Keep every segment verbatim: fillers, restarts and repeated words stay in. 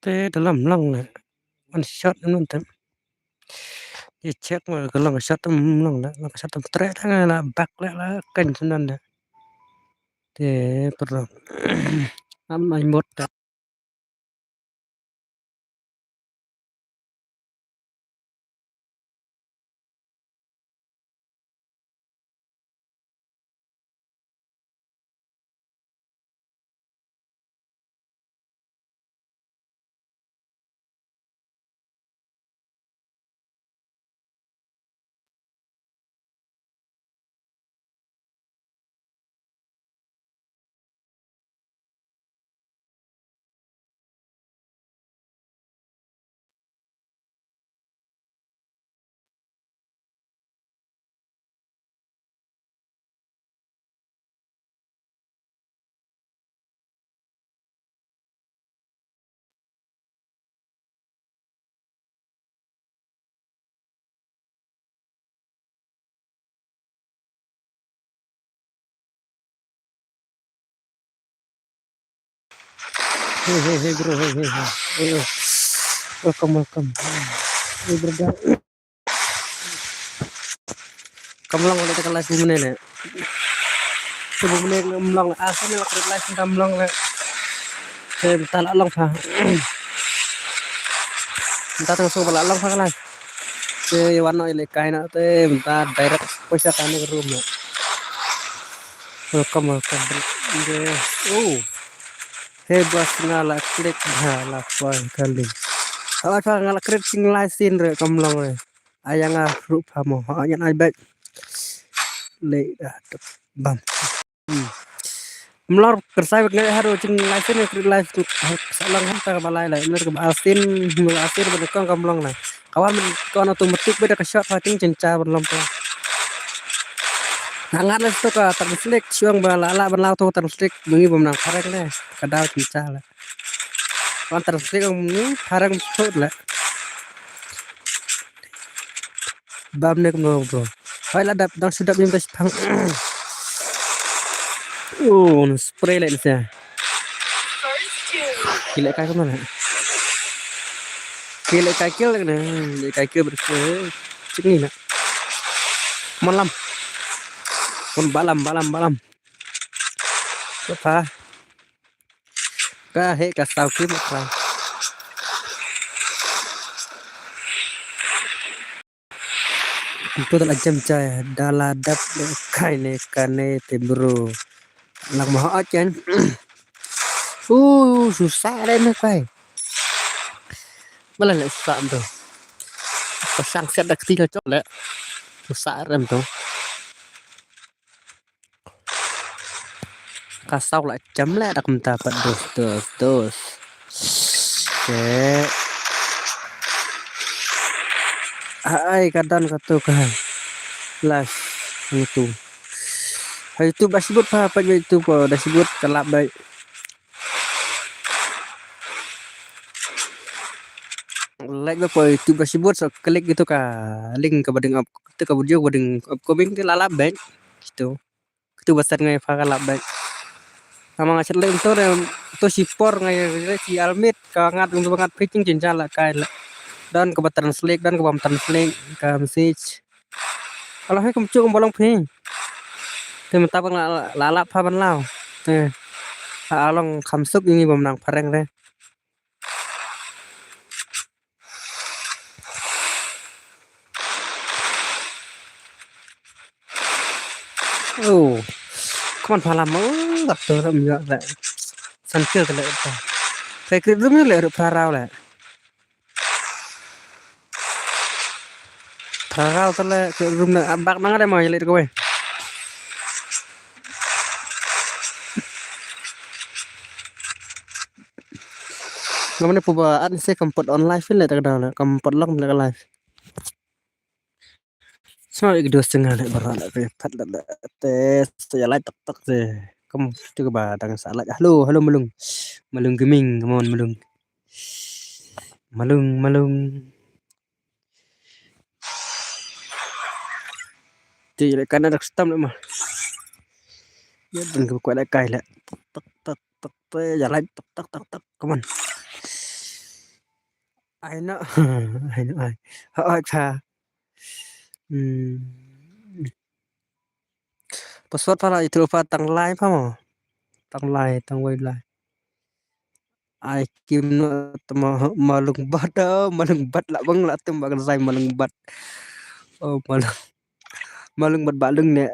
Te da lam long le. One shot nan tem. Ye check ma ka long shot tem long le. Long shot tem tre la nga la back le la kan nan le. Te pro. Am ai mot. Hey, hey, hey, bro, hey, hey, hey. Hey, hey. Welcome, welcome. Hey, brother. Kam long le te ka live bun ne. Te bun ne kam long. Ah, sa ne la create live kam long le. Te ta la long pha. Ta tang so ba la long pha ka live. Te wan no le kai na te ta direct poi sa ta ne ka room ne. Welcome, welcome, bro. Oh. Hey, boss, nga la klik ha la poi kali. Ala ka nga la create sing live scene re kam long re. Aya nga ruh pha mo. Ha nyan ai bek. Le da bam. Hmm. Mlor kersai bek ngai haru ching live scene create live scene. Sa lang ham ta ba lai lai. Mlor ka ba asin, mlor asin ba kong kam long lai. Kawan ko na tu metik beda ka shot fighting chencha ban long pa. Nangat le tu ka translate chuang ba la la ban lau tu translate mengi bam nang phareng le. Ka dau chencha le. Wan translate ong mengi phareng tu le. Bam ne kumno bro. Hai la dap dang sudap nim das pang. Oh, spray le ni sa. Ki leh kai kumno leh? Ki leh kai kill leh ne? Leh kai kill ber ke. Cik ni na. Malam. Kon balam, balam, balam. Apa? Ka he ka sau kim apa? Ntu da la jem jai da la dap de kai ne kane te bro. Lang ma ha chen. Uh, susah de ne kai. Bala le susah tu. Pasang siat da kti ka chok le. Susah rem tu. Ka sau la jem le da kumta pat dos, dos, dos. Ke. Ai ka dan ka tu ka. Live ngitu. Ha YouTube dashboard pa, pa YouTube ko dashboard ka lap bai. Like ba ko YouTube dashboard so klik gitu ka link ka ba ding up, tu ka video ba ding upcoming tu la lap bai. Gitu. Katu ba sat ngai pha ka lap bek. Tama nga chet leh to re to si por ngai re si almit ka ngat ung ba ngat pitching chin jala kai le. Don ka ba translate, don ka ba translate ka message. Kalau hai kum chu kum bolong phi. Te mata ba la la pha ban lao. Te. Along kham suk ini ba nang phareng re. Oh. Come on, phalam. Oh, dak tu ram ya le. San kil le ta. Kai kri rum le ru pharau le. Pharau ta le kri rum na bak nang ada ma le ko. Ngamane pu ba at se kam pot on live le ta ka da le kam pot long le ka live. Sa ik dos tengah le bara le pe pat le le te sa ya lai tak tak te kam tu ba dang sa lai. Hello, hello Malung. Malung Gaming, come on Malung. Malung, Malung. Ti le kana dak stam le ma. Ya dang ko la kai le. Tak tak tak tak te ya lai tak tak tak tak. Come on. Ai na. Ai na ai. Ha ai pha. Hmm. Password pha la itu pha tang lai pha mo. Tang lai, tang wei lai. Ai kim no tama malung bat, oh, malung bat la bang la tem bang zai malung bat. Oh, malung, malung bat ba lung ne.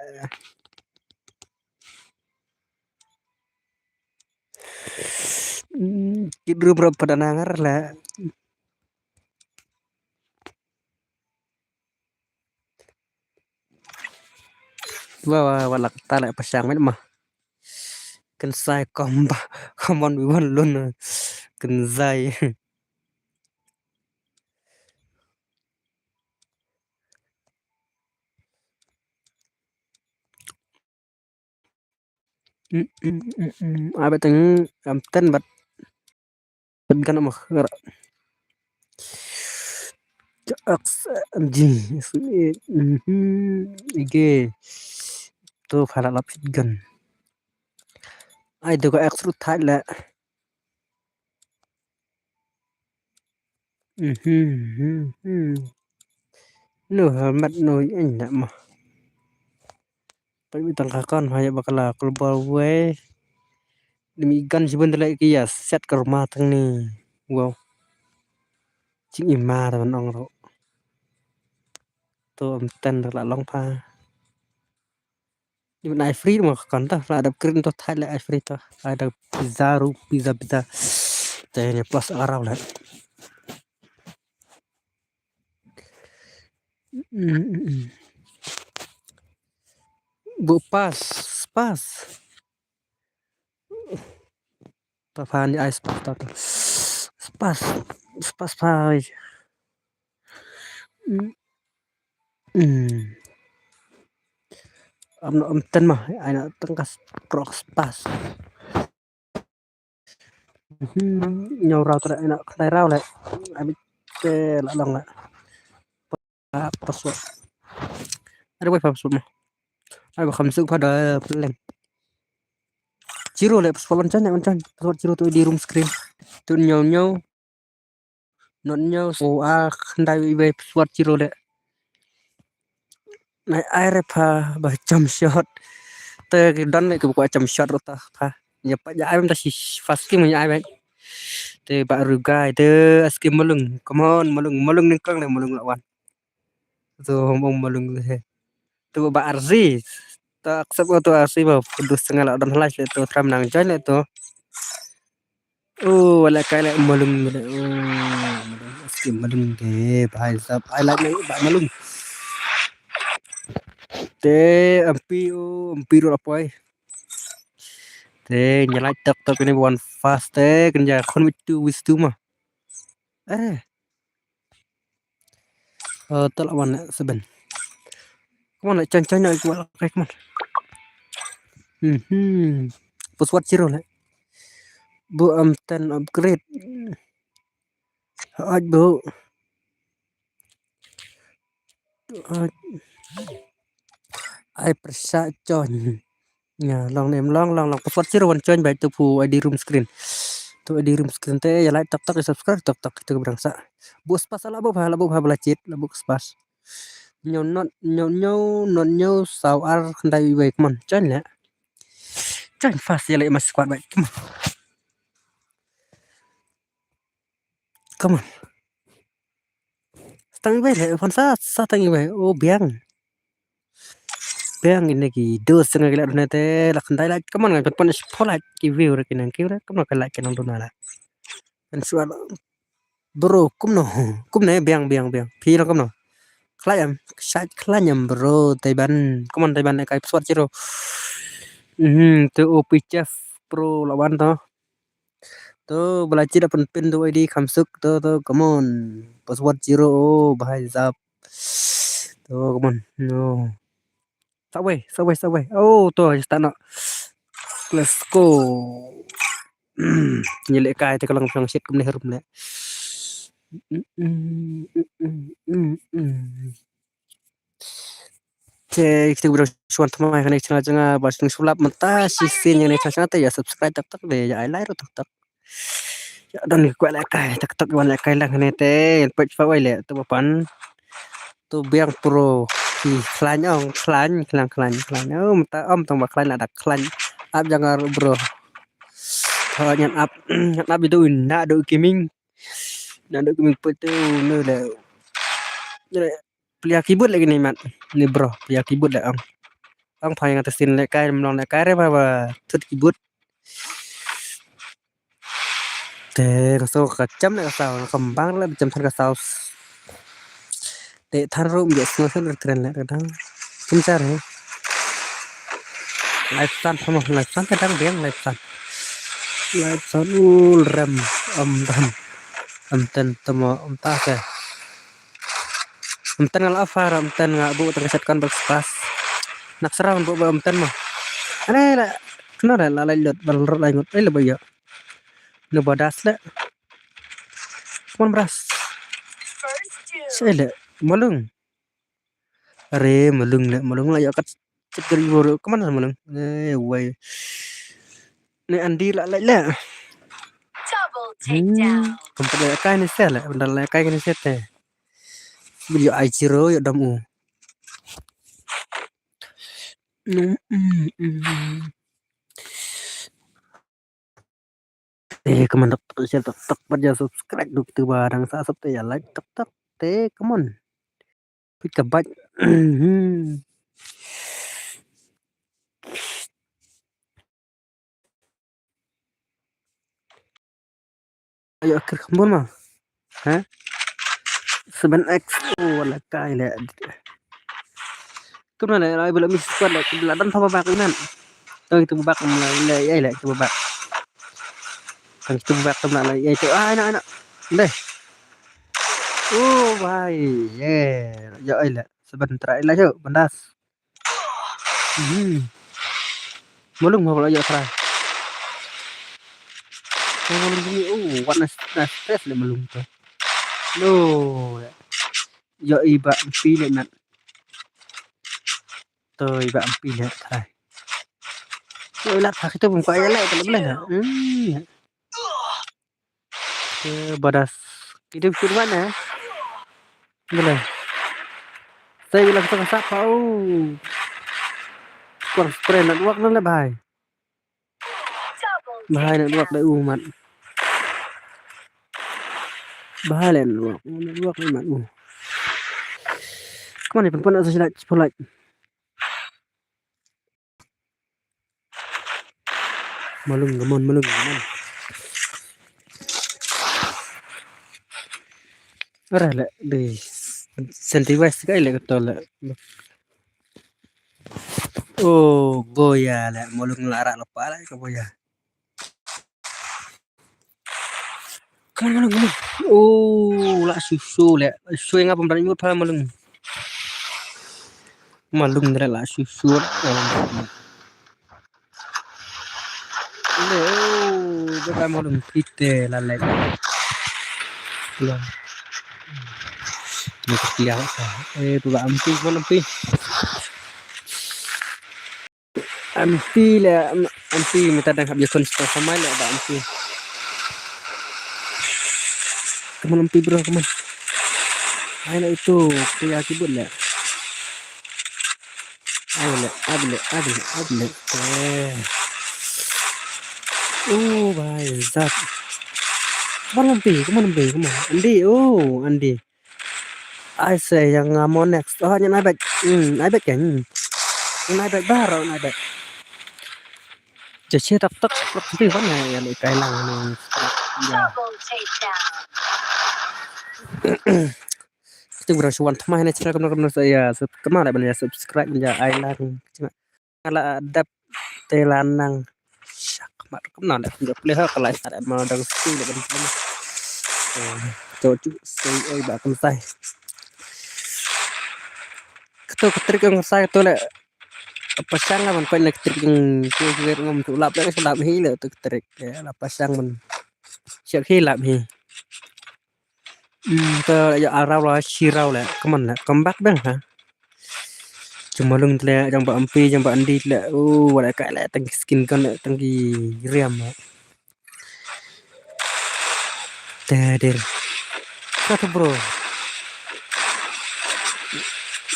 Hmm, kit rum rum pada nangar la. Wa wa wa lak ta la pashang met ma. Kan sai kom ba. Come on, we want lun. Kan sai. Mm, mm, mm, mm. Abet teng am ten bat. Kan am khara. Aks M G. Mhm. Ige. Tu phala lap shotgun. Ai tu ko X root thai la. Mhm, mhm, mhm. No helmet no ina ma. Pai mi tang ka kon ha ya bakala kulbal wei. Demi gan sibun tele ki ya set karma tang ni. Wow. Ching ima ta ban ong ro. To am ten la long pha. Ni ban ai free mo ka kon to la dap krin to thai le ai free to. Ai da pizza ru pizza pizza. Te ne plus arau le. Mm, mm, mm. Bu pas, pas. Ta pha ni ai spas ta ta. Spas, spas pha. Mm. Mm. Am no am ten ma, ai na tang ka prok spas. Hmm, nyau rau tra ina khlai rau le. Abi te la long le. Pa, password. Ada wei password ma. Ai ba kham suk pada peleng. Zero le password wan chan, wan chan. Password zero tu di room screen. Tu nyau nyau. Not nyau so a khandai wei wei password zero le. Nai ai re pha ba jump shot. Te ki don le ki ba kwah jump shot ruh ta pha. Ya pa ya ai ba ta shi first game ya ai ba. Te ba rugai te aski malung. Come on malung, malung nyngkong le malung la wan. To hom ong malung le he. To ba arzi. To accept to arzi ba. Kudu setengah la don halai le to tram nang join le to. Oh, wala kai le malung le. Oh, malung. Aski malung de, bhai sahab. I like me, ba malung. Te, ampi, oh, ampi ro apoi. Te, nyalai tok tok ini one fast te, kan ja khun with two, with two ma. Are. Uh, tol awan seven. Come on, chan chan na, come on, okay, come on. Hmm, hmm. Password zero le. Bu am ten upgrade. Aj bu. Aj. Ai persa chon. Ya, long nem long long long password zero wan chon bai tu pu I D room screen. Tu I D room screen te ya like tok tok ya subscribe tok tok tu berang sa. Bu spas la bu pha la bu pha bla chit la bu spas. Nyau not nyau nyau not nyau saw ar khandai bai come on chon le. Chon fast ya le mas squad bai come on. Come on. Tang ibai le pon sa sa tang ibai. Oh biang. Biang ini ki dos tang ki la dune te la khandai la come on ngai pon pon pon la ki view re ki nang ki re come on ka la ki nang duna la. Kan sual. Bro kumno kumno biang biang biang. Phi lo kumno. Khlai am shait khlai am bro Taiban. Come on Taiban kai password zero. Mhm tu O P chef pro lawan to. To bala chit da pynpin tu I D kham suk to to come on. Password zero oh bhai sahab. To come on. No. Subway, subway, subway. Oh to just no. Let's go. Ni le kai te ka long shong shit kumne harum le. Te kita bro shuan thamai kane channel janga ba sing sulap mata si sin yang ne channel te ya subscribe tak tak de ya ai like tak tak. Don ki kwah lehkai, tak tak wan lehkai lang ne te, pek pa wai le, tu ba pan. Tu biang pro, ki khlaiñ ong, khlaiñ, khlaiñ, khlaiñ, khlaiñ. Oh, mynta ym tang ba khlaiñ la dak khlaiñ. Ap jang ar bro. Thaw ngan ap, ngan ap du na du kiming. Na du kiming pek tu ne le. Ne le, plia kibut lagi ni mat. Ni bro, plia kibut le ong. Ong phai ngan te sin lehkai, mlong lehkai re ba ba tut kibut. Te ka saw ka jam le ka saw, ka bang le jam than ka saw. Te than rum je sngo sen kren le ka dang. Kum char he. Live san, hamo live san ka dang biang live san. Live san ul rem, am dan. Am ten temo, am ta ke. Am ten nga la offer, am ten nga bu tang ka set kon bak spas. Nak serang bu ba am ten mo. Ane la, kena la la la lut, bal rot la ngut, ai le ba ya. Ne badas le. Mon bras. Sai le, malung. Are, malung le, malung la ya kat cit kari bor, keman malung. Eh, wai. Ne Andi la la le. Hmm, kumpat le kai ne se le, bendar le kai ne se te. Video ai chiro ya dam u. Hmm, hmm, hmm. Eh, keman tak tak share tak tak pat ja subscribe duk tu ba dang sa sub te ya like tak tak te keman. Pit ka bait. Hmm. Ayo akhir kembon ma. Ha? Seven X. Oh, wala kai le. Tu na le, ai bela mis squad le, bela dan thaba bak inan. Tu itu bak le, le, ai le, itu bak. Kan itu bak tu na le, ai tu. Ah, ina, ina. Deh. Oh, bhai. Yeah. Yo, ai le. Seven try le, yo, bandas. Hmm. Malung ma bala ya try. Oh, malung ni, oh, wat na, na stress le malung tu. Lo. Ya iba mpi le nat. Tu iba mpi le try. Ya ilat ha kita bum ka ya le ka le. Hmm. Ke badas. Kita bikin mana? Boleh. Saya bilang kita kasap pau. Kurang spray network na le bhai. Bhai network da umat. Bhai le network. Network umat u. Kemana pun pun nak sesuai pun like. Malung, come on, malung, come on. Ora le, de. Senti west kai le to le. Oh, boya le, malung la ra lepa le ka boya. Come on, malung, malung. Oh, la susu le. Susu nga pemberani mut pa malung. Malung dra la susu. Oh. Le, oh, baka malung pite la le. Le. Ni ka pia sa. Eh, tu la ampi, malung pi. Ampi le, am-, ampi minta dang hap yakun sto samai le ba ampi. Come on, ampi bro, come on. Ai na itu, pia kibut le. Ai le, ai le, ai le, ai le. Eh. Oh, bhai, zat. Come on, ampi, come on, ampi, come on. Andi, oh, Andi. Ai se yang, uh, mo next. Oh, nyan ai bet. Hmm, ai bet kan. Nyan ai bet baru, nyan ai bet. Jadi tak tak tak tapi kan ya, ya le kai lang ni. Ya. Kita berasa wan thamai ni channel kemana kemana saya. Kemana ban ya subscribe ya ai lang. Nga la dep te la nang. Shak mat kumno le, kumno pule ha ka lai start ma dang stu le ban pule. To tu sei oi ba kum sai. Kto ka trik ong sai to le. Apa sang la ban pai le trik ong tu ger ngam tu lap le lap hi le tu trik. La apa sang ban. Siak hi lap hi. Hmm, te ya arau la shirau le, come on le, come back bang ha. Cuma lung le, jang ba ampi, jang ba andi le, oh, wala ka le, tang skin gun le, tang ki riam le. Te dir. Kata bro.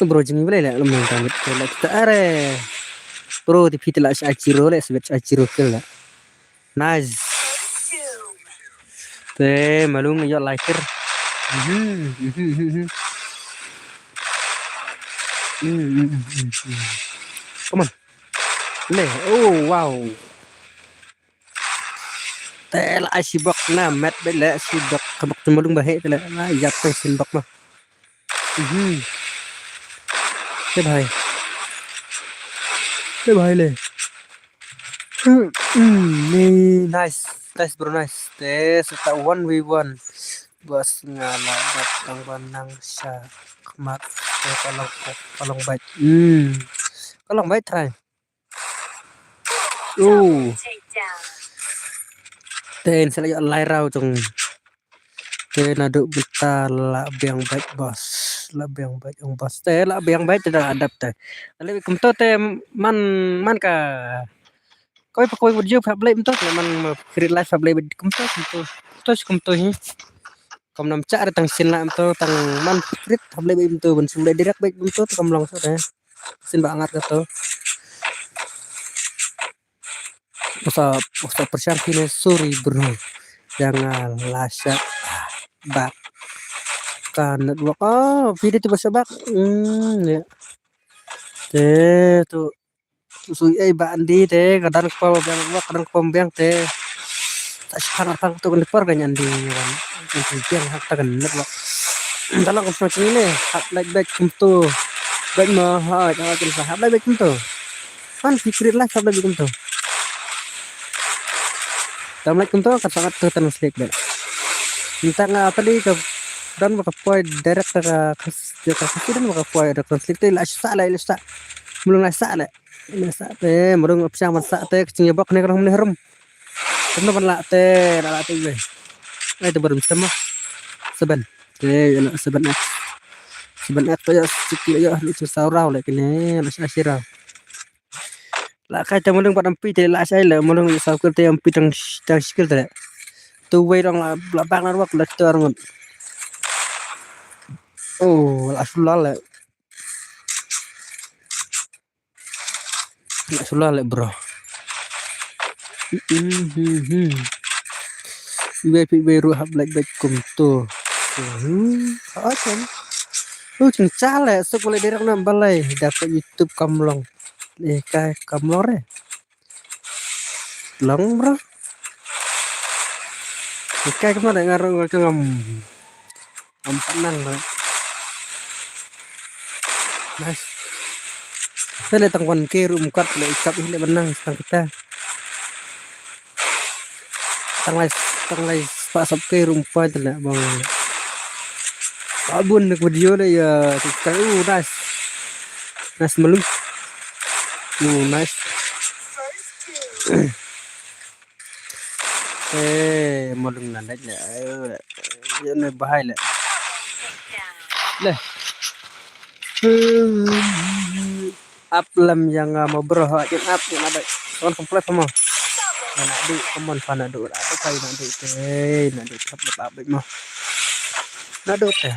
Bro jing bele le lum tang bit le kita are. Bro ti phi te la sha chiro le sibet sha chiro kill le. Nice. Te malung yo liker. Mhm, mhm, mhm, mhm. Hmm, hmm, hmm, hmm, hmm. Come on. Le, oh wow. Te la ai sibok na met be le sibok ka bok te malung ba he te le na yap te sibok ma. Mhm. Te bhai. Te bhai le. Hmm, hmm, ni nice. Nice bro, nice. Te seta one v one. Bos nga la dap tang ban nang sha khmat. Te ka long, ka long bait. Hmm. Ka long bait trai. Uh. Te in sa la ïoh lai rau jong. Te naduh mynta la biang bait bos. La biang bait ong bos. Te la biang bait te da adap te. Ale kumto te man, man ka. Koi pa koi video pa blai kumto te man create live pa blai kumto kumto. Kumto kumto hi. Kom nam cha re tang sin la kumto tang man create pa blai kumto ban sum direct bait kumto te kom long so te. Sin ba ngat ka to. Usa, usa pyrshang kine, sorry bro. Jangan lasa bak ka network. Oh, video tu basa bak. Hmm, ya. Te tu tu sui ai ba andi te kadang kepal biang network kadang kepal biang te. Tak sepang apa tu kan depar kan andi kan. Kan biang hak tak kan network. Dalam kau semakin ini hak like back kumto. Back mah hak hak kan hak like back kumto. Kan secret life hak like back kumto. Tam like kumto kan sangat tu tan slik back. Minta nga apa di ke dan baka poi direct ka kas ka kas dan baka poi direct slik te la sa la sa. Mulung la sa la. La sa te mulung opsiang man sa te kching ya bok ne kan hum ne harum. Kumno ban la te la la te we. Ai te barum sama. Seven. Te ya na seven X. Seven X to ya sikit ya lu sa rau le kine la sa sirau. La kai te mulung pat ampi te la sai le mulung sa kul te ampi tang tang sikil te. Tu wei rong la la bang la ruak la tu arngut. Oh, la sulal le. La sulal le bro. Hmm, hmm, hmm. Ibai pi ibai ruh hap like back kumto. Hmm, ha kan. Lu ching chale suk le direct na balai dapat YouTube kam long. Eh kai kam long re. Long bro. Eh kai kam long ngaru ngaru ngam. Am panang bro. Nice. Te le tang wan ke rum kat le ikap le benang tang kita. Tang lai tang lai pa sap ke rum pa te le bang. Abun nak video le ya kita. Uh, nice. Nice malu. Uh, nice. Eh, mulung na dai le. Ye ne bahai le. Le. Ap lam yang mo bro ha in ap in ap. Kon complete mo. Na du komon pa na du. Ap pa na du te. Na du tap le ap mo. Na du te.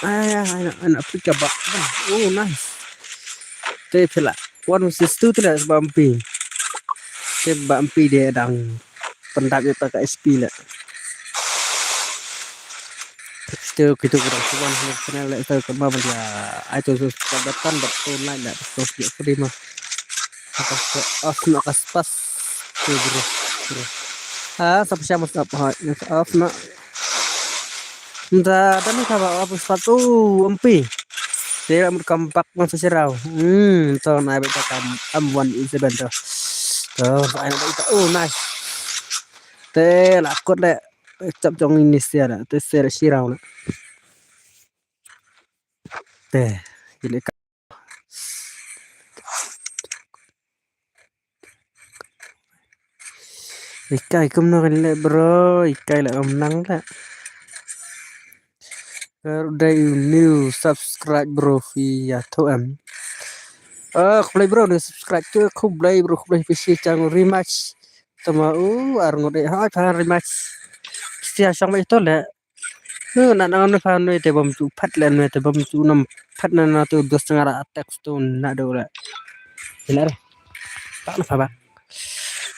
Ai ai ai na pika ba. Oh nice. Te pela. One versus two te la ba ampi. Te ba ampi de dang pendap ya ta ka S P le. Te kitu ka dang suban ha channel le te ka ba dia. Ai tu sus ka datan ba tu nai le tu ya free ma. Off na ka spas. Tu bro. Bro. Ah, sap siya mas up ha. Off na. Nda dan ka ba up spas tu ampi. Te la mut kam bak man sa sirau. Hmm, to na ba ta kam am one in seven to. To ai na ba ta. Oh, nice. Te la kot le. Chap jong ini sia la. Te sia sirau la. Te. Ile ka. Ikai kumno kan le bro, ikai la um nang la. Kar dai new subscribe bro fi ya to em. Ah, khublei bro new subscribe tu khublei bro khublei fi shi chang rematch. Tama u ar ngut eh ha ka ri mach. Sia shong mai to le. Nu na nang nu fa nu te bam chu phat le nu te bam chu nam phat na na tu dos nga ra text tu na do le. Ila re. Tak na fa ba.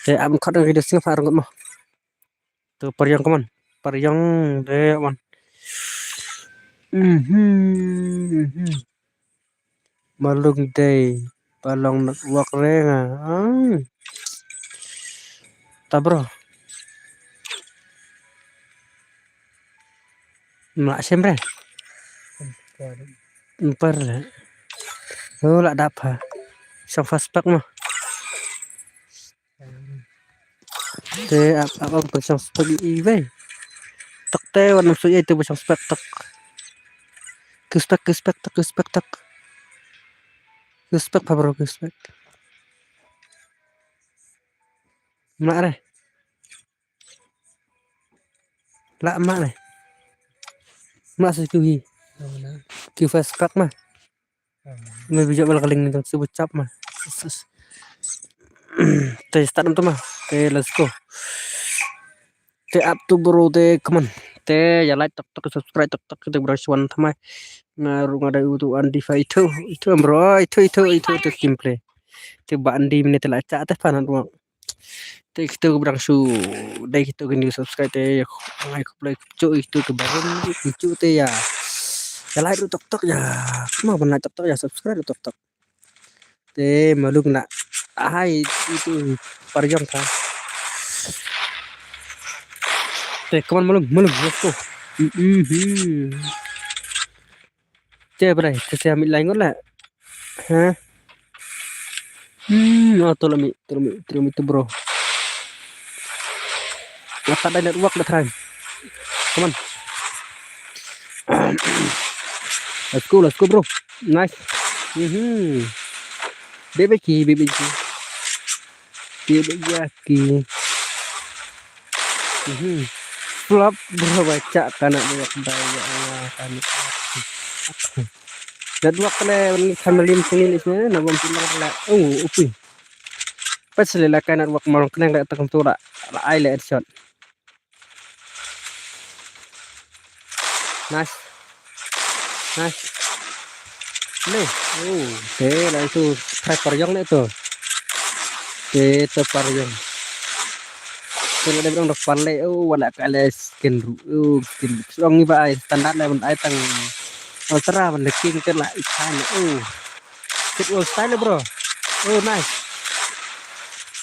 Te am khot ngi dos nga fa ar ngut mo. Tu pariang kaman. Pariang de man. Mhm. Mhm. Malung dei ba long network re nga. Ai. Ta bro. Ma sem re. Emper le. Oh la dap ha. Sang fast pack ma. Te ap ap ap ba shong spek i wei. Tak te wan nam soi ai te ba shong spek tak. Ku spek ku spek tak ku spek tak. Ku spek pa bro ku spek. Ma re. La ma re. Ma se ku hi. Ku fa spek ma. Me bijak bal kaling ni tang sibu chap ma. Te start tu ma. Te let's go. Te up to bro te come on. Te ya like tok tok subscribe tok tok te bro shwan thamai. Nga ru nga da utu andi fa itu itu bro itu itu itu itu gameplay. Te ba andi mene te la cha te fa na ruang. Te kito ki brang shu dei kito ki new subscribe te ya ngai khublei khublei kito ki barum kito te ya ya like ruh tok tok ya ma ban like tok tok ya subscribe ruh tok tok te malung na ai itu pariang ta te kaman malung malung let's go. Mhm. Che brai te sia mi lai ngot la. Ha. Hmm, oh, tolong mi, tolong mi, tolong mi tu bro. What a network that time. Come on. Let's go, let's go bro. Nice. Mhm. Bebe ki, bebe ki. Bebe ya ki. Mhm. Flop bro baca kana bro daya kana. Network le ni family sini ni sini na bom sini la. Oh, upi. Pas le la kana network marong kena la takam tu la. La ai le headshot. Nice. Nice. Le. Oh, te la itu try pariang le tu. Te tu pariang. Te la dong dok pale. Oh, wala kale skin ru. Oh, skin ru. Song ni ba ai standard le ban ai tang ultra ban le king te la ikan. Oh. Kit wall style bro. Oh nice.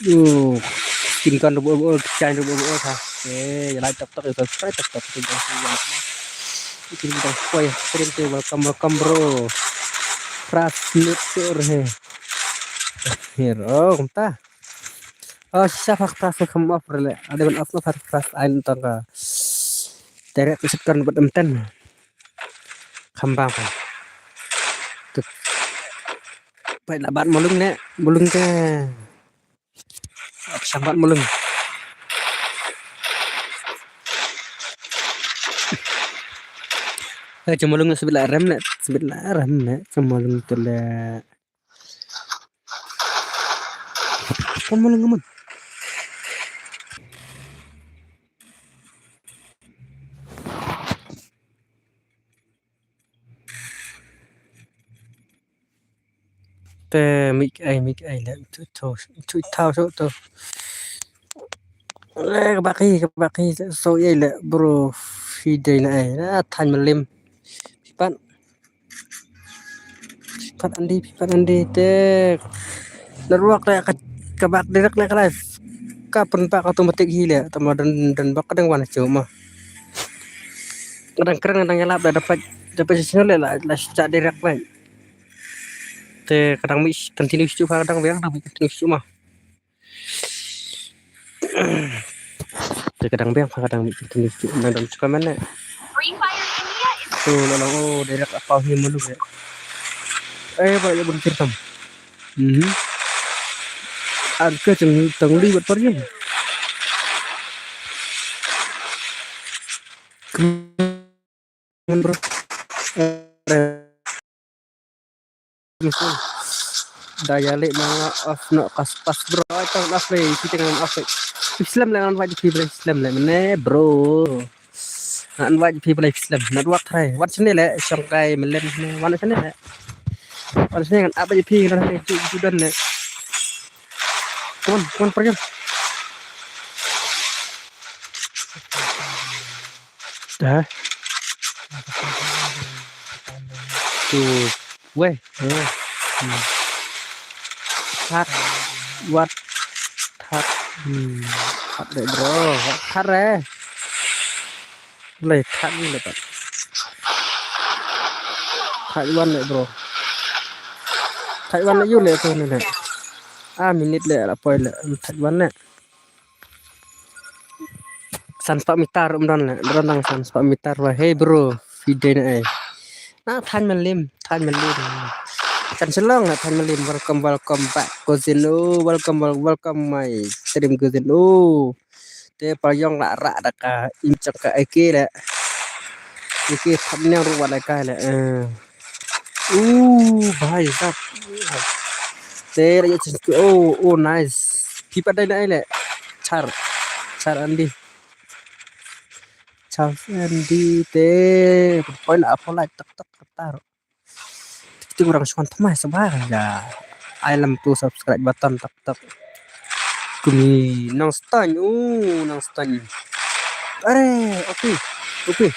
Yo, skin kan rubuh rubuh, chain rubuh rubuh ha. Eh, ya like tok tok ya subscribe tok tok tu bang si yang. Skin kan koi stream tu welcome welcome bro. Pras nut tur he. Hero kumta. Oh, siapa pras ke kamu off rele. Ada ban off no pras ain tangka. Terek kesekan buat emten. Kham bang. Tut. Pai la bat mulung ne, mulung ke. Ap sang bat mulung. Eh, cuma mulung sebit la rem ne, sebit la rem ne, cuma mulung tu le. Kan mulung aman. Te mik ai mik ai le tu tu tu tau tu tu. Le ka baki ka baki so ye le bro fi dei na ai na than malim. Pat Pat andi, pat andi te. Network te ka, ka bak direct le ka live. Ka pun bak automatic hi le, tama dan, dan bak ka dang wan chu ma. Ka dang kren ka dang yalap da dapat, dapat channel le la, la cha direct le. Te ka dang mi continue chu pha ka dang biang, dang mi continue chu ma. Te ka dang biang pha ka dang mi tu ni tu na dam suka mana. Tu na na oh direct apa hi malu ya. Eh ba ya bun kirtam. Mhm. Ar ke tang tang li bat par yam. Bro. Eh, Da ïa leh ma nga off noh ka spas bro. Ai tang off leh, ki tang off leh. Phi slem leh, ngan invite phi ba slem leh mane bro. Ngan invite phi ba slem. Not what try. What sene leh, shong kai melen ne. What sene leh. What sene ngan invite phi ngan leh tu tu dan leh. Come on, come on, Prayong. Dah. Tu. Weh. Hmm. That. What? That. Hmm. That deh, bro. That deh. Leh that ni leh pat. That wan leh, bro. That wan leh yu leh tu ni leh. Ah, minit leh la poi leh. That wan leh. San spah mitar um don leh. Don nang san spah mitar wa. Hey bro, phi dei na ai. Ah, Than Malim, Than Malim. Kan shalong na Than Malim. Welcome, welcome back, cousin. Oh, welcome, wel- welcome my stream, cousin. Oh. Te Prayong la rak da ka im chak ka eke leh. Eke thap niang ruh wat leh kai leh. Eh. Uh, bhai sab. Te la ïa chen. Oh, oh, nice. Phi pat dei na ai leh. Char. Char Andy. Char Andy te. Poi na apo like tak tak tak. Tik tik orang suan thamai sabar ya. Ai lem tu subscribe button tak tak. Kumi nang stan, uh, nang stan. Are, okay. Okay.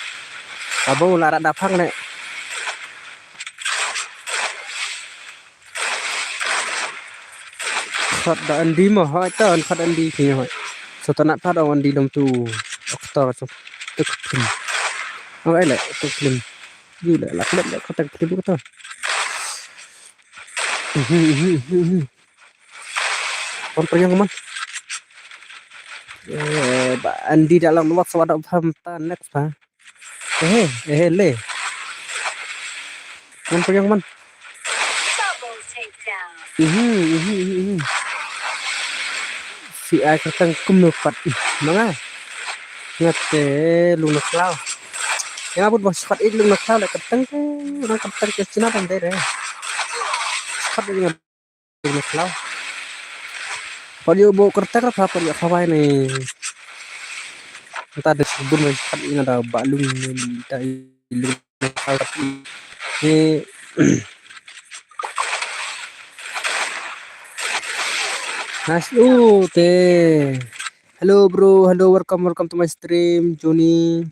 Abo la rak da phang leh. Khot da Andy mo, hoi ta khot Andy ki hoi. So ta nat pat Andy dom tu. Oktor so. Tek film. Oi leh, tek film. Yu leh, lak leh, leh, khot tek film ko ta. Mhm, mhm, mhm. Kon Prayong man. Eh, ba Andy da lang nuak sawat da pham ta next pa. Eh, eh, leh. Kon Prayong man. Mhm, mhm, mhm, mhm. Si ai kyrteng kumno pat. Manga. Ngat te lung na khlaw. Ïa bud bos pat i lung na khlaw leh kyrteng te. Nang kyrteng te sina ban dei re. Pat i ngat lung na khlaw. Pat ïa bo kyrteng ra pat ïa khawai ni. Nta de sibun mai pat i ngat da ba lung ni ta i lung na khlaw pat i. Ni. Nice. Oh, te. Hello, bro. Hello, welcome, welcome to my stream, Joni.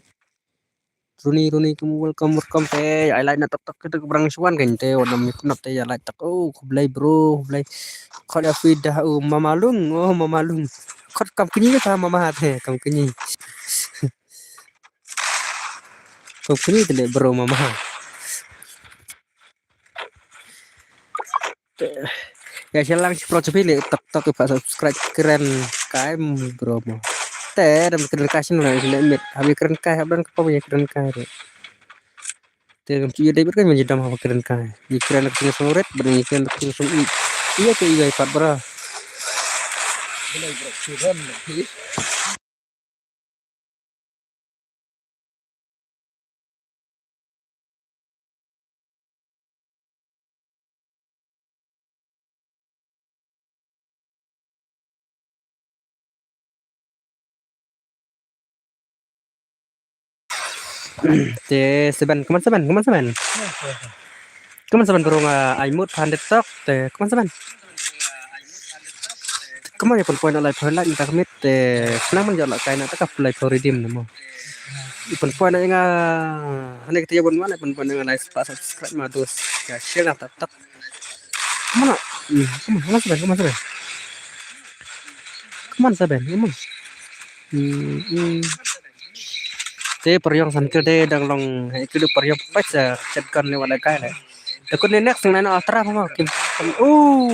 Runi, Runi, kamu welcome, welcome te. Ai like na tak tak kita ke barang suan kan te. Wana mi kunap te ya like tak. Oh, khublai bro, khublai. Khot ya fi dah, oh, Mama Lung. Oh, Mama Lung. Khot kam kini ke ta Mama te, kam kini. Kam kini te le bro Mama. Ya shalang shi pro chapi le tak tak pa subscribe kren kai bro mo. Te dam kren kai shin na le mit. Abi kren kai hab dan ka pa ya kren kai re. Te dam chi dai ber kai men dam hab kren kai. Ni kren ka sing song ret, ber ni kren ka sing song i. Iya te iya pat bra. Te seven, come on seven, come on seven. Come on seven, bro, nga ai mut phan de tok te, come on seven. Come on, ya pun point alai pun like, minta kemit te, senang man jala kai na taka pulai pun redeem namo. I pun point na nga, ane kita ya pun mana pun point na nga like, subscribe ma dos, ya share na tak tak. Come on, hmm, come on, come on seven, come on seven. Come on seven, come on. Hmm, hmm. Te Pariong san kil de dang long, eh, kil de Pariong pas, eh, chet kan le wala kai le. Te kun ne next nang na atra mo kim. Oh.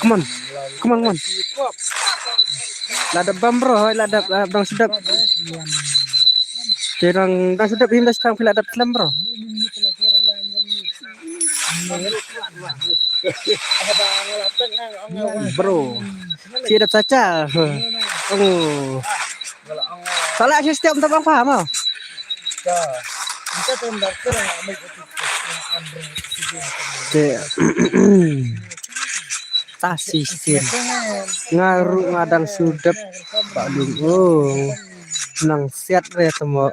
Come on. Come on, come on. La dap bam bro, la dap, la dap dang sedap. Te dang, dang sedap him das kang phi la dap slem bro. Bro. Ci dap sacha. Oh. Salah system tu bang paham ah. Te ta shisien. Nga ruh nga dang shu dep ba lum. Oh. Nang siat re temo.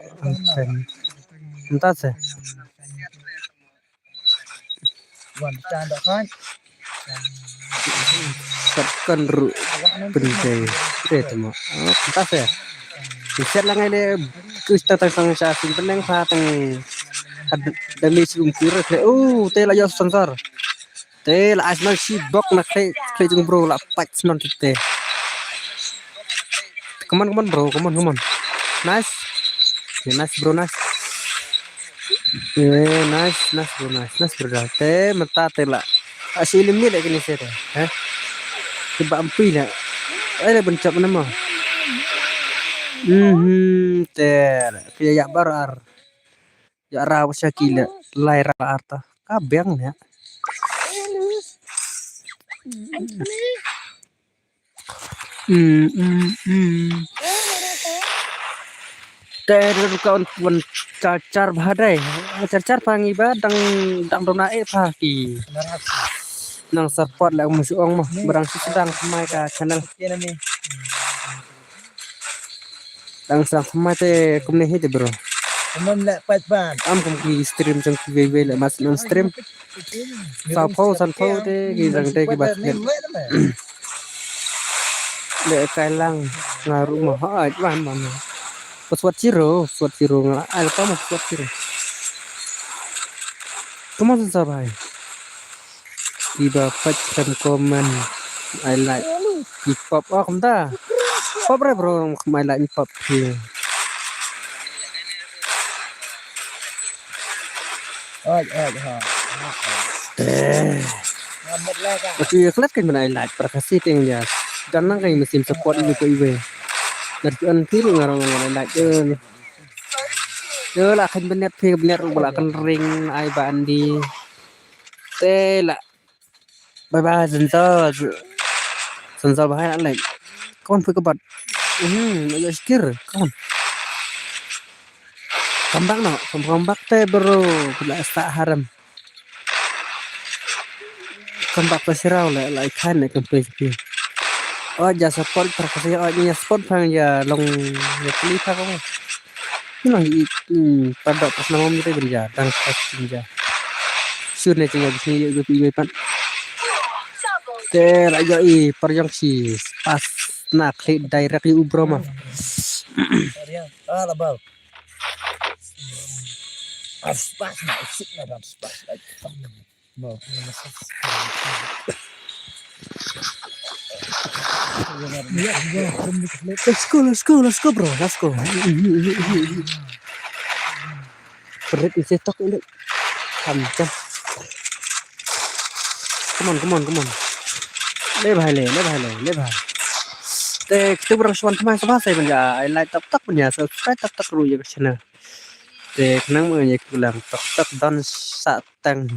Mynta se. Kat kan ruh pynthei. Te temo. Oh, mynta se. Siat la ngai le. Kus ta tang sang sha sing peneng pha tang. Damage um kira kle. Oh, te la ïoh sensor. Te la ais man shi bok na kle kle jong bro la pat sman te. Come on, come on, bro. Come on, come on. Nice. Okay, nice, bro, nice. Yeah, nice, nice, bro, nice. Nice, bro. Te mynta te la. Ashi lim ni le kini se te. Eh? Te ba ampi le. Ai le ben chap nama. Mhm, te. Pia ya barar. Ya ra wa sha ki le. Lai ra arta. Ka biang ne. Hmm, hmm, hmm. Te ru ka un pun char char bha dai. Char char pha ngi ba dang dang dona e pha ki. Nang support la mus ong mo. Barang si sedang pemai ka channel. Dang sang pemai te kumne hi te bro. Kumne le pat ban. Am kum ki stream jong ki wei wei le mas non stream. Sa pho san pho te ki dang te ki bat. Le kai lang nga ru mo ha ai wan man. Password zero, password zero nga ai pa mo password zero. Come on sa bhai. Iba pat kan comment. I like. I pop oh kumta. Pop re bro, I like pop. Oi, oi, ha. Eh. Aku ya kelat kan mana I like para kasih ting ya. Dan nang kan mesin support ini ko iwe. Dari an piru ngarang ngarang I like. Yo la kan benet phi benet bala kan ring ai ba andi. Te la. Bye bye Zenzo. Zenzo bahai la. Come on phi kebat. Hmm, ayo shikir. Come on. Come back no. Come, come back te bro. Kula sa haram. Kambak pa sirau le la ikan ne kan pe pi. Oh ja support para kasi oh ja support pang ja long ja pli pa ko. Ni long i padok pas nama mi te ja dang pas ja. Sur ne tinga bisni yo pi yo pan. Te la yo i par jong si pas na klik direct i ubro ma. Ah la bal. Spas na isip na dan spas. Let's go, let's go, let's go, bro. Let's go. Berit isi tok ini. Kancah. Come on, come on, come on. Le bhai le, le bhai le, le bhai. Te kitu barang swan kemai kemai saya benda. I like tak tak benda, subscribe tak tak ru ya ke channel. Te kenang mengenai kulang tak tak dan satang.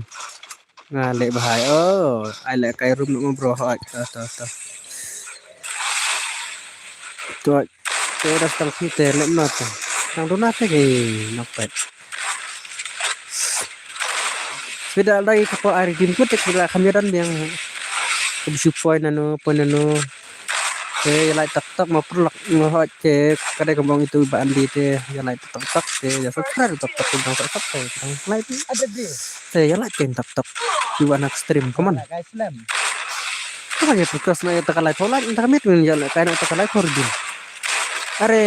Nga leh bha. Oh, ai leh kai room noh bro. Hoi, to to to. To to das tang phi te leh ma to. Tang duna te ki nok pet. Phi da dei ka por ai redeem kut te phi la kham ïa don biang. Ka bshu poi nano poi nano. Te ïa like tok tok ma pyrlok nga hoi te ka dei ka mong itu ba andi te ïa like tok tok te ïa subscribe tok tok te dang tok tok te dang like te. Te ïa like te tok tok. Ïa wan stream, come on. Come on, ïa focus na ïa ta ka like for like, ta ka mit ïa like kai na ta ka like for redeem. Are,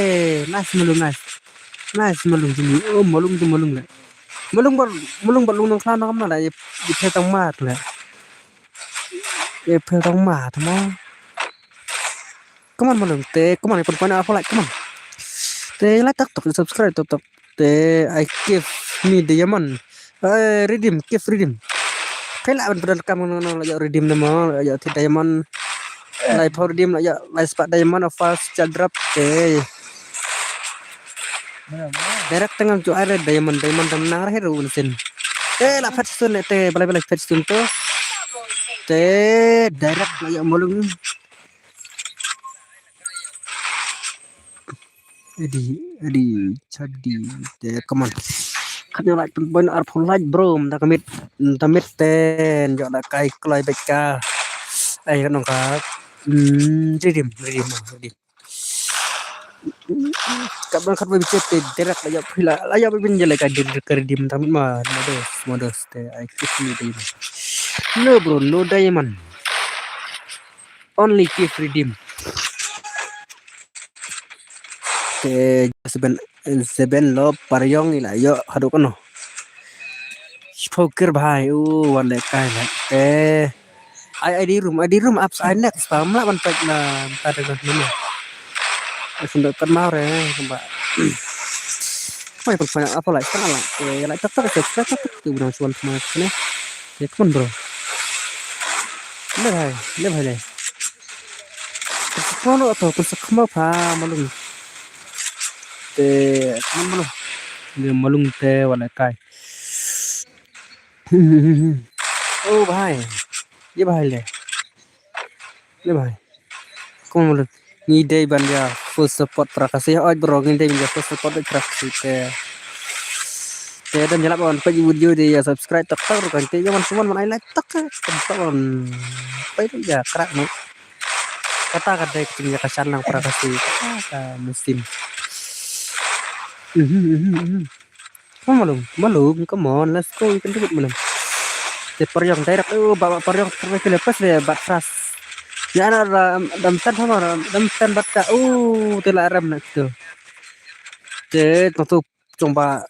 nice Malung, nice. Nice Malung jini. Oh, Malung tu Malung le. Malung ba, Malung ba lung nang khla na kam na la ïa, ïa phe tang mat le. Ïa phe tang mat ma. Come on, Malung. Te, come on, pon pon apa like, come on. Te, like tok tok, subscribe tok tok. Te, I give me diamond. Eh, redeem, give redeem. Kai la ban pdon kam no no la ïa redeem na ma, la ïa ti diamond. Lai pho redeem la ïa, lai spot diamond of fast chal drop. Te. Direct tengam ju ai re diamond, diamond dam nang re ru un sin. Te la phet sun te, balai balai phet sun to. Te direct la ïa Malung. Adi, adi, chadi, te, come on. Kane like pynbun arphew like bro, mynta ka miet, mynta miet ten, ïoh da kai kloi beit ka. Ai, ka nongka. Hmm, redeem, redeem, redeem. Ka bang khat ba bichit te direct la ïoh phi la, la ïoh bin jale ka dir ka redeem mynta miet ma, modus, modus te, ai, kit ni dei. No bro, no diamond. Only keep redeem. Te seven, seven lo pariong ila yo hadu kano. Poker bhai, u wan le kai la. Te ai ai di room, ai di room ups ai next pa mla ban pek na ta de na. Ai sun da kan mau re ba. Mai pun pun apa lai, tang lai. Te lai tak tak tak tak tak tu bro, suan semua sini. Ya, come on, bro. Le bhai, le bhai le. Pun sa khmau lo to, pun sa khmau pha malung. Te, come on, malung. Ni malung te wala kai. Oh, bhai. Ye bhai le. Le bhai. Come on, malung. Ngi dei ban ïa full support para Khasi. Oi bro, ngi dei ban ïa full support para Khasi te. Te dang ïalap ban page video de ïa subscribe tak tak ruh kan te ïa man suman man ai like tak. Kan tak ban. Pai tu ïa krak no. Kata ka dei ka ïa ka channel para Khasi. Kata ka musim. Mhm, mhm, mhm. Come on, Malung, Malung, come on, let's go, you can do it, Malung. Te pariong direct, oh, ba, ba pariong, pariong ke lepas le, bat keras. Ya, na, da, dam tan, sama, dam tan bat ka, oh, te la rem na tu. Te, tu, tu, cong ba,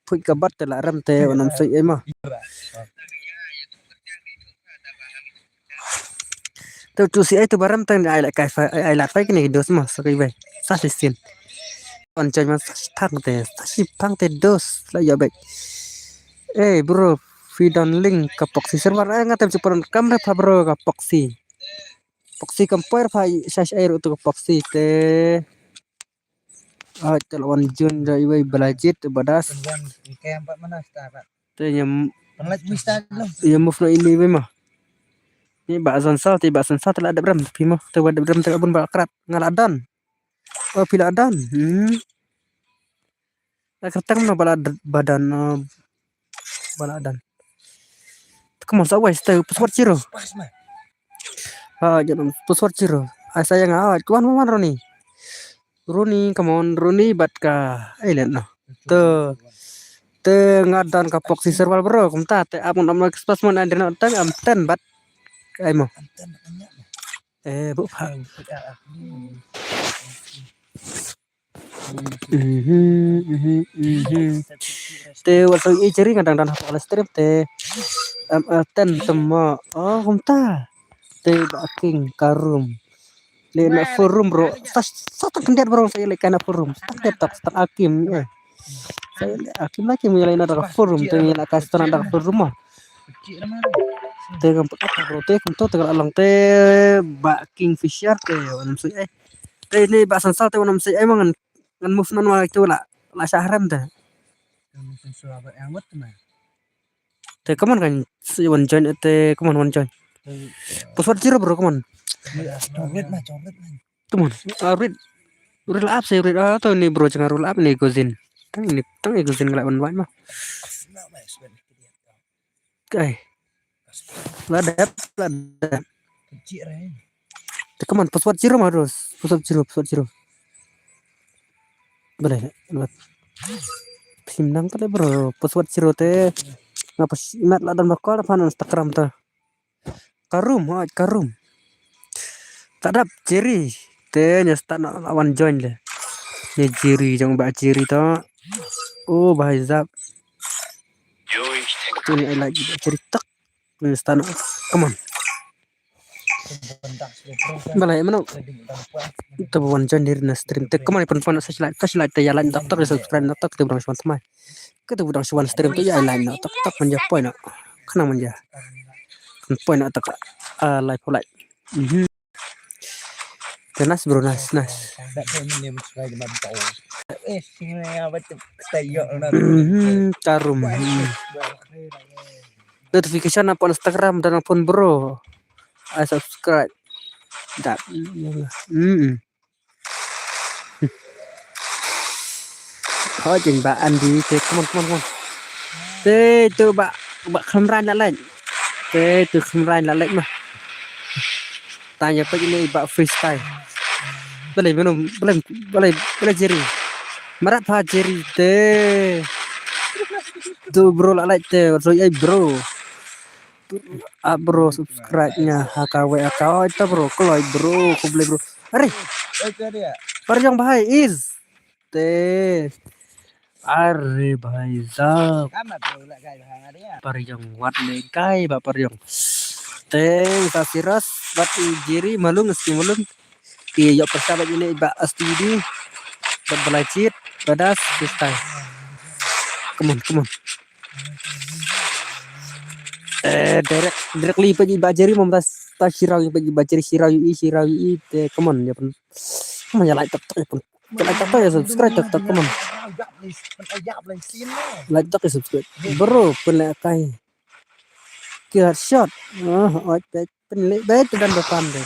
put ka bat, te la rem, te, onam sai, eh, ma. Tu tu si ai tu baram tang ai la kai fa ai la fa kini dos ma sa kai bai. Sa si sin. On chai ma sa si pang te sa si pang te dos la yo bai. Eh bro, fi don link ka poxy server ai ngatam si paron kam re fa bro ka poxy. Poxy kam poer fa sa si ai ru tu ka poxy te. Ai te lawan jun da iwai balajit badas. Te nyam Pynlait mi stad lo. Nyam move no ini iwai ma. Ni ba zon sal te ba zon sal te la dep rem pi ma. Te ba dep rem te bun ba krat nga la dan. Oh pi la dan. Hmm. La kertang no ba la badan. Ba la dan. Come on sa wai te password zero. Pas ma. Ha jangan password zero. Ai sayang ah kuan man Roni. Runi, come on, Runi bat ka. Ai len no. Te te nga don ka poxy serval bro kumta te ap ngam express mon andre no tang am ten bat. Ai mo. Eh bu pha. Mhm, mhm, mhm. Te wat so i jeri nga dang don ha stream te am ten temo. Oh kumta. Te ba king karum. Le na forum bro. Sa sa tak kendet bro sa le kana forum. Sa tak tok sa akim. Sa le akim lagi mi le na da forum te mi la ka stana da forum ma. Te ngam pat bro te kum to te la long te ba kingfisher te wanam sai ai. Te ni ba sansal te wanam sai ai mangan ngan move non wa te la la sahram te. Te come on kan si wan join te come on wan join. Password zero bro come on. Come on. Ah, read. Read la ap si read ah to ni bro jangan read la ap ni gozin. Tang ni tang ni gozin ngelak wan wan mah. Kai. La dep la dep. Te come on password zero mah terus. Password zero password zero. Boleh. Phim nang pale bro password zero te. Ngapa sih mat la dan bakal apa Instagram te. Karum ha karum. Tadap Jerry. Te nya start na wan join le. Nya Jerry jong ba Jerry to. Oh bahai zap. Tu ni ai like Jerry tak. Nya start na. Come on. Balai mano. Te wan join diri na stream te come on pun pun sa like sa like te ya like tak tak subscribe tak tak te bro shwan tmai. Kata budang shwan stream tu ya line na tak tak manja point na. Kena manja. Point na tak ah live live. Mhm. Te nice bro nice nice. Mhm, karum. Mhm. Notification apa Instagram dan apa bro. I subscribe. Dat. Mhm. Hoi jeng ba Andy te come on come on come on. Te tu ba, ba Khamran la lek. Te tu Khamran la lek mah. Tanya pa ini ba freestyle. Balei mano, balei, balei, balei Jerry. Marat pa Jerry te. Tu bro la lek te, so ai bro. Ah bro subscribe nya ha ka we account ta bro, kloi bro, khublei bro. Are, Parjong bhai is. Te. Are bhai sahab. Parjong wat le kai ba Parjong. Te sa siras bat i Jerry Malung ski Malung. Ki ïoh pyrshah bad ine ba S T D, bad Balachit, Badas, Kristai. Come on, come on. Eh, direct, directly pa ji ba Jerry, mom tas, tas shirau pa ji ba Jerry, shirau i, shirau i, te, come on, ya pun. Come on, ya like tak tak, ya pun. Ya like tak tak, ya subscribe tak tak, come on. Like tak, ya subscribe. Bro, pun le kai. Ki headshot. Oh, oh, pynleh bad dan ba pan de.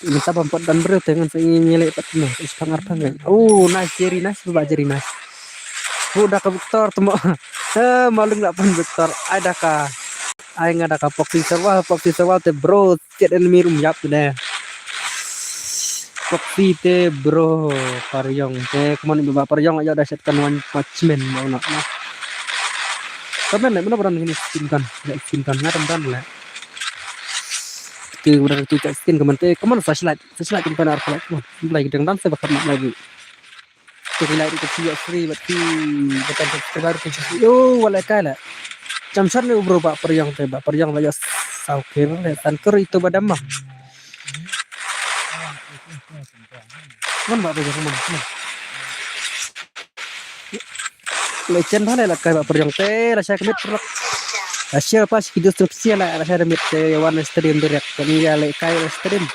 Ini ta bam pat dan bro te ngan sa ngi leh pat no. Is pangar pangai. Oh, nice Jerry, nice ba Jerry, nice. Oh, da ka Victor temo. Eh, Malung la pan Victor. Ai da ka. Ai nga da ka Foxy Serval, Foxy Serval te bro. Chet enemy room yap tu de. Foxy te bro, Parjong te, kemon iba Parjong ayo da chet kan wan watchman mau nak na. Kamen le, mana barang ini skin kan, ya skin kan, ngatam dan le. Ke barang tu chet skin kemon te, kemon flashlight, flashlight kemon arfa light kemon, mulai gedang dan se bakat nak lagi. Te ki like ruh ki ïoh free bad ki button subscribe ruh ki ïoh free. Yo, wat leh kai leh. Cham shot ne u bro ba Parjong te ba Parjong ba ïoh saw kill leh san kill itu ba dam ma. Mon ba Parjong mon. Leh chen ba leh leh kai ba Parjong te la shai kmit prok. La shai pas ki dus sia la la shai mit te wan stream direct. Kan ïa leh kai la stream.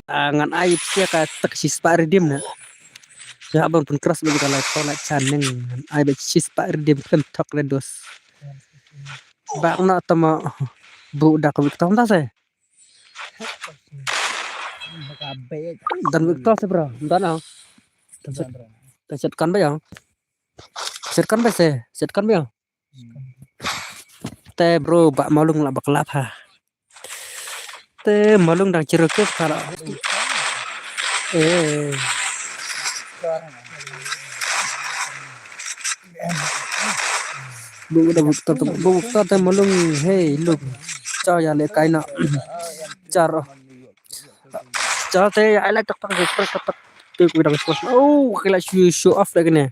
Ah, ngan ai sia ka tak shi spah redeem na. Ya ban pun keras bagi kalau kau nak caneng. Ai ba shi spah redeem kan tok le dos. Ba nak tama bu dak Victor ta se. Dan Victor se bro. Dan ah. Ta chet kan ba ya. Chet kan ba se. Chet kan ba ya. Te bro ba Malung la bakla ha. Te Malung dang chiro ke kala. Eh. Bu da Victor, bu Victor te Malung, hey look. Cha ya le kai na. Char. Cha te ya ai la tak tak express tak tak. Te ku dang express. Oh, kila show, show off lagi ni.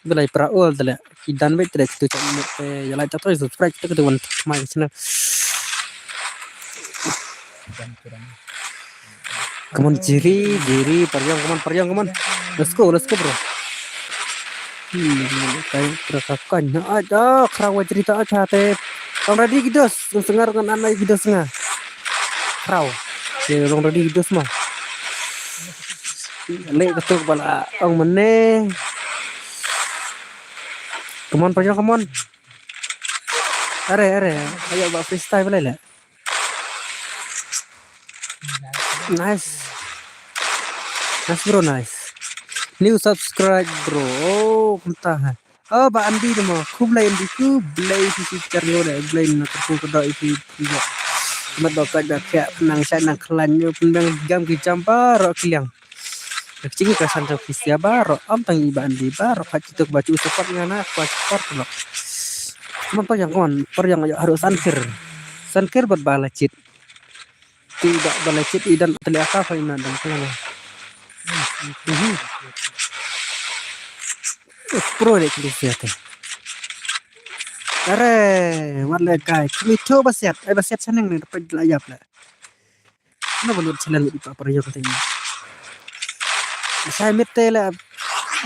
Belai pra ol tele. Ki dan bet tele tu cak mut te ya lai tak tak subscribe tak tu wan mai channel. Come on Jerry, Jerry, Parjong, come on Parjong, come on. Let's go, let's go bro. Hmm, kai pra ka kan. Aja khraw cerita aja te. Kong ready gidos, sengar kan anai gidos nga. Khraw. Ye long ready gidos ma. Leh ketuk bala ong mene. Come on Parjong, come on. Are, are. Ayo ba freestyle bala le. Nice. Nice bro, nice. New subscribe bro. Oh, kumta ha. Oh, ba Andy mo. Khublei Andy, khublei shi shi char ngo de. Khublei na kurkung kedo ipi ipi. Mat ba kaj ba kya nang shai nang klan yo pun bang gam ki jam baroh kiliang. Ka kching ka san jong Khristia baroh, am tang i ba Andy baroh, ka chitok ba chu support nga na, ka support lok. Mon Parjong, mon Parjong ïa haru Sankir. Sankir bad Balachit. Ti ba Balachit i dan tele aka fa ina dan kala. Mhm. Pro de Khristia te. Are, wat le kai. Kmi tho ba siat, ai ba siat saneng ne dapat la yap le. Ano ba lut channel di pa Parjong te. Sai mit te la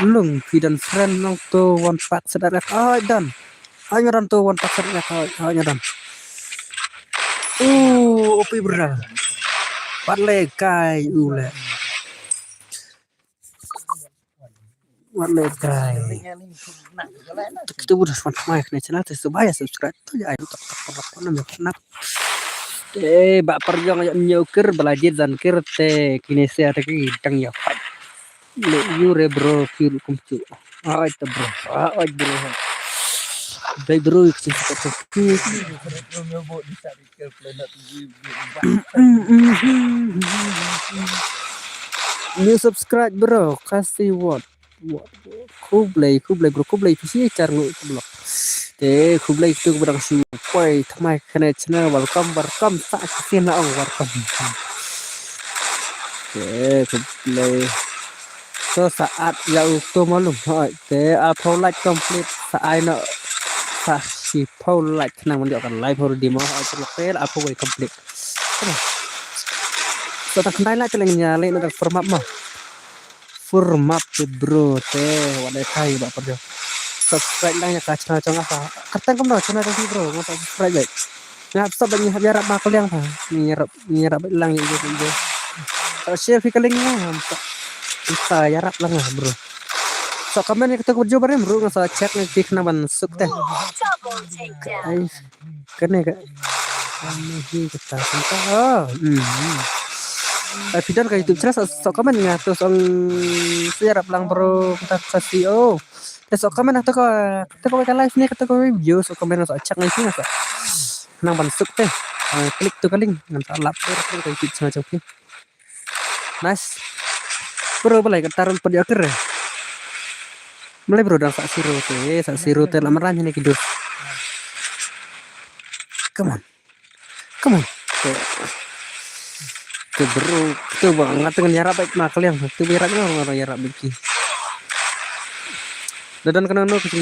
lung phi dan friend nong to one pack sedar ka ai dan. Ai ngaran to one pack sedar ka ai ngaran. Oh, opi bra. Wat le kai u le. Wat le kai. Kita udah fan mai kena channel tu supaya subscribe tu ya ayo tak tak tak tak nam ya kenap. Eh, ba Parjong ya nyokir belajar dan kir te kini saya te ki dang ya fight. Le yu re bro, ki ruh kum tu. Ai ta bro. Ai bro. Dai bro, ki tu. New subscribe bro, kasi what? What? Khublei, khublei bro, khublei phi shi char ngu khublok. Te khublei tu bro shu koi thamai kane channel, welcome, welcome, sa kasi na ong welcome. Te khublei. So sa at ya u to malum. Hoi, te a pho like complete sa ai no. Sa shi pho like nang man dio kan lai pho di mo. Hoi, te la pho wei complete. So ta khnai la te leng nya le na da format mo. Format te bro te wa de thai ba pho. Subscribe lang ya ka channel chong apa. Katang kam no channel chong bro, mo subscribe le. Nga sab ngi hap yarap ma ka liang ha. Ngi yarap, ngi yarap lang ngi ngi ngi. Ta share phi ka link nga. Ta yarap lang nga bro. So comment ngi kata ku jo barim bro, nga sa check ngi phi khnang ban suk te. Ai kane ka. Kane hi kata kata. Oh. Hmm. Ai phi don ka YouTube channel so comment nga tu song sa yarap lang bro kata ka C E O. Te so comment kata ko kata ko ka live ni kata ko video so comment so check ngi phi nga sa. Nang ban suk te. Ah, klik tu ka link ngan sa lap tu ka link ka YouTube channel jong phi. Nice. Bro balai ka tarum pad ya kere. Malai bro dang sa siro te, eh, sa siro te lam ran ni kidur. Come on. Come on. Te, te bro, te ba ngat ngan yarap baik ma kaliang. Te ba yarap ngan yarap baik ki. Dadan kana no ki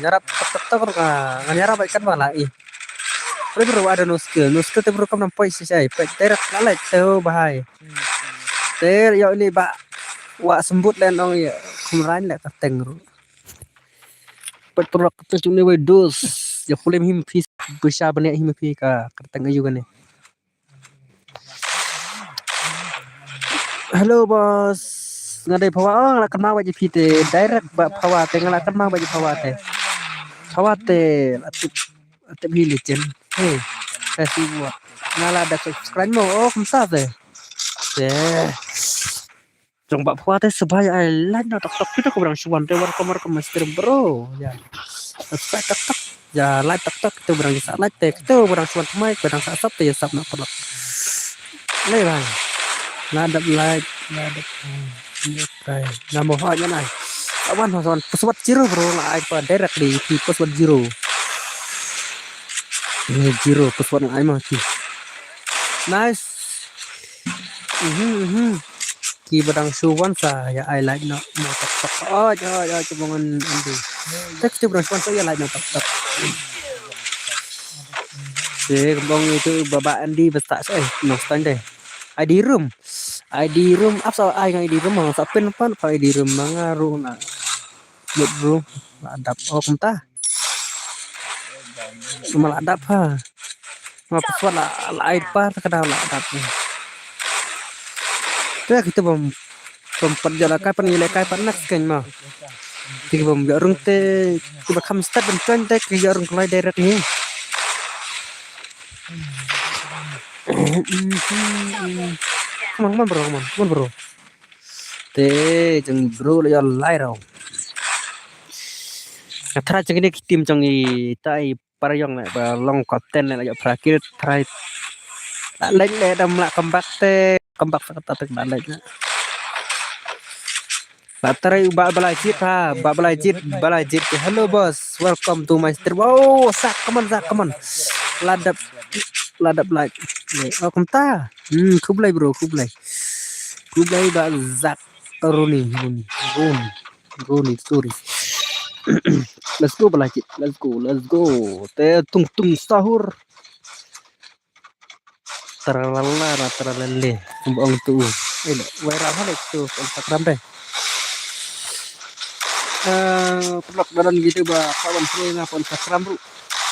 yarap tok tok tok ka ngan yarap baik kan bala i. Bro bro ada no skill, no skill te bro kam nam poi si sai, poi direct la lai te bahai. Te yo ni ba wa sembut len ong ya kumran le ka teng ru. Poi turok te jung ni wei dus. Ya kulim him phi bisa bane him phi ka ka teng ayu kane. Hello boss. Nga dei phawa oh, nga la kynmaw ba ji phi te direct ba phawa te nga la kynmaw ba ji phawa te. Phawa te la tip la tip hi lichin. Hey. Kasi buat. Nga la da subscribe mo oh kumsa te. Te. Jong ba phawa te sebai ai like na tok tok kita ko brang shuan te welcome welcome master bro. Ya. Subscribe tok tok. Ya like tok tok kita brang sa like te kita brang shuan thamai kita brang sa sap te ya sap na pelak. Lai bang. La dap like, la dap. Ni try. Na mo ha ya nai. Awan ha son password zero bro la ai pa directly pi password zero. Ni zero password ai ma ki. Nice. Mhm mhm. Ki badang shu wan sa ya ai like no mo tak tak. Oh ya ya cuma ngan ambil. Tek tu badang shu wan sa ya like no tak tak. Te kembang itu baba Andi bestak eh no stand deh. I D room. I D room apa sa ai ngai I D room mang sa pin pan pa I D room mangaru na. Yep bro. Adap oh kumta. Cuma la dap ha. Ma password la la ai pa ta kada la dap. Te kita bom bom pat jala kai pan ile kai pan next kan ma. Ti bom ya rung te ti ba kham start ban join te ki ya rung lai direct ni. Come on, come on bro, come on, come on bro. Te jeng bro la ya lai rau. Ka thra jeng ni ki team jong i tai par yong le ba long captain le la ya phra kit phra. La leng le dam la comeback te comeback sa kata te la leng. Ba trai ba balai jit ha ba balai jit balai jit. Hello boss, welcome to my stream. Oh sak kaman sak kaman. Ladap ladap like. Oh kumta. Hmm khublai bro khublai. Khublai ba zak Runi Runi Runi Runi sorry. Let's go balai jit. Let's go let's go. Te tung tung sahur. Tralala ra tralale. Kumba ong tu. Eh, viral ha tu Instagram deh. Eh, perlu dalam video ba kawan saya na Instagram bro.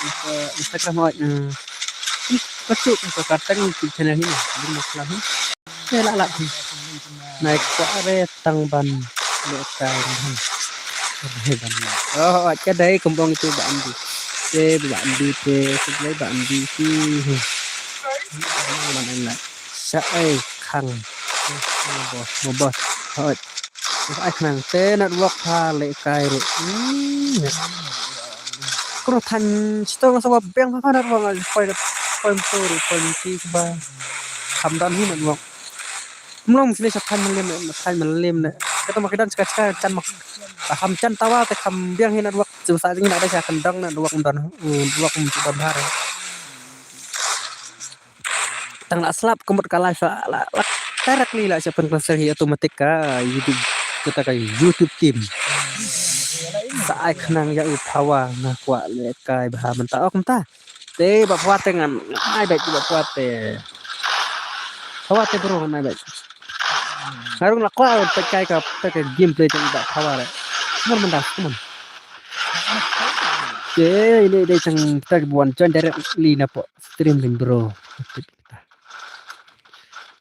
Insta- Instagram awak. Eh, kacuk ke katang YouTube channel ini. Ini masalah ni. Eh, lak lak ni. Naik kuat re tang ban. Lek kai. Re ban. Oh, aja dai kembang itu ba andi. Te ba andi te sebelah ba andi si. Mana nak? Sa ai khang. Bos, bos. Hot. Ai khnang te network pha leh kai ruh. Hmm, ne. Kru than chito nga sa wa beng pha network nga poi poi mtu ruh poi mti ba. Kham don hi network. Mlong sini sa than malim ne, than malim ne. Kata ma kidan chka chka chan mak. Kham chan tawa te kham biang hi network. Chu sa jing na da sa khandang network don. Hmm, network mtu don har. Tang la slap ka mut ka live la la la. Directly la sa pynklaser hi automatic ka YouTube, kata ka YouTube team. Sa ai khnang ïa u Phawa nga kwah leh kai bha mynta ok mynta. Te ba Phawa te ngan ai beit ba Phawa te. Phawa te bro ngan ai beit. Nga rung la kwah peit kai ka, ka gameplay jong ba Phawa re. Mur mynta, come on. Te ini dei chang ta buan join directly na po stream ring bro.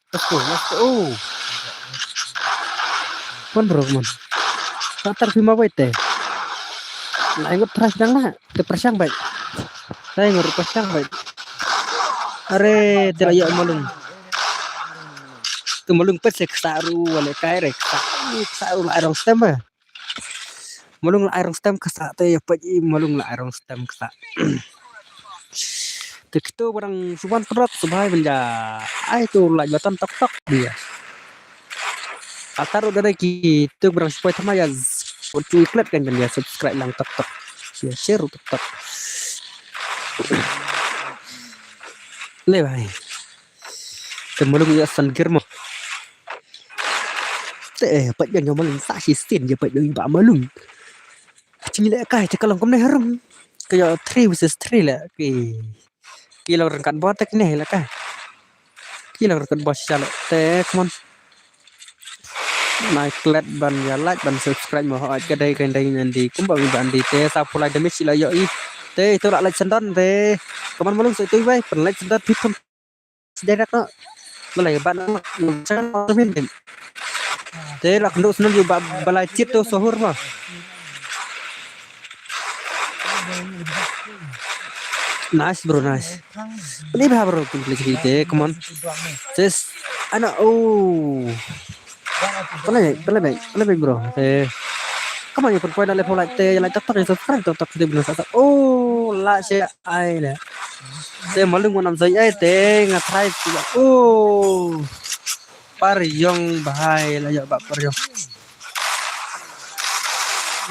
Let's go, let's go. Come on bro, come on. Ta tar phi ma bai te. Lai ngut pras dang na, te prasang bai. Lai ngut prasang bai. Are, te la ïa malung. Te malung pet se ksa ru wale kai re ksa. Ksa ru la rong stem eh. Malung la ai rong stem ka sa te ïa peit i malung la ai rong stem ka sa. Te kito barang suban perot subai benda. Ai tu la jatan tok tok dia. Atar udah ada kito barang subai tama ya. Ucu iklat kan benda subscribe lang tok tok. Ya share tok tok. Le bai. Te malung ïa san girmo. Te eh pat jong malung sa shi sin je pat jong ba malung. Ching le kai te kalong kumne harum. Ka ïa three versus three le ki. Ki long rangkat bot te kine le kai. Ki long rangkat bot sha le te come on. Nai klet ban ïa like ban subscribe mo hoi ka dei ka dei ngan di kumba mi ban di te sa pulai damage la ïoh i. Te itu la like sendon te. Come on malung sa itu bai pyn like sendon phi pun. Direct no. Balai ban no. Te lak ndu snun ju ba balai chit tu sohur ma. Nice bro, nice. Ni bha bro, complete hit eh, come on. Sis, ana oh. Play, play back, play back bro. Eh. Come on, you put point like like te, like tak tak subscribe tak tak te bro. Oh, la she ai le. Te malung mo nam zai ai te nga try tu. Oh. Par yong bahai la ya ba par yong.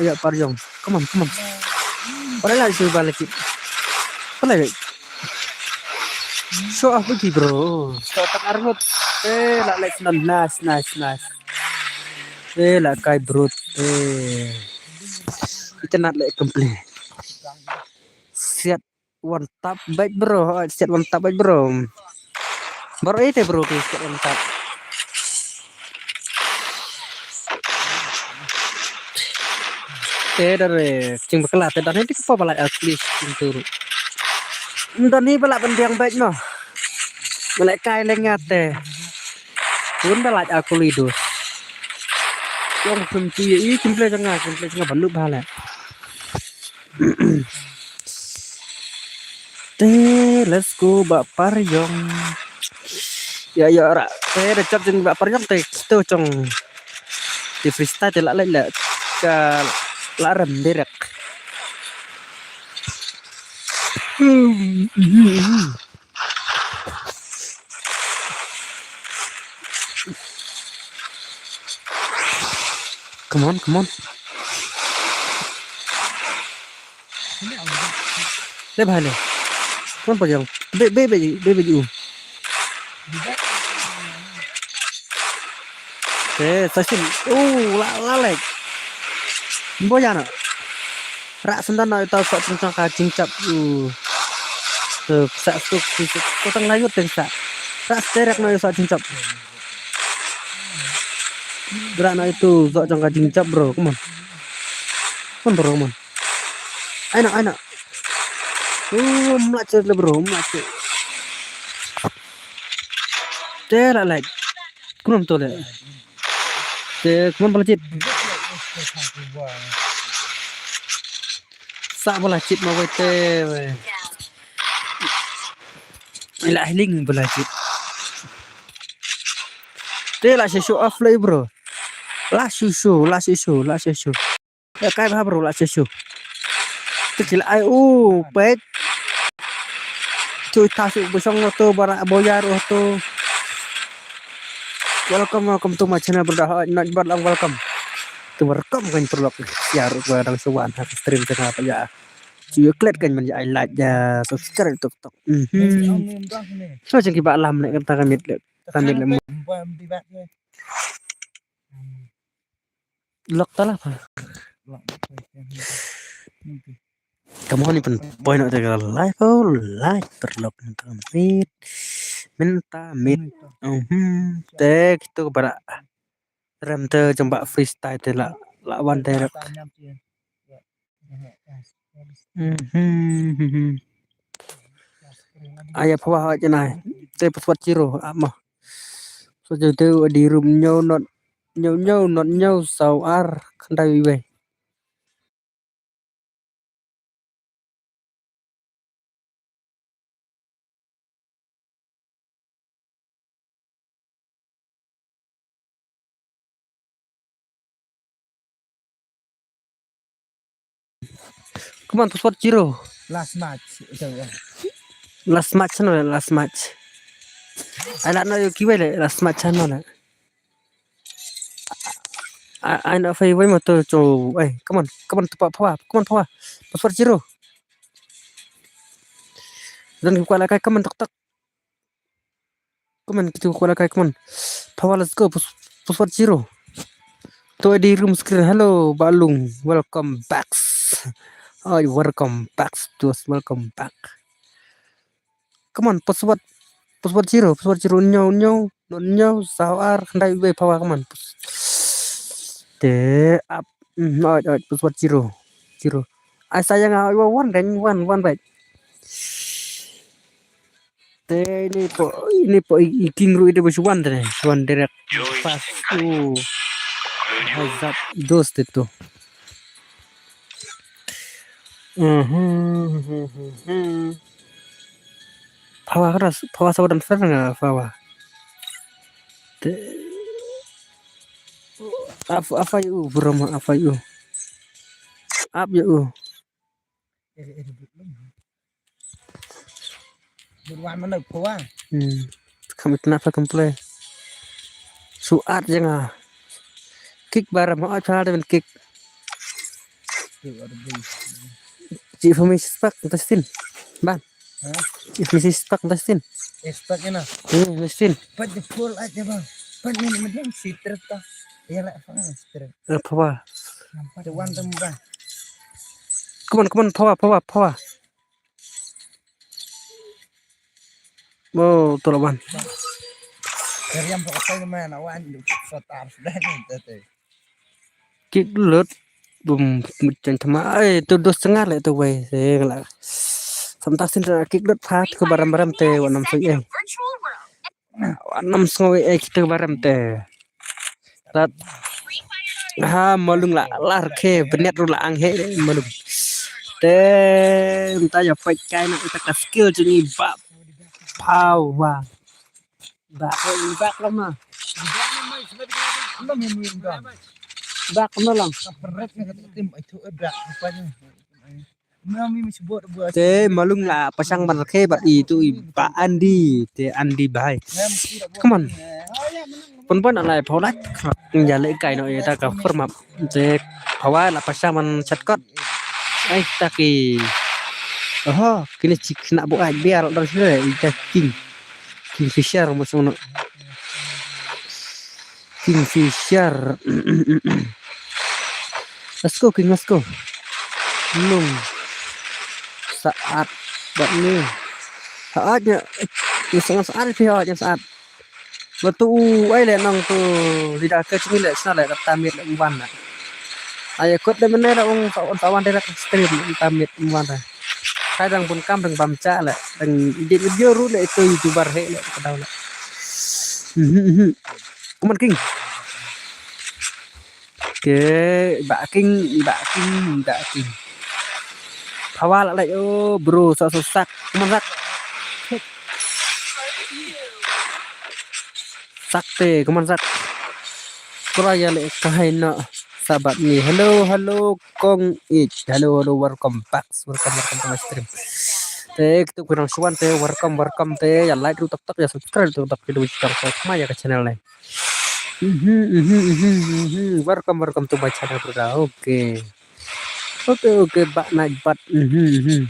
Ayo par yong. Come on, come on. Pala la su bala ki. Pala wait. Show off ki bro. Show tak arngut. Eh la like nan nice nice nice. Eh la kai bro. Eh. Kita nak like complete. Siap. One tap baik bro. Oh, set one tap baik bro. Baru itu bro tu set one tap. Te dare cing bakla te dare ti kapa balai at least cing turu. Ndani balai pendiang baik no. Balai kai lengat te. Pun balai aku lidu. Yang penting i cing ple janga cing ple janga bandu balai. Te let's go ba par yong. Ya ya ra. Te da chap jin ba par yong te to chong. Te freestyle te la la la ka la ram direct. Come on, come on. Le bhai le. Come on, pajang. Be be be be be. Eh, sasin. Oh, la la le. Boyana. Ra sandan na ita sa tengah ka jingchap. Uh. Tu sa tu tu tang layu teng sa. Ra serak na sa jingchap. Ra na itu zok jong ka jingchap bro. Come on. Come on bro, come on. Aina aina. Uh, mlacet le bro, mlacet. Te la like. Kunum to le. Te kumon bala chit. Sa bala chit ma wei te. Ila healing bala chit. Te la she show off lai bro. La shu shu, la shu shu, la shu shu. Ya kai bha bro, la shu shu. Te ki la ai u pek. Chui ta shu bu shong to bara boyar u to. Welcome, welcome to my channel brother. Hoi, not bad lang welcome. To welcome kan paralok. Siar u dang shu wan ha stream tengah apa ya. Chui klet kan man ya ai like ya subscribe tok tok. Mhm. So jeng ki ba lam le kan ta kan mit le. Ta kan mit le. Lok ta la pha. Come on, even point out the live, oh, live paralok nang tang mit. Mynta mit. Mhm. Te kitu bara. Rem te jemba freestyle te la, la wan direct. Mhm. Aya phawa ha janai. Te password zero ama. So je te di room ñiew not, ñiew ñiew not ñiew saw ar khyndai wei wei. Come on, password zero. Last match. Last match no, last match. Ai la no yo kiwei le last match no le. Ai na fai wei ma to cho. Ai, come on, come on, tupa phawa, come on phawa. Password zero. Don ki kwala kai, come on, tok tok. Come on, kitu kwala kai, come on. Phawa, let's go. Password zero. To di room screen. Hello, Balung. Welcome back. Oh, welcome back. Just welcome back. Come on, password. Password zero, password zero, ñiew, ñiew, not ñiew, saw ar, khyndai wei phawa, come on. Te, up. Mm, oi, oi, password zero. Zero. Ai, sayang, ai, wan, wan, wan, wan, wan, bai. Te, ini po, ini po, i, i king ru ide bus wan, te, wan direct. Pas, uh. Hazat, dos, te, tu. Mhm. Phawa keras, phawa sawa dan serang phawa. Te. Apa, apa yu, bro, apa yu? Apa yu? Berwan mana phawa? Hmm. Kami kenapa kemple? Suat jangan. Kick barang mau aja ada kick. Ci fami spak Dustin. Bang. Ci fami spak Dustin. Spak ina. Hmm, Dustin. Pat de full aja bang. Pat ni medang si terta. Ya lah apa stres. Apa? Nampak de wan tem bang. Come on, come on, phawa, phawa, phawa. Oh, tolak wan. Keriam pakai mana wan sotar sudah ni tete. Kick lut bum mecen thma ai tu dos tengah le tu wei se la. Samta sin kick lut pha tu baram baram te wanam soi eh. Wanam soi eh kitu baram te. Rat. Ha, malung la lar ke benet ru la ang he malung. Te nta ya pai kai na ita ka skill jing i ba phawa. Ba ko i ba ko ma. Ba ko ma lang. Te malung la pasang ban khe bat i tu i ba Andi te Andi bai. Come on. Pon pon alai phaw lait. Ya le kai no ita ka khur map. Te phawa la pasang ban chat kot. Ai ta ki. Oho, kini chik na bu ai biar dor sile ita king. Kingfisher mo sono. Kingfisher. Let's go, King, let's go. Lung. Saat. Bat ni. Saat nya. Ni sangat saat pi saat nya saat. Batu u ai le nang tu. Lidah ke sini le sana le tamit le umban le. Ai kot de mene le ung tawan de le stream tamit umban le. Kai dang bun kam dang bam cha le. Dang edit video ru le itu YouTuber he le kedau le. Mhm, mhm. Come on, King. Okay, ba King, ba King, ba King. Phawa la lai, oh, bro, sak, sak, sak. Come on, sak. Sak te, come on, sak. Kora ïa leh kai noh sabat ni. Hello, hello, Kong Ich. Hello, hello, welcome back. Welcome, welcome to my stream. Te, kitu ku nang shuan te, welcome, welcome te. Ïa like ruh tak tak, ïa subscribe ruh tak tak, kitu ku tang sa ma ïa ka channel ni. Mhm, mhm, mhm, mhm. Welcome, welcome to my channel, brother. Okay. Okay, okay, ba na bat. Mhm, mhm.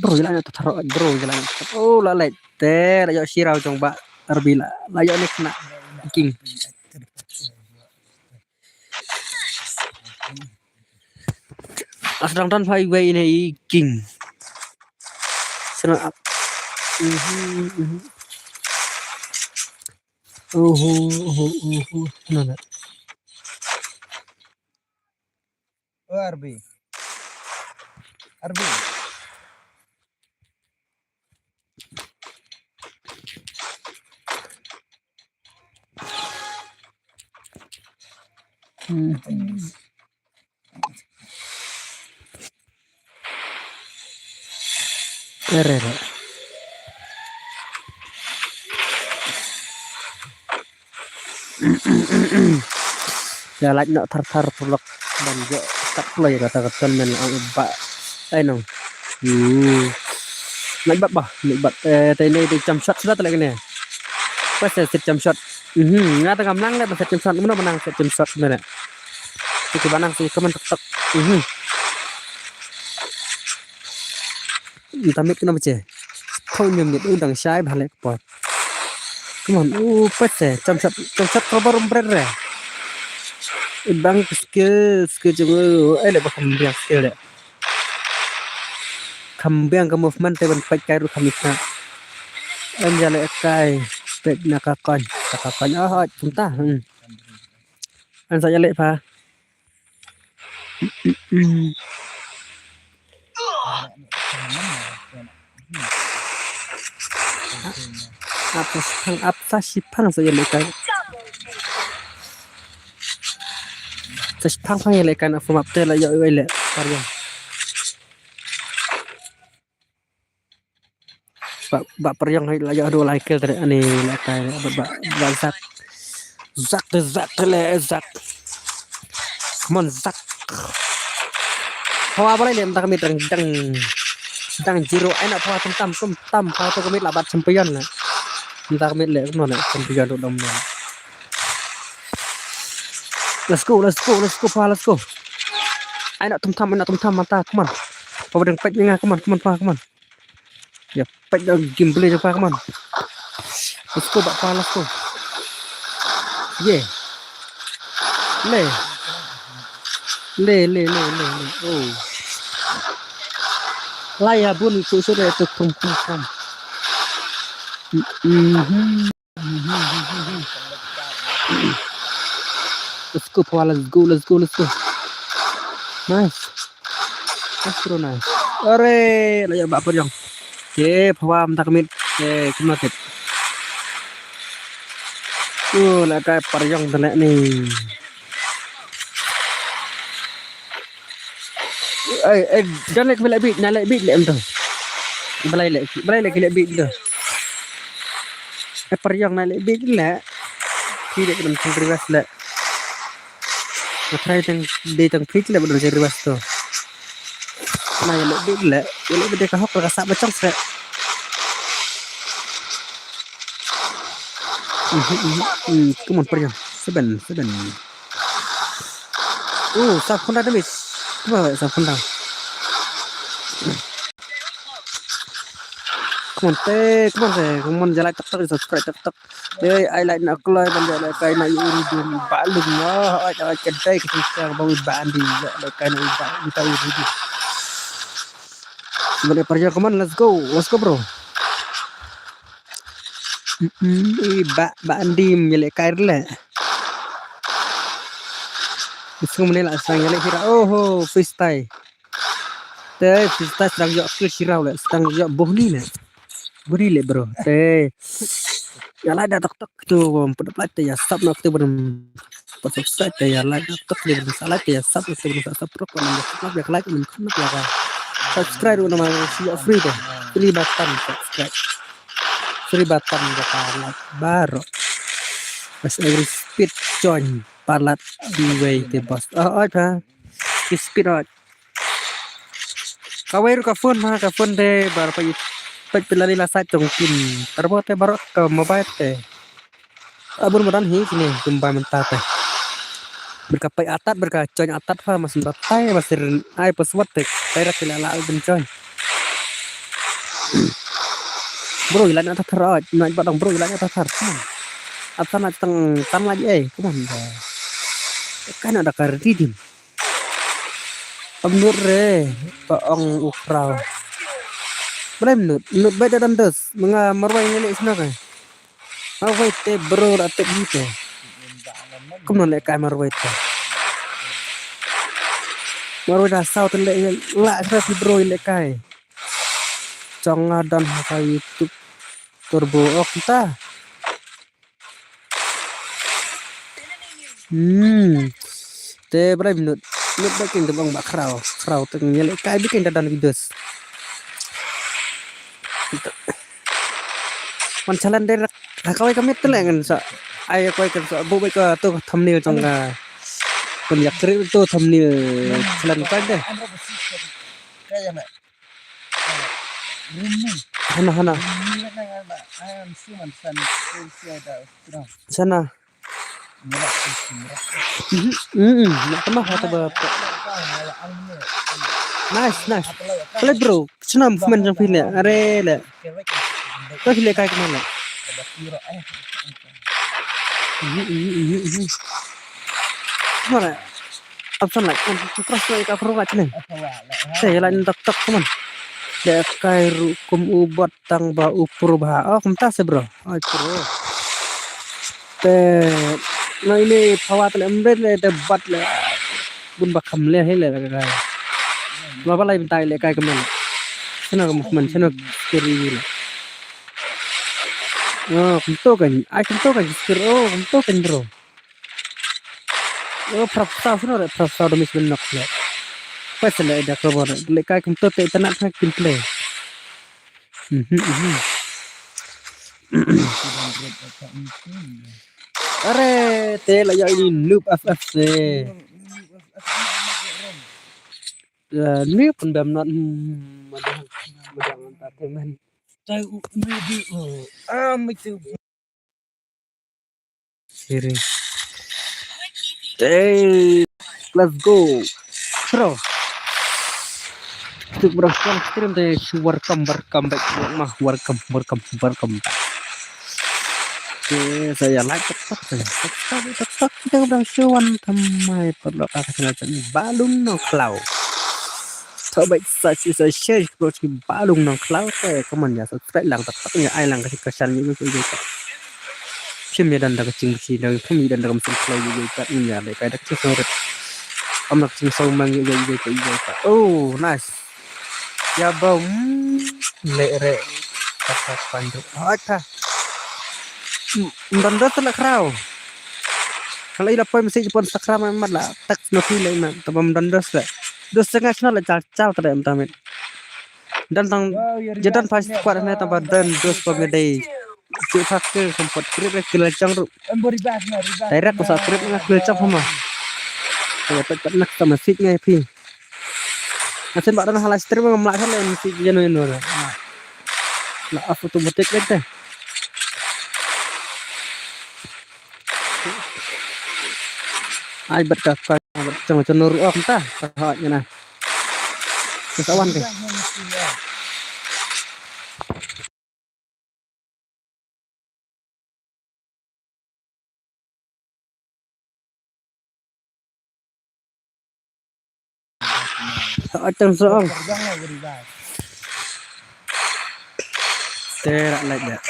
Bro, ïa la na ta tharo, bro, ïa la na ta. Oh, la leh. Te, la ïoh shiraw jong ba. Arbi la. La ïoh ni kena. King. As dang don phai wei ne i king. Sana ap. Mhm, mhm. Oho, oho, oho. Na, na. Oh, Arbi. Arbi. Hmm. Re, re. Ïa lait noh thar thar pulok ban ïoh start play kata ka tournament ong i ba. Ai nong. Hmm. Lait bat ba, lait bat. Eh, te ne te jump shot suda te leh kane. Pas te sit jump shot. Mhm, nga te ngam nang leh ba sit jump shot. Mano ba nang sit jump shot mene. Te ki ba nang si kaman tok tok. Mhm. Nta mit kena bache. Thon nyam mit u dang shai bha leh kpot. Come on, u pet se, cham chat, cham chat proper um bret re. Bang skill, skill jong u, eh, leh ba kham biang skill leh. Kham biang ka movement te ban peit kai ruh kham isna. Em ja leh kai, peit na ka kon, ka kon, ah, ah, kumta, hmm. An sa ja leh pha. Ap sa shipang, ap sa shipang sa ïa leh kai. Sa shipang pang ïa leh kai na form up te la ïa oi leh pariang. Ba, ba pariang hai la ïa do lai kel tare ani la kai ba, ba, ba Zak. Zak te Zak te le Zak. Come on Zak. Hawa balai le mta kami dang dang dang zero ai na phawa tum tam tum tam phawa tu kami la bat champion na. Mta kami le kumno na champion tu dom na. Let's go, let's go, let's go, phawa, let's go. Ai na tum tam, ai na tum tam mata, come on. Phawa dang pet nga, come on, come on, phawa, come on. Ya, pet da gameplay jong pha, come on. Let's go, ba pha, let's go. Yeah. Le. Le, le, le, le, le. Oh. Lai ha bun su su le tu kum kum kum. Mhm. Let's go, phawa, let's go, let's go, let's go. Nice. Nice, bro, nice. Are, la ïa ba pariang. Ke, phawa, mta kemit. Ke, kemit. Uh, la kai pariang telek ni. Ai, ai, jan leh kemit leh bit, na leh bit leh em tu. Balai leh, balai leh ki leh bit tu. Eh, pariang na leh bit leh. Ki leh kena mesti reverse leh. Nga try tang dei tang phi leh ba don reverse tu. Na ïa leh bit leh, ïa leh bit ka hok la ka sah ba chong seh. Mhm, mhm, mhm. Come on, pariang. Seven, seven. Oh, sap khunda damage. Come on, sap khunda. Come on, te, come on, te, come on, ja like tak tak, subscribe tak tak. Te, ai like na kloi ban ja like kai na ïa u Riddim ba lum na, ai ai ka dei ka sing ba u ba andi ja like kai na u ba u ta u Riddim. Ba le parja, come on, let's go, let's go, bro. Mm, mm, i ba ba andim ïa le kai le. Isung mane la sang ïa le hira. Oh ho, freestyle. Te freestyle sedang ïoh skill shiraw le, sedang ïoh bohni le. Bohni le, bro. Te. Ïa like da tok tok tu, put like te ïa sub nok te bro. Put subscribe te ïa like da tok te bro. Sa like te ïa sub nok te bro. Sa sub tok bro. Sa like bro. Subscribe bro, nama si free te. Free button subscribe. Free button bro, like baru. Bas every speed join palat di wei te bas. Ah, ah, ha. Di speed ah. Kawei ruh ka phone ha, ka phone te bar pa it. Pek pilali la sat jong kin. Terbo te baru ka mobile te. Abun madan hi kine kumba mynta te. Berka pek atat, berka join atat ha, mas mynta tai, mas rin ai password te. Tai rak kila la album join. Bro, ila na tathar, na ba dang bro, ila na tathar. Ata na tang tan lagi eh, come on. Kana da ka redeem. Pamnut re, pa ong ukraw. Boleh menut, menut baik dah dan dos. Menga marwai ngelik sana kai. Marwai te bro da tip hito. Kumno le kai marwai te. Marwai da sau te le la sra si bro le kai. Chong nga dan ha ka YouTube turbo ok ta. Hmm. Te brai minut. Minut ba kin debang ba kraw. Kraw te nyele kai bikin dadan videos. Man chalan dei rak. Ha kawai ka mit te le ngan sa. Ai kawai kan sa bu bai ka tu thumbnail jong ka. Kun yak kri tu thumbnail chalan kai deh. Hana, hana. Sana. Mhm, mhm, nak tambah atau apa? Nice, nice. Play bro, sana movement jong phi le. Are le. Kau phi le kai kemana? Mhm, mhm, mhm, mhm. Kemana? Option like, kan, press like, ka pro ka chileng. Te, ila ni tak tak, come on. Dei kai ruh kum u bot tang ba u pro ba. Oh, kumta se, bro. Ai, pro. Te, na ini power te le, embe le, te bat le. Bun ba kham le, he le, le, le. Ba ba lai bentai le, kai kemen. Sana ka movement, sana scary le. Oh, kumto kan. Ai, kumto kan, scary. Oh, kumto kan, bro. Oh, prap sa, sana le, prap sa, demi sebenak le. Pas le, dah keluar. Le, kai kumto te, tanak, tanak, kin play. Mhm, mhm. Are, te la ya ini Noob F F C. Ya, ni pun bam not, hmm, madang, madang entertainment. Tahu, ni di, oh, ah, macam. Siri. Hey, let's go. Bro. Tuk bro, welcome stream te, welcome, welcome back. Ma, welcome, welcome, welcome back. Oke, saya like tek tek, saya tek tek tek tek, kita bro, cuan thamai perlu ka channel ni Balung Nongkhlaw. Tau baik sa, sa share bro, si Balung Nongkhlaw te, come on ya, subscribe lang tek tek ya, ai lang ka channel ni, ni, ni. Phim ïa don da ka jingpyni, phim ïa don da ka mynsiem khlaw ïa ïa pat, ngin ïa leh kai da ka jingsngewrit. Am da ka jingsngewmang ïa ïa ïa ïa pat. Oh, nice. Ïa bro, hmm, leh re. Kata pandu. Hoi ta. Hmm, don dos la kraw. Kalau ila poi mesti jepon sakram mat la. Tak snoki le mat. Tabam don dos la. Dos setengah sno la chal chal tada em tamit. Dan tang, jadan pas squad ne tang ba dan dos ba me dei. Cuk hak ke sempat krit ke lajang tu. Direct ko sa krit nga ke lajang sama. Ya pat pat nak sama sit ngai phi. Asen ba dan halai stream ngam lah halai sit jeno jeno na. La off automatic le te. Ai bat ka ka bat chang chang ru ok ta. Ka ha nya na. Sa wan ke. Atang soang. Terak like that.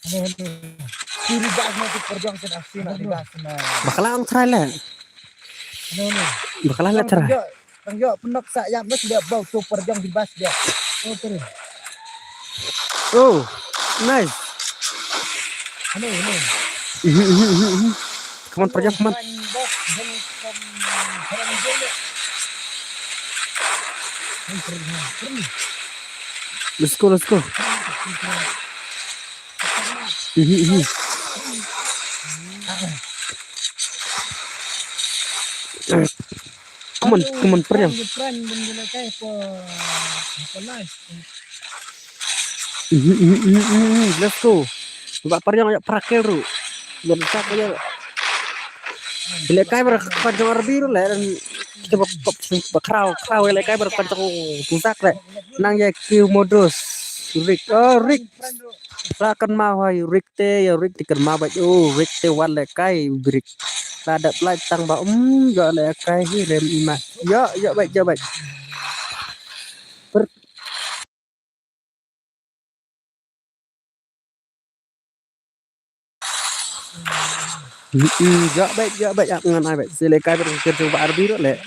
Hello, hello. Suri gas na tu perjuang ken aksi nak di gas na. Bakla ang try le. Hello, hello. Bakla le try. Tang yo, tang yo penok sa yam na sudah bau tu perjuang di bas dia. Oh, terus. Oh, nice. Hello, hello. Mhm, mhm, mhm, mhm. Come on, perjuang, come on. Let's go, let's go. Mhm, mhm. Come on, come on, perjuang. Mhm, mhm, mhm, mhm, mhm. Let's go. Ba perjuang ya prakel ru. Ba sa ko ya. Ile kai ber kan jong arbi ru le. Kita ba, ba, ba kraw, kraw ile kai ber kan jong tusak le. Nang ya kiu modus. Rick. Oh, Rick. Sa kan ma hai Rick te, ya Rick te kan ma ba. Oh, Rick te wan le kai Rick. La dap lai tang ba um ya le kai hi rem ima. Ya, ya ba, ya ba. Per- Mm, mm, ya ba, ya ba, ya ngan ai ba. Sile kai ba ker ba arbi ro le.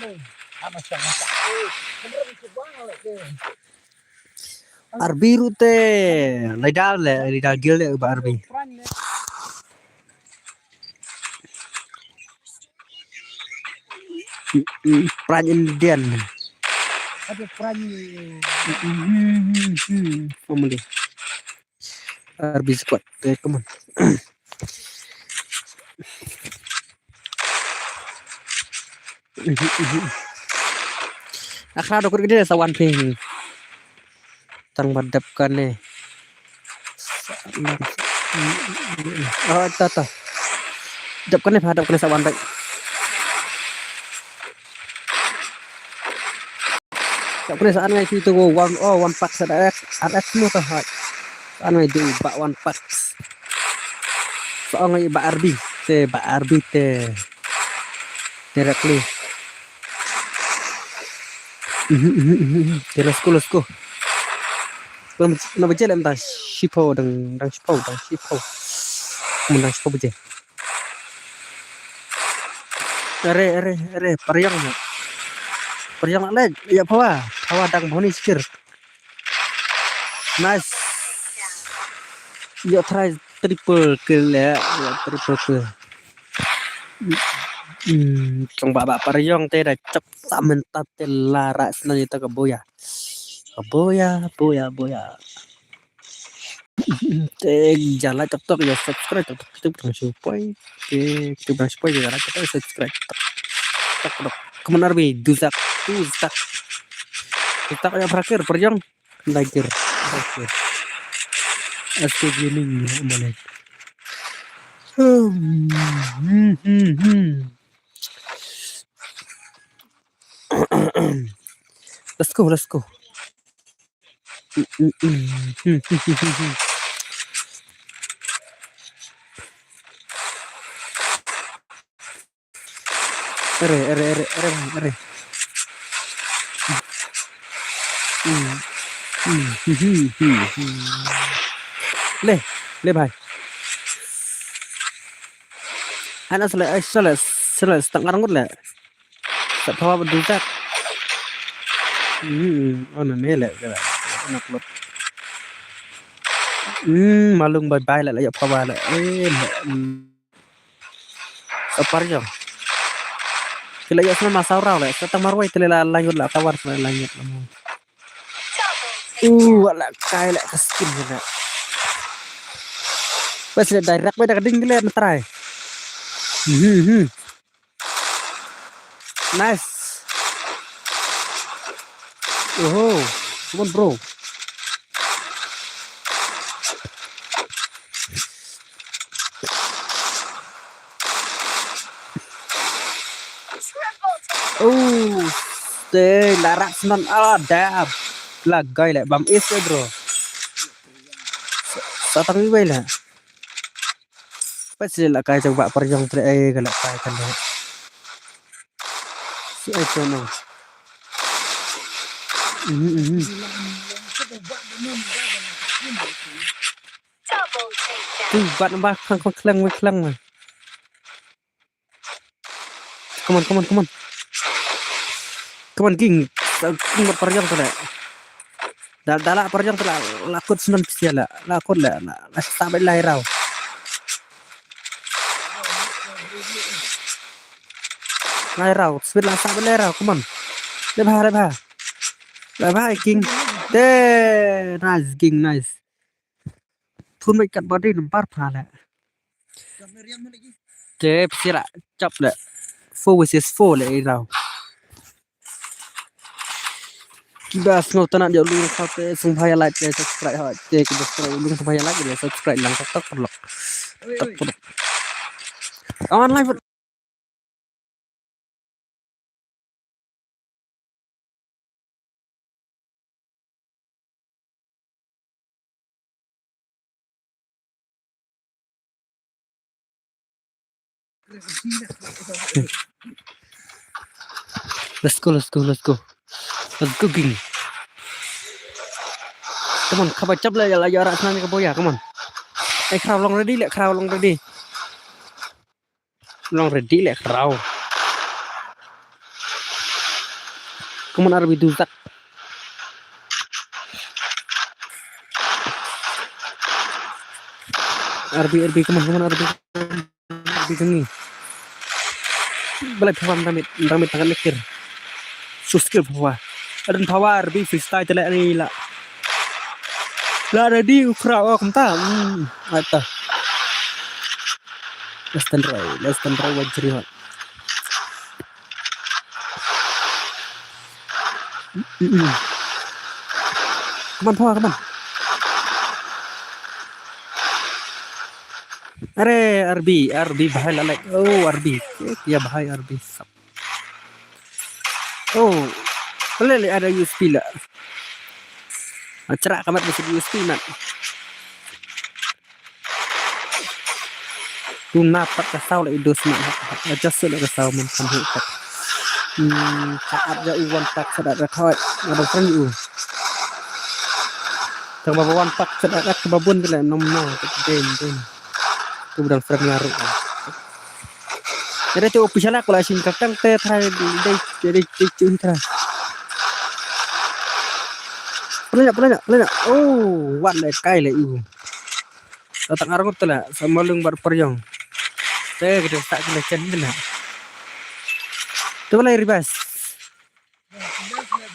Arbi ru te, lai dal le, lai dal gil le ba arbi. Mm, mm, Prime Indian. Ada Prime. Mm, mm, mm, mm, mm. Family. Arbi squad. Okay, come on. Akhra dokut gede sa wan ping. Tang ba dep kane. Oh, ta, ta. Dep kane pha, dep kane sa wan bai. Dep kane sa an ngai tu wan, oh, wan pak sa da ek, an ek semua ta hai. Sa an ngai du ba wan pak. Sa an ngai ba arbi, te ba arbi te. Directly. Mhm, mhm, mhm, mhm. Te let's go, let's go. Pem, na baje lem dang shiphew, dang, dang shiphew, dang shiphew. Mun dang shiphew baje. Are, are, are, pariang na. Pariang na lek, ya phawa, phawa dang bhoni sikir. Nice. Yo try triple kill ya, ya triple kill. Hmm, chong ba ba pariang te da chok sa mynta te la ra sna ni ta ka boya. Ka boya, boya, boya. Te ja like tok tok, ya subscribe tok tok, kita bilang supaya. Te kita bilang supaya ja like tok tok, subscribe tok tok. Come on arbi, dusak, dusak. Dusak ya prakir, pariang. Dagger, dagger. S K Gaming, mana? Hmm, hmm, hmm, hmm. Let's go, let's go. Are, are, are, are, are. Hmm. Hmm. Hmm. Hmm. Hmm. Le, le bhai. Ana sele, ai sele, sele stang arngut le. Sa phawa ba dul tak. Hmm, oh, na ne le, le, le, na klot. Hmm, malung bye bye le, le, ya phawa le. Eh, le, hmm. Sa par jong. Ki la ïoh sna ma saw raw le, sa tang marwei te le la lanjut la kawar sna lanjut la mo. Uh, wala kai le ka skin le. Bas le direct bai da ka ding le na try. Mhm, mhm. Nice. Oho, come on, bro. Oh, stay, la rat snan ala dab. La gai le bam is, eh, bro. Sa-, satang iwei le. Pat sili la kai jong ba par jong tre ai ka la kai ka le. Si ai to no. Mhm, mhm. Tu bat ba khang khang khleng wei khleng. Come on, come on, come on. Come on, King. King bat parjong tu le. Da da la parjong tu la, la kut snem sia la. La kut la. La, la sa bat lai rau. Lai rau, speed la sa bat lai rau. Come on. Le bha, le bha. Le bha, King. De, nice, King, nice. Thun mai kat body number pha le. Te psi la chop le. Four versus four le i rau. Kiba sngewtynnat ïa u lung kha te sngewbha ïa like te subscribe ha te kiba sngewtynnat ïa u lung sngewbha ïa like ïa subscribe lang tok tok paralok. Tok tok. Online. Let's go, let's go, let's go. Let's go, King. Come on, khaba chap la ïa la ïa ra sna ni ka boya, come on. Eh, khraw long ready le, khraw long ready. Long ready le khraw. Come on, R B do that. R B, R B, come on, come on, R B. R B jong ngi. Balai phawa, dang mit, dang mit tangan lekir. Sus skill phawa. Adan phawa, R B freestyle tele ani la. La ready u khraw, oh, kumta. Hmm, ata. Less than right, less than right, wajri hot. Mm-mm. Come on, Paul, come on. Are, R B, R B bahai lalek. Oh, R B. Ya bahai R B. Sap. Oh, le le ada U S P la. Achra kamat bisi U S P mat. Tuna pat ka saw la i dos mat. Adjust la ka saw man kan hu pat. Hmm, saat ja u wan pat saat ka thoi. Ada friend u. Tang ba wan pat saat ka babun le nom no. Den den. Tu budang friend ngaru. Jadi tu official aku la sing katang te trai dei dei dei tu trai. Pelanya pelanya pelanya. Oh, wan le kai le u. Tatak ngarngut tu la sama lung bar perjong. Te kita tak kena chen kena. Tu lai ribas.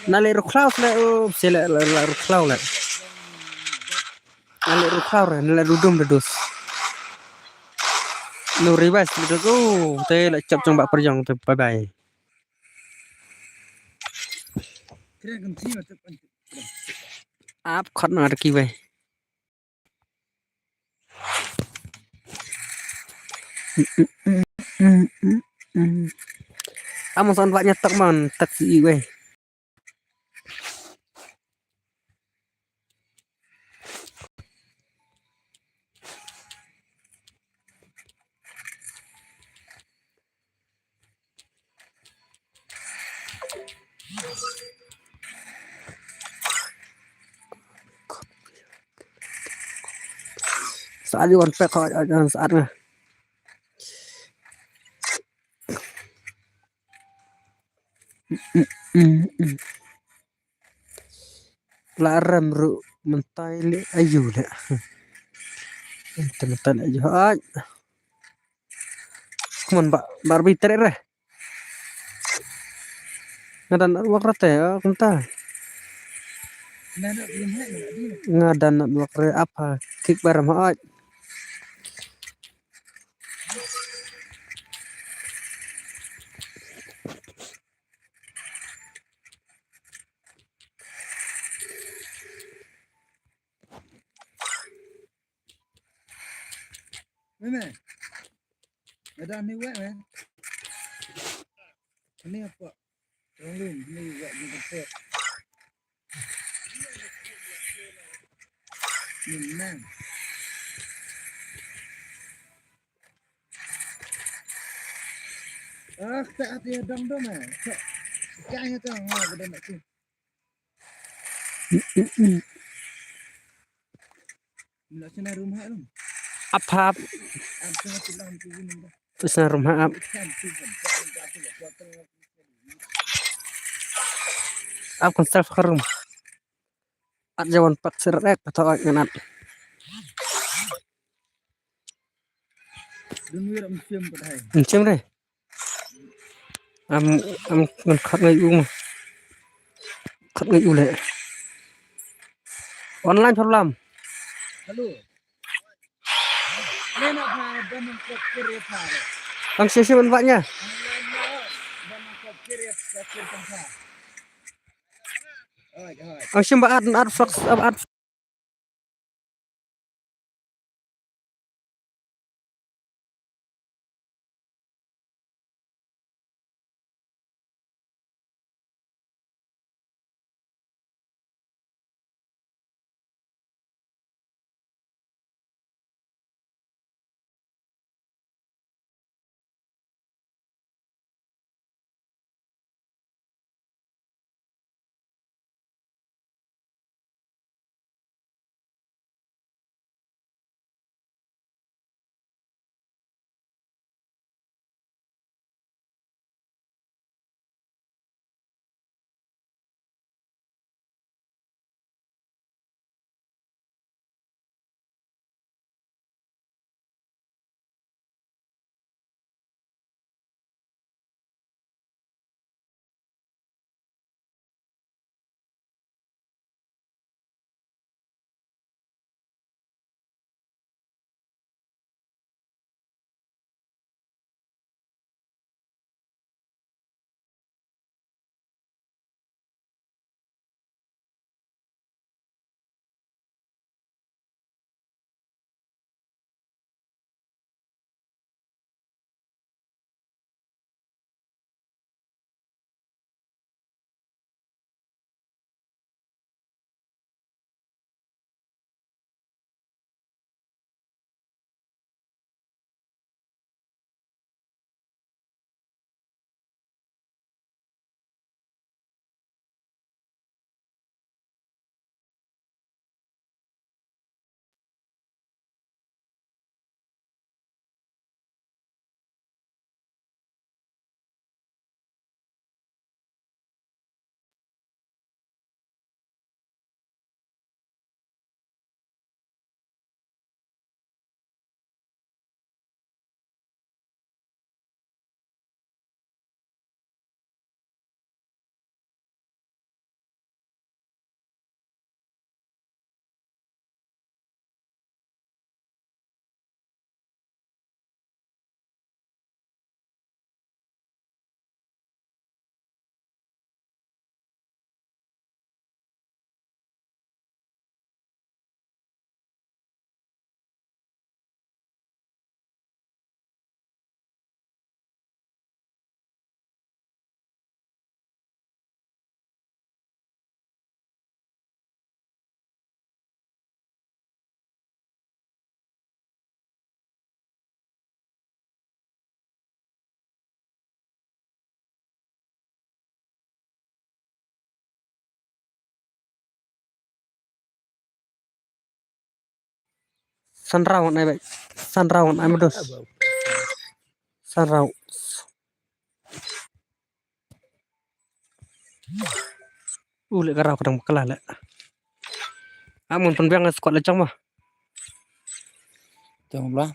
Na le ruklaw le u sele la ruklaw le. Na le ruklaw re, na le rudum de dus. Nu ribas de dus. Oh, te la chap chang ba perjong te bye bye. Ap khot na de kiwei. Amo san ba nyatak man tak si iwei. Saat di wan pek kau aja saat na. La ram ru mentai le ayu le. Te mentai le ayu. Ai. Come on, ba, ba R B trek re. Ngadan network rate, ah, kumta. Ngadan network re apa? Kick baram ai. Meme. Ada ni wek, mem. Ini apa? Tolong ni wek ni tempat. Ni mem. Ah, tak ada dong dong eh. Kaya tu, ah, ada nak tu. Ap hap. Sna rum hap. Ap kan self ka rum. At jawan pak sir ek pato ak ngan at. Nchem re. Am, am ngan khat ngai u ma. Khat ngai u le. Online problem. Hello. Ang sisi man ba nya. Ang sim ba at, at fox, at. San round ai bai. San round ai mados. San round. U le ka rau ka dang bakla le. Amun pynbiang squad le chang ma. Chang bla.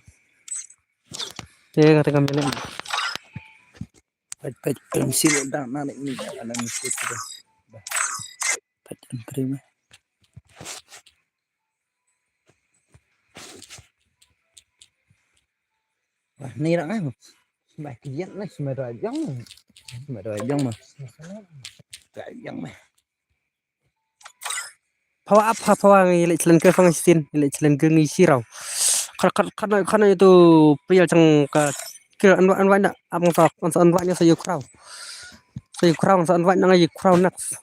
Te ka te ka mele. Pet pet pensil dang na ni ni ana ni tu tu. Pet entry me. Wah, ni rak ai. Bai kian na sima rajang. Sima rajang ma. Rajang ma. Phawa ap phawa ngi le chlen ke fang sin le chlen ke ngi sirau. Khat khat khat khat itu prial chang ka kil an an wan ap ngsa an an wan sa yu krau. Sa yu krau sa an wan ngi krau next.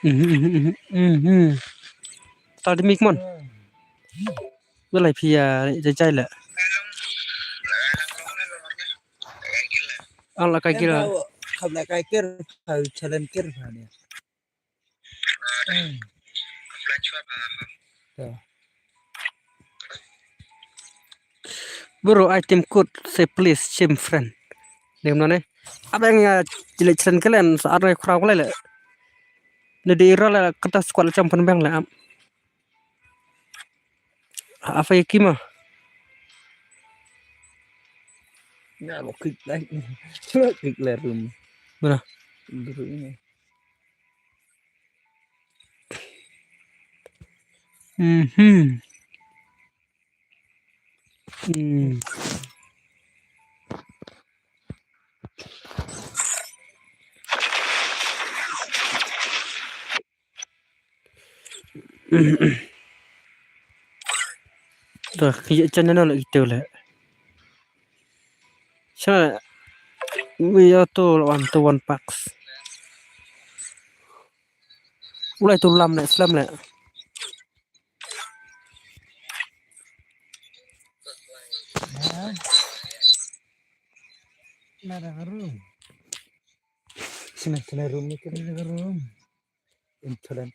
Mhm, mhm, mhm, mhm. Tal demi kemon. Belai pia jajai le. Ang la ka gila. khap la kai ker, khap challenge ker pha ne. Bro, item code, say please, shim friend. Nim nane. Abang ya, jilek challenge kelen, sa arne khraw kelen le. Ne di ira le, kata squad le champion bang le am. Apa ya kima? Ya, lo klik like. Lo klik le room. Mana? Dulu ini. Mhm. Hmm. Dah, kaya channel lagi tu lah. Sa, we are to one to one packs. Ulai tu lam le, slam le. Nada room. Sini, sini room ni kan. Nada room. Intolerant.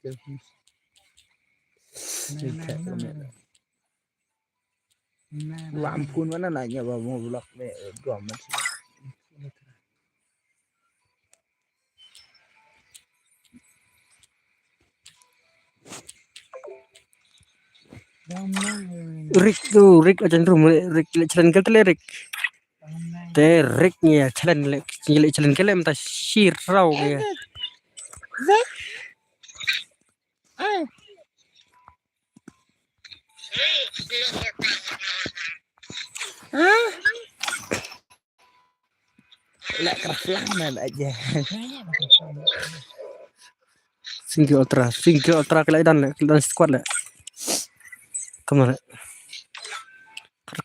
Nada room. Wa ampun mana nanya ba mo vlog me dua man. Rik tu, Rik ajan tu, Rik le challenge ke le Rik. Te Rik ni ya challenge le, ni le challenge ke le mta shirau ni ya. Lek raflang na aja. Single ultra, single ultra kila dan le, kila dan squad le. Kamar le.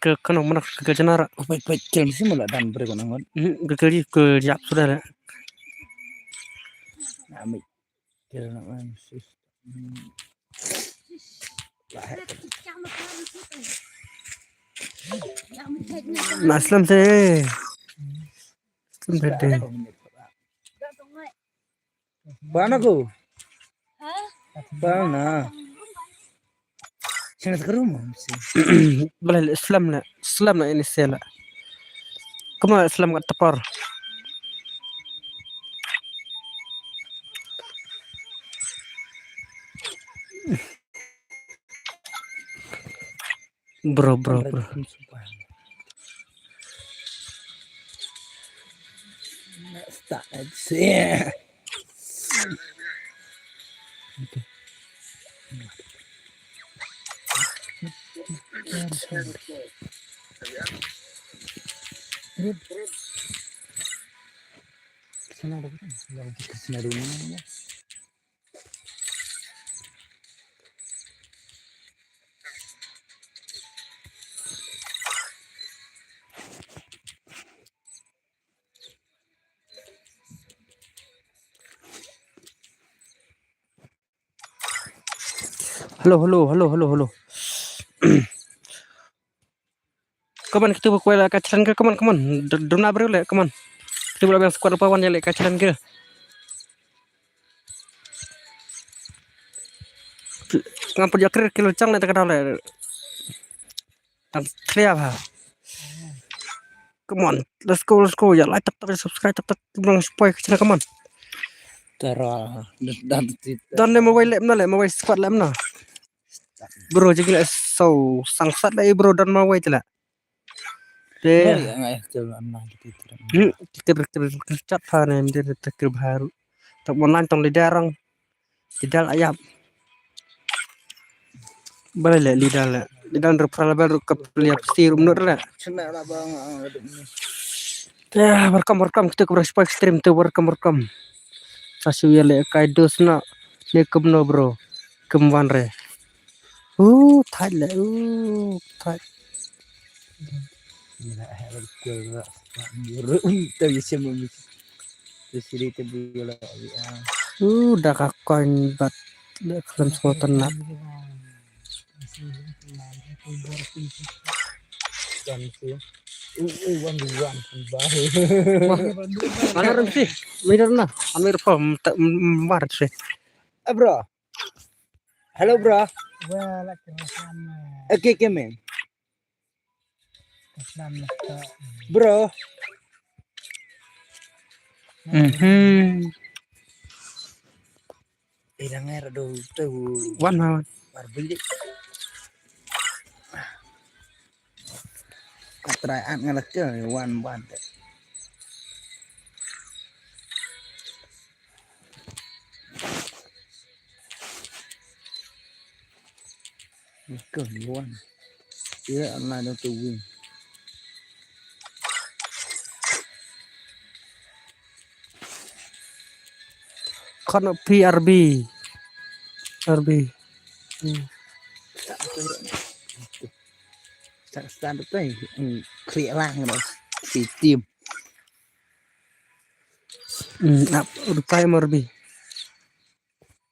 Ke kano mana ke jenara. Pai pai kel si mula dan beri ko nangon. Ke ke ke jap sudah le. Ami. Kel na man sis. Naslam se. Naslam se. Bana ko. Bana. Sina sekerum. Bala Islam na, Islam na ini sela. Kuma Islam kat tepar. Bro, bro, bro. Start. Hello, hello, hello, hello, hello. Come on, kita buat kuala kacang ke, come on, come on. Dona beri le, come on. Kita buat yang squad apa wan jale kacang ke. Ngam pun jakir kilo cang le tak ada le. Tang clear ha. Come on, let's go, let's go. Ya like tak tak, subscribe tak tak, bilang spoil ke channel, come on. Tara dan dan. Dan le mawai le mna le, mawai squad le mna. Bro, jing le so sangsat le bro, dan mawai tela. Te. Kir kir kir chat ha ne, mde te kir baru. Tak mon lan tong lidarang. Lidal ayap. Bala le lidal le. Lidal ru pral bal ru kap liap sir umnur le. Ya, welcome, welcome. Kita ke berang spoil stream tu, welcome, welcome. Sasu ya le kai dos na. Le kumno bro. Kumwan re. Uh, thait le. Uh, thait. Ila hera kul ra. Ru ta yisem mi. Sili te bula. Uh, da ka koin bat. Le khlem smotan na. Dan si. Wah, mana orang sih? Mana na? Amir pom tak mar sih. Eh, bro. Hello, bro. Waalaikumsalam. Okay, okay, man. Bro. Mhm. Ira ngai ra do tu. Wan ma wan. War buli. Atrai an ngalak ke wan wan. Ke wan. Ira an lai do tu win. Kon P R B. R B. Hmm. Sa sa tu. Hmm, klik lang no. Si tim. Hmm, ap, reply ma R B.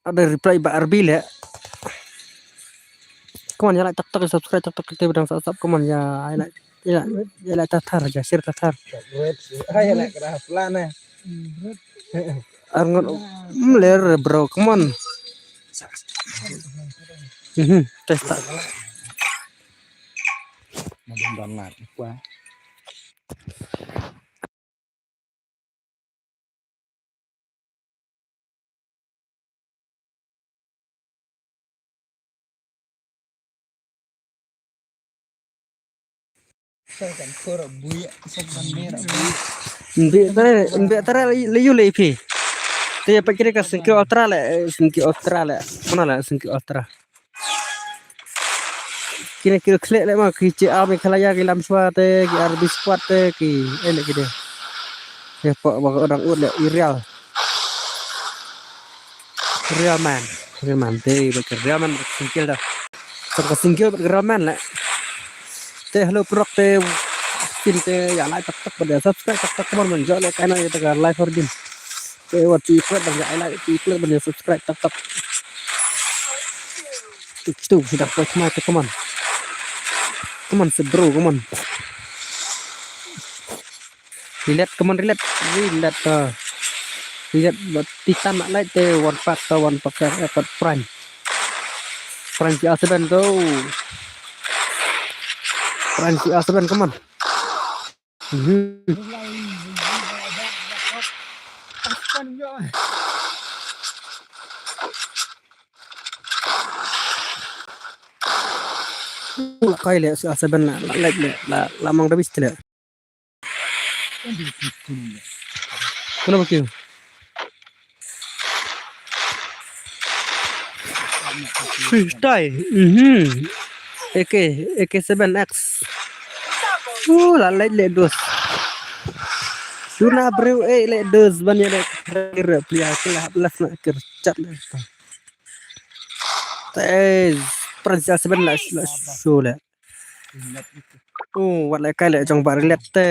Ada reply ba R B le. Come on, ya like TikTok, subscribe TikTok kita bidang sap sap. Come on, ya, ya like, ya like, ya like tatar, ya share tatar. Ai, ya like kena plan eh. Arngon mler, bro, come on. Mhm, test tak. Madam Donat, wah. Mbe tare, mbe tare le yu le phi. Te pa kire ka singki otra le, singki otra le. Mana le singki otra. Kine ki khleh le ma ki che a Meghalaya ki lam shwa te ki R B squad te ki ele ki de. Ye pa ba orang ut le i real. Real man, real man te ba ki real man singkil da. Sab ka singkil ba ki real man le. Te hello prok te pin te ya like tak tak ba de subscribe tak tak, come on man, jo le kana ya ta ka live for din. Te wat tu ikut ban ya like, tu ikut ban ya subscribe tak tak. Tu tu sudah pot mai te, come on. Come on, say bro, come on. Relet, come on, relet. Relet, uh, relet, but titan nak light te one pack, uh, one pack, uh, pat prime. Prime C R seven tu. Prime C R seven, come on. Mhm. La kai le, C R seven la, la, la, la, la, la mang da bis le. Kenapa kau? Wih, tai. Mhm. A K, A K seven X. Uh, la leit le dus. Duna briew eh le dus ban ïa le kira plia kila hap las na kir chat le. Tei, pran sia seven la, la shu le. Oh, wat le kai le jong ba rilet te.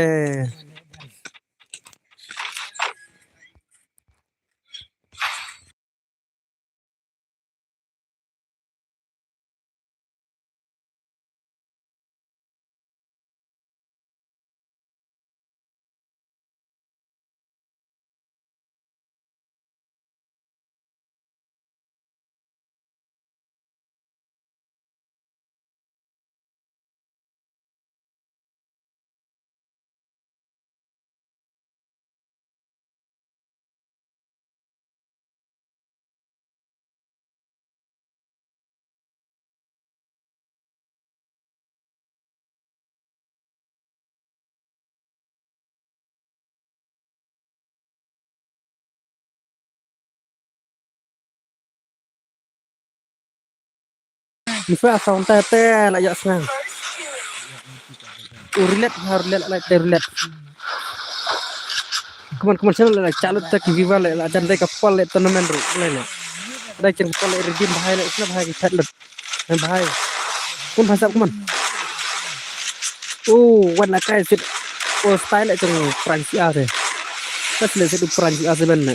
Nisa sound te te la ïa snang. U rilet ha rilet la te rilet. Keman keman channel la chalut te ki viewer la jan dei ka pal le tournament ru le le. Dei chen pal le redeem bahai le sna bahai ki chat lut. Bahai. Kun phasap keman. Oh, wan la kai sit. Oh, style le chen pran sia te. Pas le sit pran sia te ben le.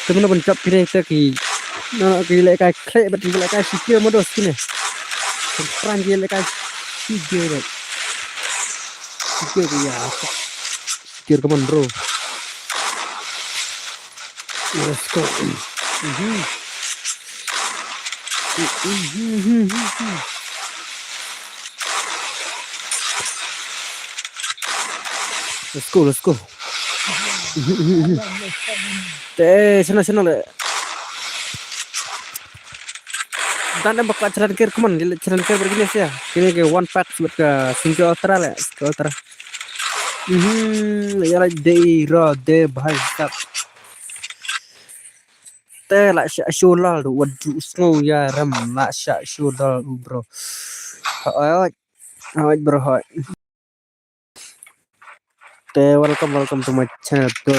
Te mano ban chap kine te ki. No, ki le kai khle bat ki le kai sikir modos kine. Pran ki le kai sikir bat. Secure ya. Secure, come on, bro. Let's go. Mhm. Let's go, let's go. Te, sana, sana le. Dan em bak challenge care, come on, challenge care bergini sih ya. Kini ke one pack buat ke single ultra le, single ultra. Mhm, ya la dei ra de bhai sab. Te la sha shola du wadu sngo ya ram la sha shola u bro. Hoi, hoi bro, hoi. Te welcome, welcome to my channel, bro.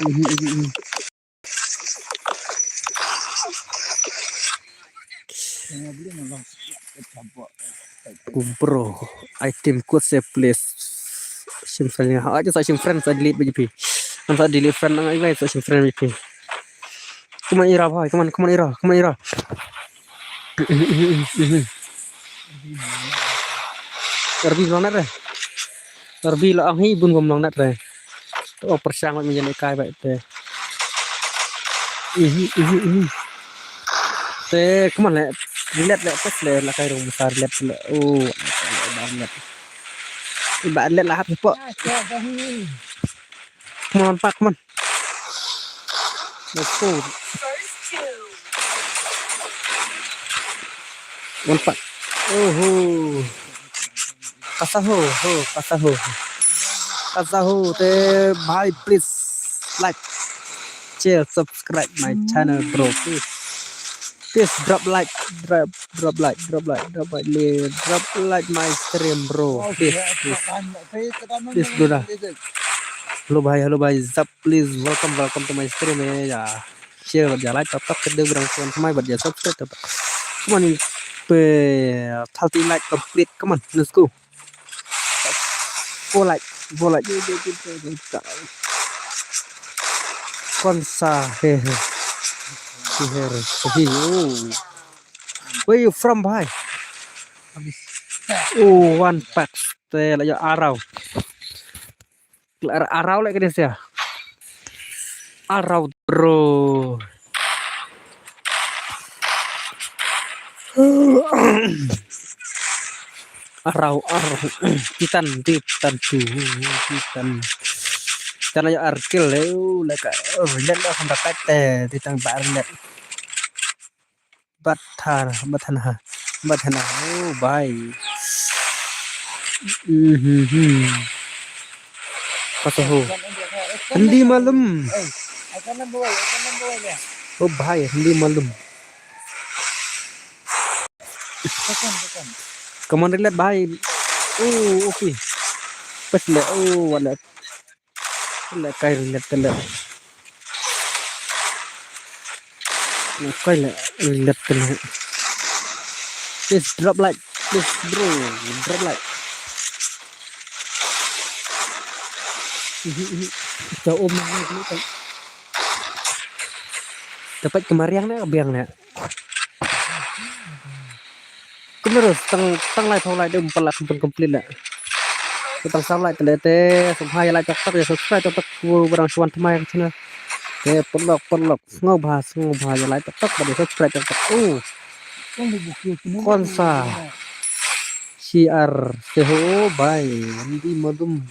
Mhm, mhm, mhm. Ku bro, item code se please. Shim friend, ha, aja sa shim friend, sa delete bagi pi. Kan sa delete friend, ang ai sa shim friend bagi pi. Come on, Ira, bhai, come on, come on, Ira, come on, Ira. Arbi long nat re. Arbi la ang hi bun bom long nat re. To persang mat menjadi kai baik te. Ihi, ihi, ihi. Te, come on le. Let le, pas le, la kai rong besar let le. Oh, ba let. Ba let la hap sepo. Come on, pak, come on. Let's go. One pack. Oh ho. Kasaho, ho, kasaho. Kasaho te bhai, please like, share, subscribe my channel, bro. Please. Please drop like, drop, drop like, drop like, drop like, drop like my stream, bro. Please, please. Please do that. Hello bhai, hello bhai. Zap, please, welcome, welcome to my stream. Eh, ya. Share bad ya like, tap tap, kede berang suan semai bad ya subscribe, tap tap. Come on, pe thirty like complete. Come on, let's go. Four like, four like. Konsa he he. He he he. Oh. Where you from, bhai? Oh, one pack. Te la ya arau. Klar arau lagi dia sia. Arau, bro. Arau, arau. Titan, titan tu, titan. Titan ayo arkil, eh, uh, leka, oh, lihat lah sampai pete, titan ba lihat. Bathana, bathana, bathana. Oh, bhai. Mhm. Kasaho. Hindi malum. Oh, bhai, hindi malum. Come on, relate, bhai. Oh, okay. Pas le, oh, wala. Kala kai relate kala. Kai la relate kala. Please drop like. Please bro. Drop like. Ihi, ihi. Jauh mah ni, ni, ni. Dapat kemariang ni, biang ni. Kumno tang, tang lai thong lai dum pala kum complete la. Tang sam lai tele te, sum hai lai tak tak ya subscribe tak tak ku barang suan tmai channel. Te pelok pelok sngo bha sngo bha ya lai tak tak ba subscribe tak tak. Oh. Konsa. C R seho bai. Andi madum.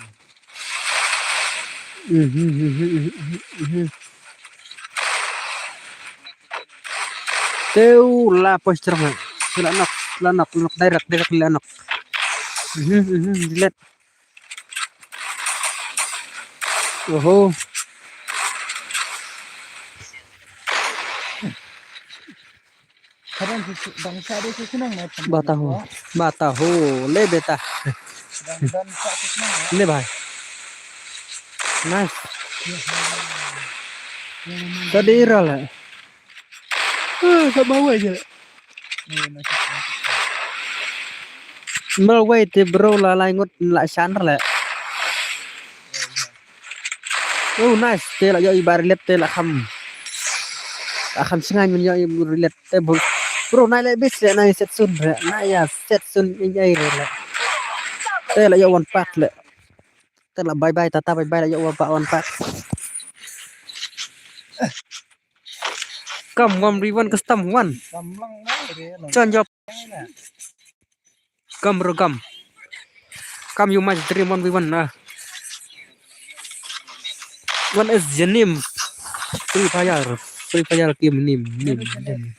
Mhm, mhm, mhm, mhm. Teu la pos terang. La nok, la nok, la nok direct, direct la nok. Mhm, mhm, delete. Oho. Bataho. Bataho. Le beta. Le bhai. Nice. Tadi ira le. Ah, sama wei je. Mal wei te bro la lai ngut la shan le. Oh, nice. Te la yo i ba relate te la kham. La kham sngai men yo i relate te bul. Bro, nai le bis le, nai set sun le, nai ya set sun in ai le. Te la yo one pack le. Te la bye bye, tata bye bye, la yo one pack, one pack. Come, one v one custom one. Kam lang nai re. Chon jop. Kam bro, kam. Come, you must dream one v one, ah. What is your name? Free Fire. Free Fire game name. Name. Name.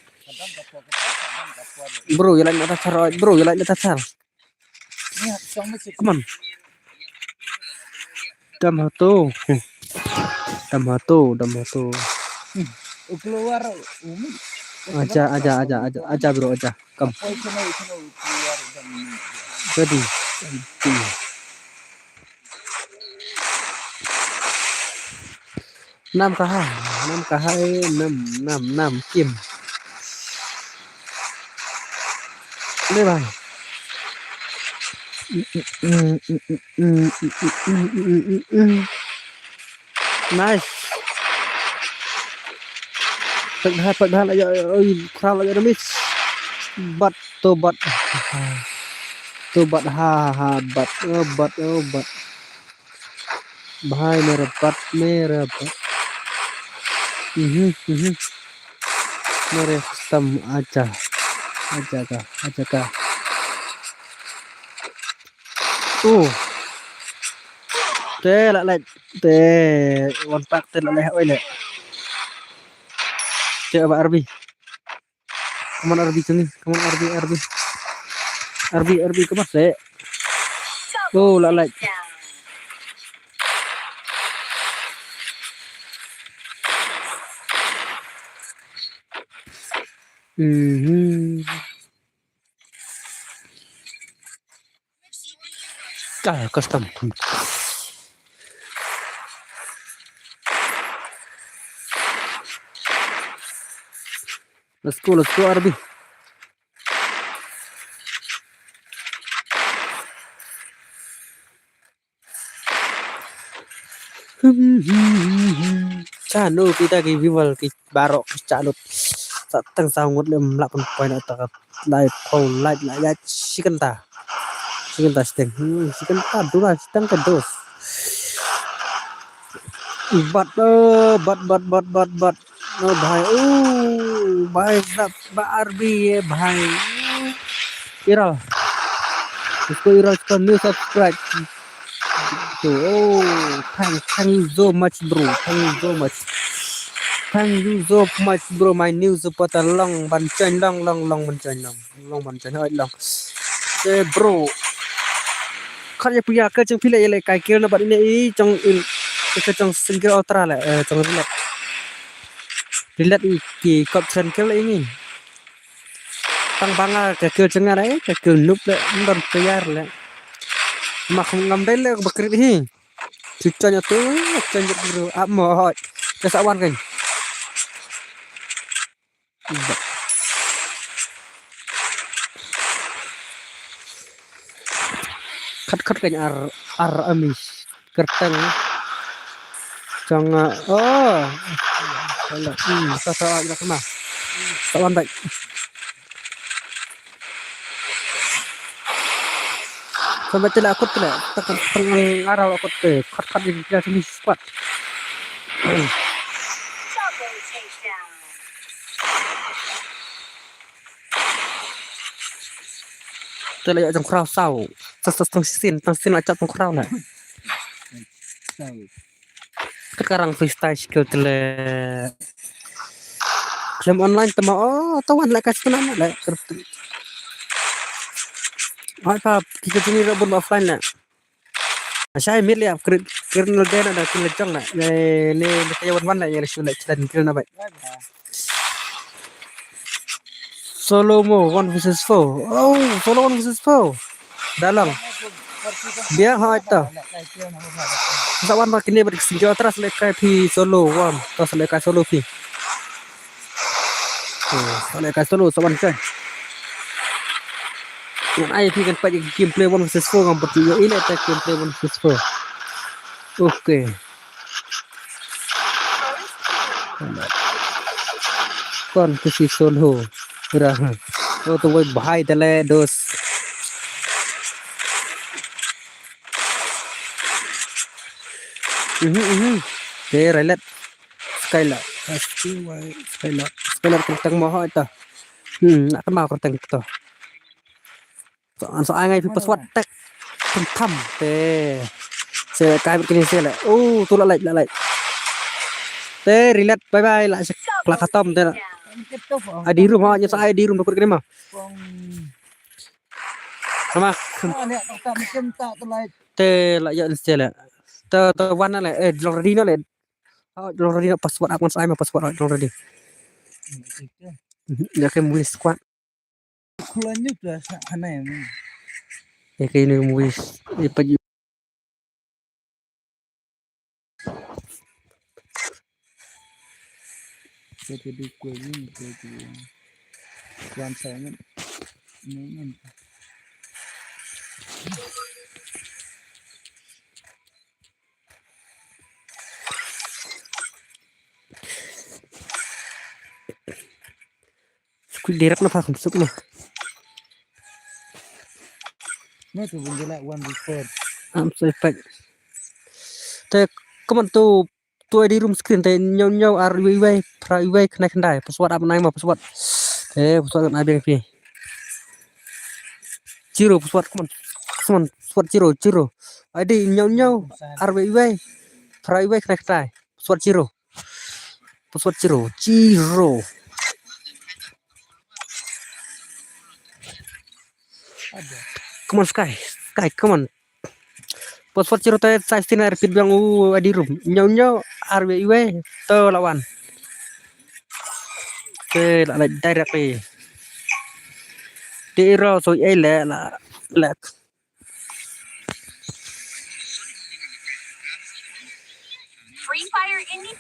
Bro, you like that star? Bro, you like that star? Come on. Dam hato. Dam hato, dam hato. U keluar, Umi. Aja, aja, aja, aja, aja, bro, aja. Come. Apa itu, itu, itu keluar dan ini. Ready. Nam kaha, nam kaha, eh, nam, nam, nam, kim. Dei bang. Nice. Pek dah, pek dah, la ïa, oi, kral la ïa, miss. Bat, to bat. To bat, ha, ha, bat, oh, bat, oh, bat. Bhai, mere bat, mere bat. Mhm, mhm. Mere system aja. Aja ka, aja ka. Oh. Te la lait, te one pack te la leh, oi le. Te ba R B. Come on, R B, sini. Come on, R B, R B. R B, R B, come on, seh. Oh, la lait. Mhm. Ka custom. Let's go, let's go, R B. Chano kita ki viewer ki baroh ki chano. Sa tang sa ngut lem lak pun point attack. Lai pau lai lai ya chicken ta. Chicken ta siteng. Hmm, chicken ta dura siteng ka dos. Bat, eh, bat, bat, bat, bat, bat. Oh, bhai. Oh, bhai, sab, ba R B, eh, bhai. Iral. Isko Iral, isko new subscribe. So, oh, thank, thank you so much, bro. Thank you so much. Thank you so much, bro. My new supporter, long ban join, long, long, long ban join, long. Long ban join, hoi, long. Eh, bro. Khat ïa phi ïa ka jong phi le ïa le kai kill na bad ine i jong il. Ka jong single ultra le, eh, jong relat. Relat i ki kop tren kill i ngi. Tang ba nga ka kill jong nga le, ka kill noob le, ndon player le. Ma khum ngam dei le ba krit hi. Chu chan atu, chan jep bro, ap mo hoi. Ka sa wan kan. Khat khat kan ar, ar amis. Kerteng. Jong, uh, oh. Salah. Hmm, sa sa ila kena. Sa wan dai. Sampai tela akut tela. Tak tengah arah akut te. Khat khat di dia sini squad. Te la ïa jong khraw saw. Sa sa tang sin, tang sin la jop jong khraw la. Kat karang freestyle skill te le. Khlem online te ma, oh, to wan la ka sna la. Ai pa, ki ka jini ra bun ba offline la. Shai mid liap, krit, krit nal dena da krit jong na. Ne, ne, ne kaya wan wan na, ne shu na chilan krit na bai. Solo mo, one versus four. Oh, solo one versus four. Dalang. Biang ha ita. Sa wan ba kine ba single tras le kai phi solo one. Tras le kai solo phi. Oh, sa le kai solo sa wan kai. Ngan ai phi kan pait gameplay one versus four ngam patu yo ile ta gameplay one versus four. Okay. Kon ku si solo. Pura. Oh, to wei bhai tale dos. Mhm, mhm. Te railet. Skylar. Skylar. Skylar. Skylar kyrteng mo ho ita. Hmm, nak kama kyrteng to. So, an so ai ngai phi password tek. Tum tam. Te. Se kai bit kini se le. Oh, tu la lai, la lai. Te rilet, bye bye, la sek, la khatam te. Adi room ha, nyasa adi room, dokor kini ma. Sama. Te la ya se le. Te, te wan le, eh, long ready no le. Oh, long ready no password, aku sa ai ma password, oh, long ready. Ya ke mui squad. Khulanyut lah sa hanai. Ya ke ini mui, ya pagi. Jadi dukung ni, jadi tuan saya ni. Ini, ini. Squid direct na pa kum suk ma. No tu bun jela one before. Am so effect. Te kaman tu, tu adi room screen te nyau nyau ar iwei iwei, phra iwei khnai khandai. Password ap nai ma password. Eh, password kan abi phi. Zero password kaman. Kaman password zero, zero. Adi nyau nyau ar iwei iwei, phra iwei khnai khandai. Password zero. Password zero. Zero. Come on, Sky. Sky, come on. Password zero te size tina repeat biang u adi room. Nyau nyau, ar iwei iwei. To lawan. Te la la directly. Te iro so ei le la la. Free Fire ini.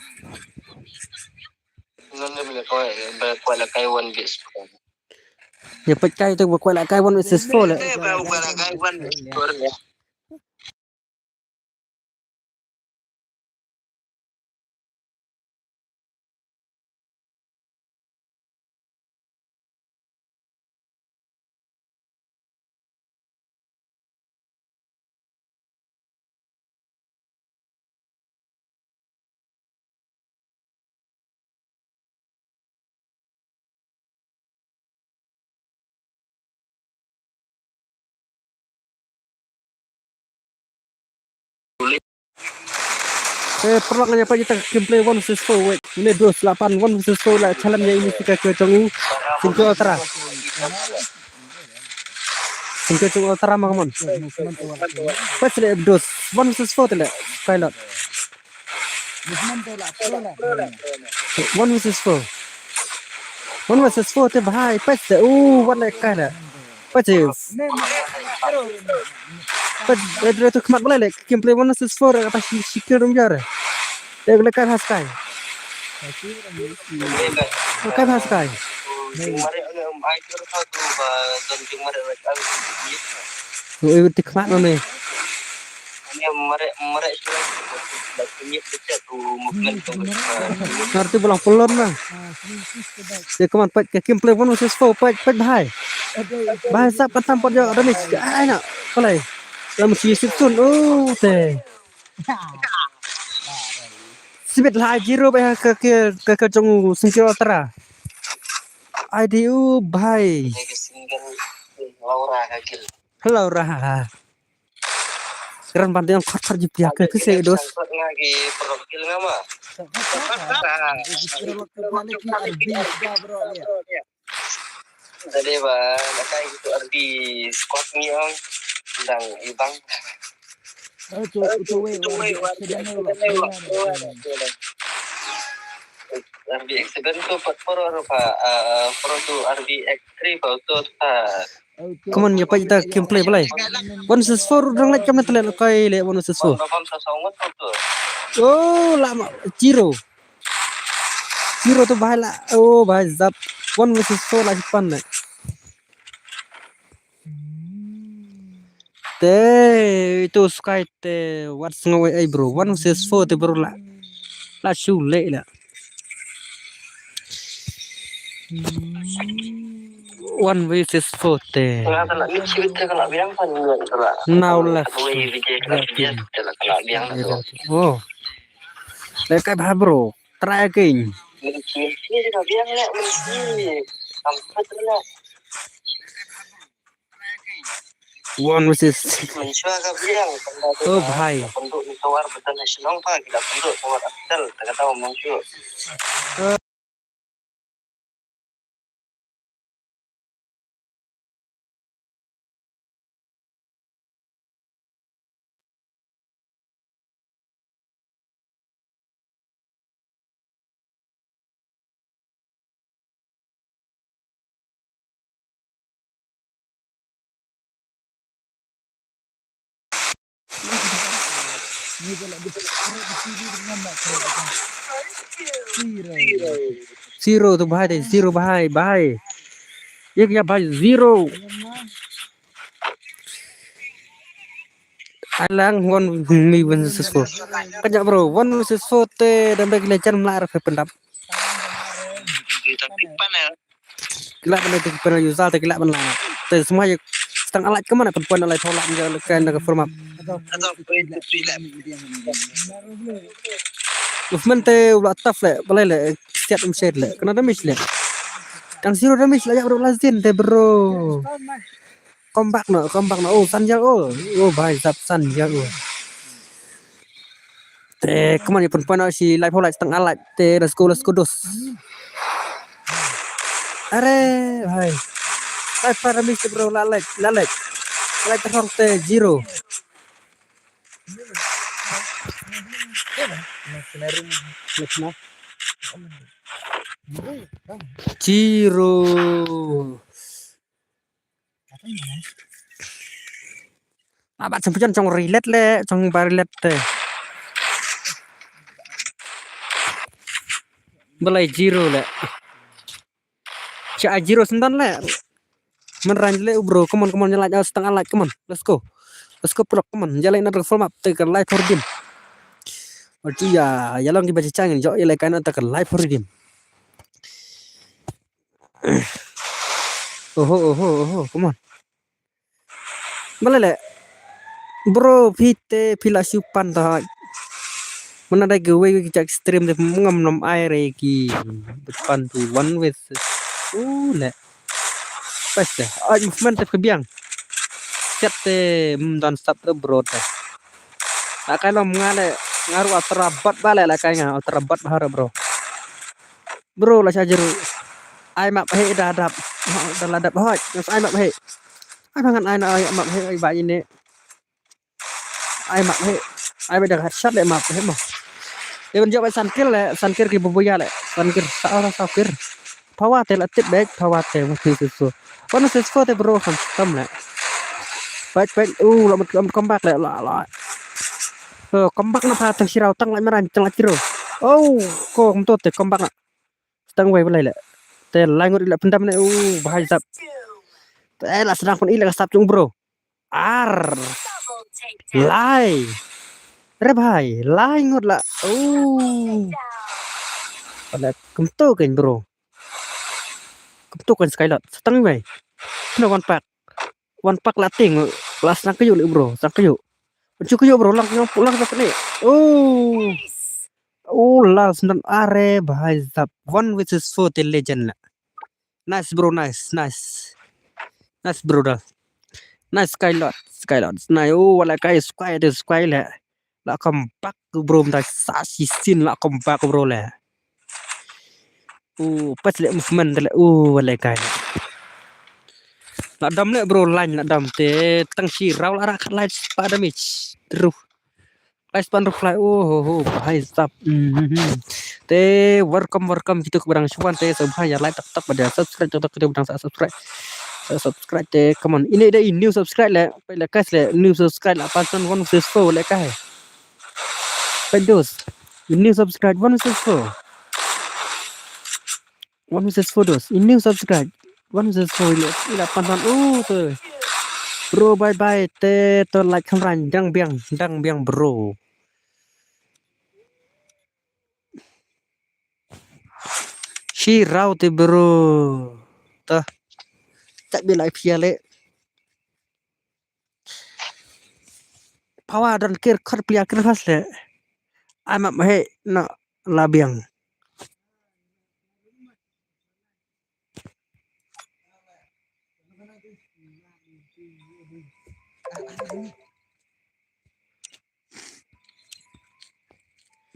Ngan le bela koi, bela koi la kai one versus four. Ya pet kai tu bela koi la kai one versus four le. Eh, bela koi la kai one versus four le. Eh, paralok, ngan ïa peit ïa ka gameplay one versus four, wait. Une dos la pan one versus four la challenge ïa ini sika ka jong u. Singkyo Ultra. Singkyo jong Ultra ma, come on. Peit sile dos. One versus four tele. Pilot. One versus four. One versus four te bhai, peit te. Uh, one la kai la. Peit te. Peit te, tu khmat balai le. Gameplay one versus four, apa si, si kill dum jar. Te le kai bha Sky. Kai bha Sky. Ui, te khmat no ne. Ngar tu ba long pynlong na. Te kaman peit ka gameplay one versus four, peit, peit bhai. Bhai sap ka tam pat ïoh damage. Ai na. Kalai. Lam si sip sun. Oh, te. Sibit la zero ba ka, ka, ka, ka jong u Singkyo Ultra. Ai di u bhai. Laura. Ran ban dang khot khot ji pia ke, ke se dos. Jadi ba na kai gitu ardi squad ni ang dang ibang. Ardi accident tu pat poro rupa, eh, poro tu ardi X three pa tu ta. Come on, ïa peit ïa ka gameplay balai. One versus four, dang leh kam na tele kai le one versus four. Oh, lama zero. Zero tu bhai la. Oh, bhai zap. One versus four la jipan le. Te itu Sky te wat sngew ei bro. One versus four te bro la. La shu le la. One versus four te. Now left. Oh. Left kai bha bro. Try again. One versus six. Oh bhai. Zero to bhai, zero bhai, bhai. Ye kya bhai, zero. Alang one me one versus four. Kanya bro, one versus four te dam bek le chan mla ra phe pendap. Kila ban te pena user te kila ban la. Te semua ye stang alait kemana pun pun alait thola nja le kan ka format. Movement te ula tough le, balai le, siat um shade le. Kena damage le. Tang zero damage le ya bro lazin te bro. Comeback no, comeback no. Oh, san jang oh. Oh bhai sab san jang oh. Te kemana pun pun si live holai stang alait te let's go let's go dos. Are bhai. Live para miss bro la like la like. Like terang te zero. Zero. Abat champion chong rilet le chong barilet te. Balai zero le. Cha zero sendan le. Men ran le bro, come on come on, nyalai stang alai, come on. Let's go. Let's go bro, come on. Nyalai na form up te ka live for game. Oke ya, ya long ki baca changin jo ya le kana te ka live for game. Oho oho oho, come on. Balele. Bro phi te phi la shu pan ta. Mana dai ke wei wei jak stream de ngam nam ai re ki. Pan tu one with. U le. Pas de. Ai movement te phi biang. Chat te mdan stop te bro te. La kai lom nga le. Nga ru atra bat bale la kai nga atra bat bahar bro. Bro la sha jeru. Ai map he da dap. Da la dap hoi. Ngas ai map he. Ai bangan ai na ai map he ai ba ini. Ai map he. Ai ba da headshot le map he mo. Dia ban jawab sankir le sankir ki bubuya le sankir sa sa kir. Pawa te la tip bek pawa te mo si su. Wan si su te bro kan tam le. Baik baik uh la mut comeback le la la. Comeback na pa tang sirau tang la meran tang la kiro. Oh ko mto te comeback na. Stang wei balai le. Te lai ngut le pendam ne u bahai sap. Te la sedang pun ile ka sap cung bro. Ar. Lai. Re bahai lai ngut la. U. Pada kemtu kan bro. Kemtu kan Skylord. Stang wei. Kena one pack. One pack la ting la sang kayu le bro, sang kayu. Chu kayu bro lang lang lang ni. Oh. Oh la sendan are bahai zap. One versus four te legend la. Nice bro, nice, nice. Nice bro da. Nice Skylord, Skylord. Nice oh wala kai squad de squad le. La comeback bro mta sa si sin la comeback bro le. U pas le movement le u le kai. La dam le bro line la dam te tang si rau la rak light spa damage. Teru. Light spa ru fly. Oh ho ho bahai sap. Te welcome welcome kitu ke barang shuan te so bahai ya like tak tak pada subscribe tak tak kitu barang sa subscribe. Sa subscribe te come on. Ini dei new subscribe le. Pai le kas le new subscribe la pansan one versus four le kai. Pai dos. New subscribe one versus four. One versus four dos. Ini subscribe. One versus four ile ile pansan. Oh tu. Bro bye bye te to like kamran dang biang dang biang bro. Shi rau te bro. Ta. Cak bi lai pia le. Pawa don kir khot pia kir khas le. Ai map he na la biang.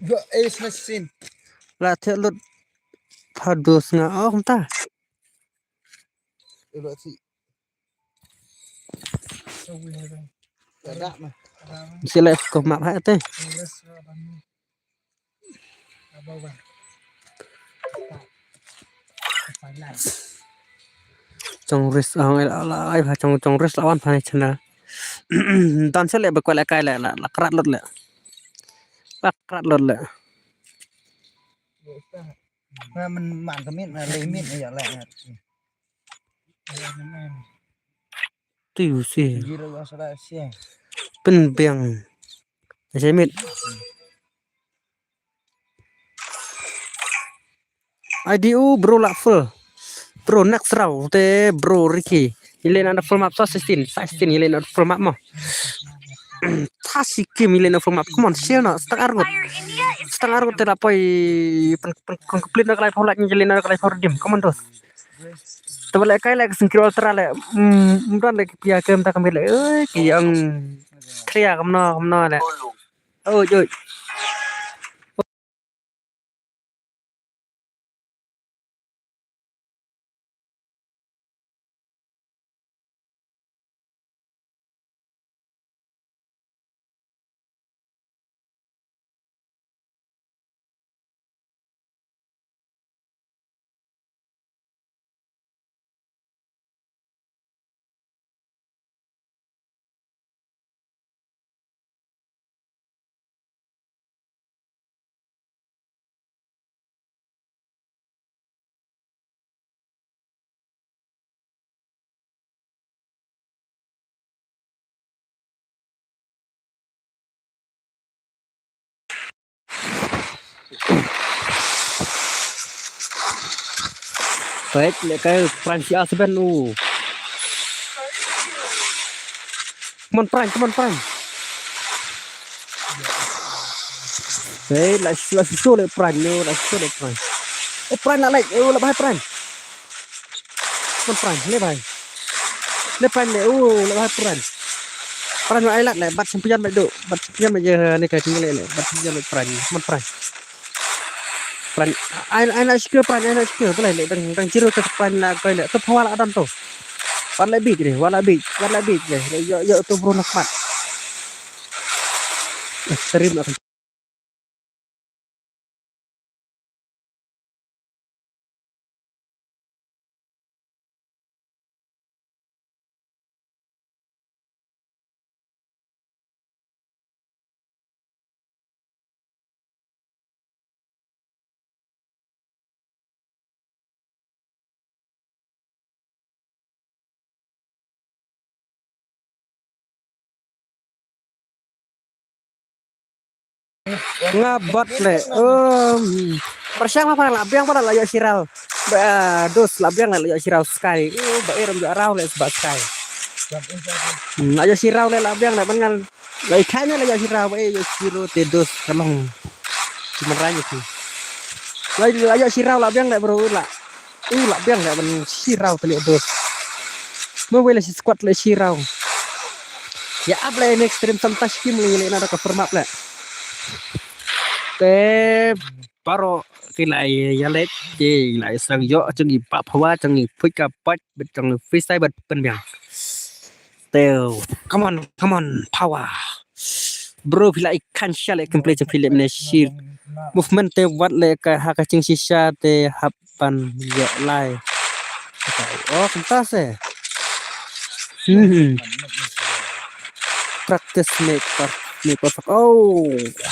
Yo, eh, sna sin. La te lut pha dos nga. Oh, kumta. Lut si. Dak ma. Si le ko map ha te. Chong ris ang el ala ai pha chong chong ris lawan pha channel. Dan se le ba kwel kai le la la krat lot le. La krat lot le. Na man man ka mit na le mit na ya le. Tu si. Jiro ya sala si. Pen biang. Ese mit. I D U bro la full. Bro next round te bro Ricky. Ile na full map so sixteen, sixteen ile na full map mo. Tasi kim ile na full map. Come on, share na. Stang arngut. Stang arngut te la poi pen pen pen complete na kalai pau lak ni ile na kalai pau redeem. Come on dos. Te ba le kai lak singkir ultra le. Hmm, mran le pia kem ta kami le. Eh, ki ang tria kamno kamno le. Oh, joi. Baik, le kai Pran si asben u. Come on, Pran, come on, Pran. Hey, la la so le Pran, no, la so le Pran. Eh, Pran la like, eh, la bahai Pran. Mon Pran, le bahai. Le Pran le, oh, le bahai Pran. Pran ai lat le, bat champion ba do, bat champion ba je ne ka ting le le, bat champion ba Pran, Mon Pran. Pran, ai ai na skill Pran, ai na skill, boleh le, dang dang zero ke Pran la koi le, tu power la don tu. Wat le bit le, wat le bit, wat le bit le, yo yo tu bro nak mat. Terim nak. Nga bat le, um, pyrshang ma pyrshang la biang ba la ïoh shiraw. Ba, dos la biang le la ïoh shiraw sky. Uh, ba iram ïoh raw le ba sky. Hmm, la ïoh shiraw le la biang le ban ngan la ïoh kane la ïoh shiraw ba ïoh shiro te dos ka long. Ki man rang ki. La la ïoh shiraw la biang le bro la. U la biang le ban shiraw te le dos. Mo wei le shi squad le shiraw. Ya ap le next stream sam tash kim le le na da ka format le. Te paro ki la ya le ki la sang yo chang i pa phawa chang i phuit ka pat bet chang i freestyle bet pen biang. Teo. Come on, come on, power. Bro, phi la i khan sha le gameplay jong phi le mne shir. Movement te wat le ka ha ka jing shisha te hap ban ïoh lai. Oh, kumta se. Hmm. Practice make per make perfect. Oh,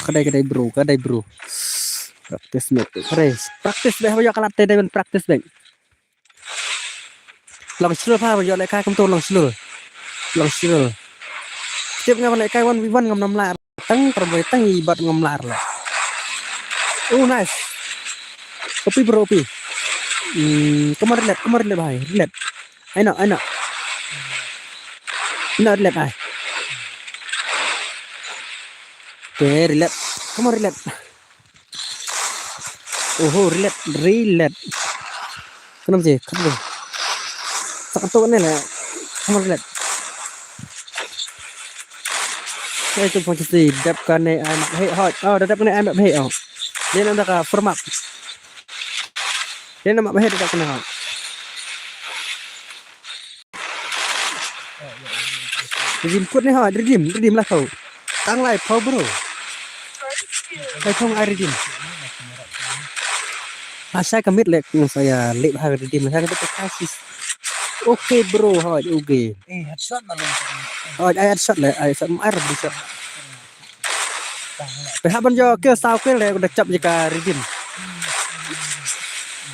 kadai kadai bro, kadai bro. Practice make. Kadai. Practice deh, ba ïoh ka lat te dei ban practice deh. Long shlur pha, ïoh lehkai kumto long shlur. Long shlur. Tip nga ban lehkai one v one ngam nam lar. Tang terboi tang i bat ngam lar le. Oh, nice. Kopi bro, kopi. Hmm, kemar relate, kemar relate bhai, relate. Ai no, ai no. Na relet ai. Te relet. Come on, relet. Oho, relet, relet. Kenapa sih? Kenapa? Tak tu ni lah. Come on, relet. Hey, tu pun si dep kane ai mak hei hot. Oh, dep kane ai mak hei oh. Dia nak ka format. Dia nak mak hei dep kane hot. Redeem code ne ha, redeem, redeem lah kau. Tang lai pau bro. Kai thong ai redeem. Asai ka mit lek nang saya lek ha redeem ha ka kasis. Okay bro, ha okay. Eh, headshot malu. Ha ai headshot le, ai headshot ai redeem shot. Pe hap ban jo kill saw kill le da chap jika redeem.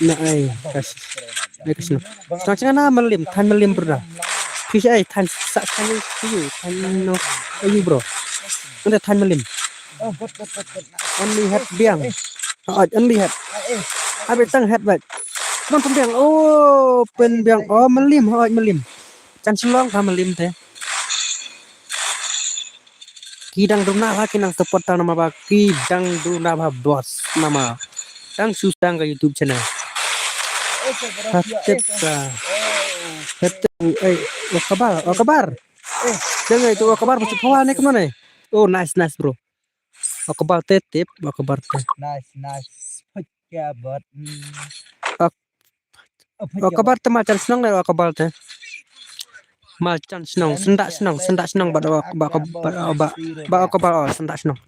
Na ai kas. Ai kas no. Sa chana malim, than malim bro. Phi ai than sa than you, than no. Ayu bro. Anda than malim. Only head biang. Oh, only head. Abi tang head bat. Bang pembiang. Oh, pembiang. Oh, malim, oh malim. Chan shlong ka malim te. Ki dang duna ha ki nang support ta nama ba ki dang duna ba boss nama. Dang sus dang ka YouTube channel. Hatep ka. Hatep ai wakabar wakabar. Dang ai tu wakabar masuk kawan ni kemana? Oh nice nice bro. Wakabar te tip wakabar te. Nice nice. Wakabar. Oh, kabar te ma chan shnong ne oh, kabar te. Ma chan shnong, sendak shnong, sendak shnong bad oh, ba ba ba ba kabar oh, sendak shnong.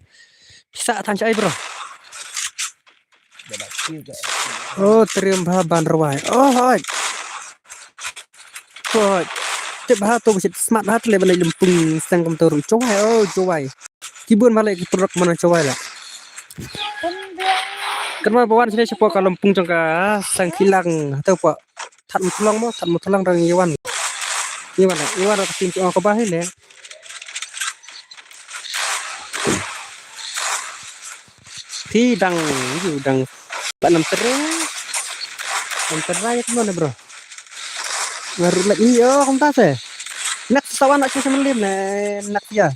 Sa than chai bro. Oh, trim bha ban rwai. Oh, hoi. Hoi. Tip bha tu bishit smart bha tu le ban lempung sang kam tu ru chwai. Oh, chwai. Ki bun bha le ki produk mana chawai la. Kan ma bawan sini chapo ka lempung jong ka sang kilang atau pa that muthlong mo that muthlong dang iwan. Iwan iwan ka tim ka ba hi le. Phi dang yu dang ba nam tere. Nam tere ya kemana bro? Ngaru lagi yo kumta se. Nak sawan nak sih semelim ne nak ya.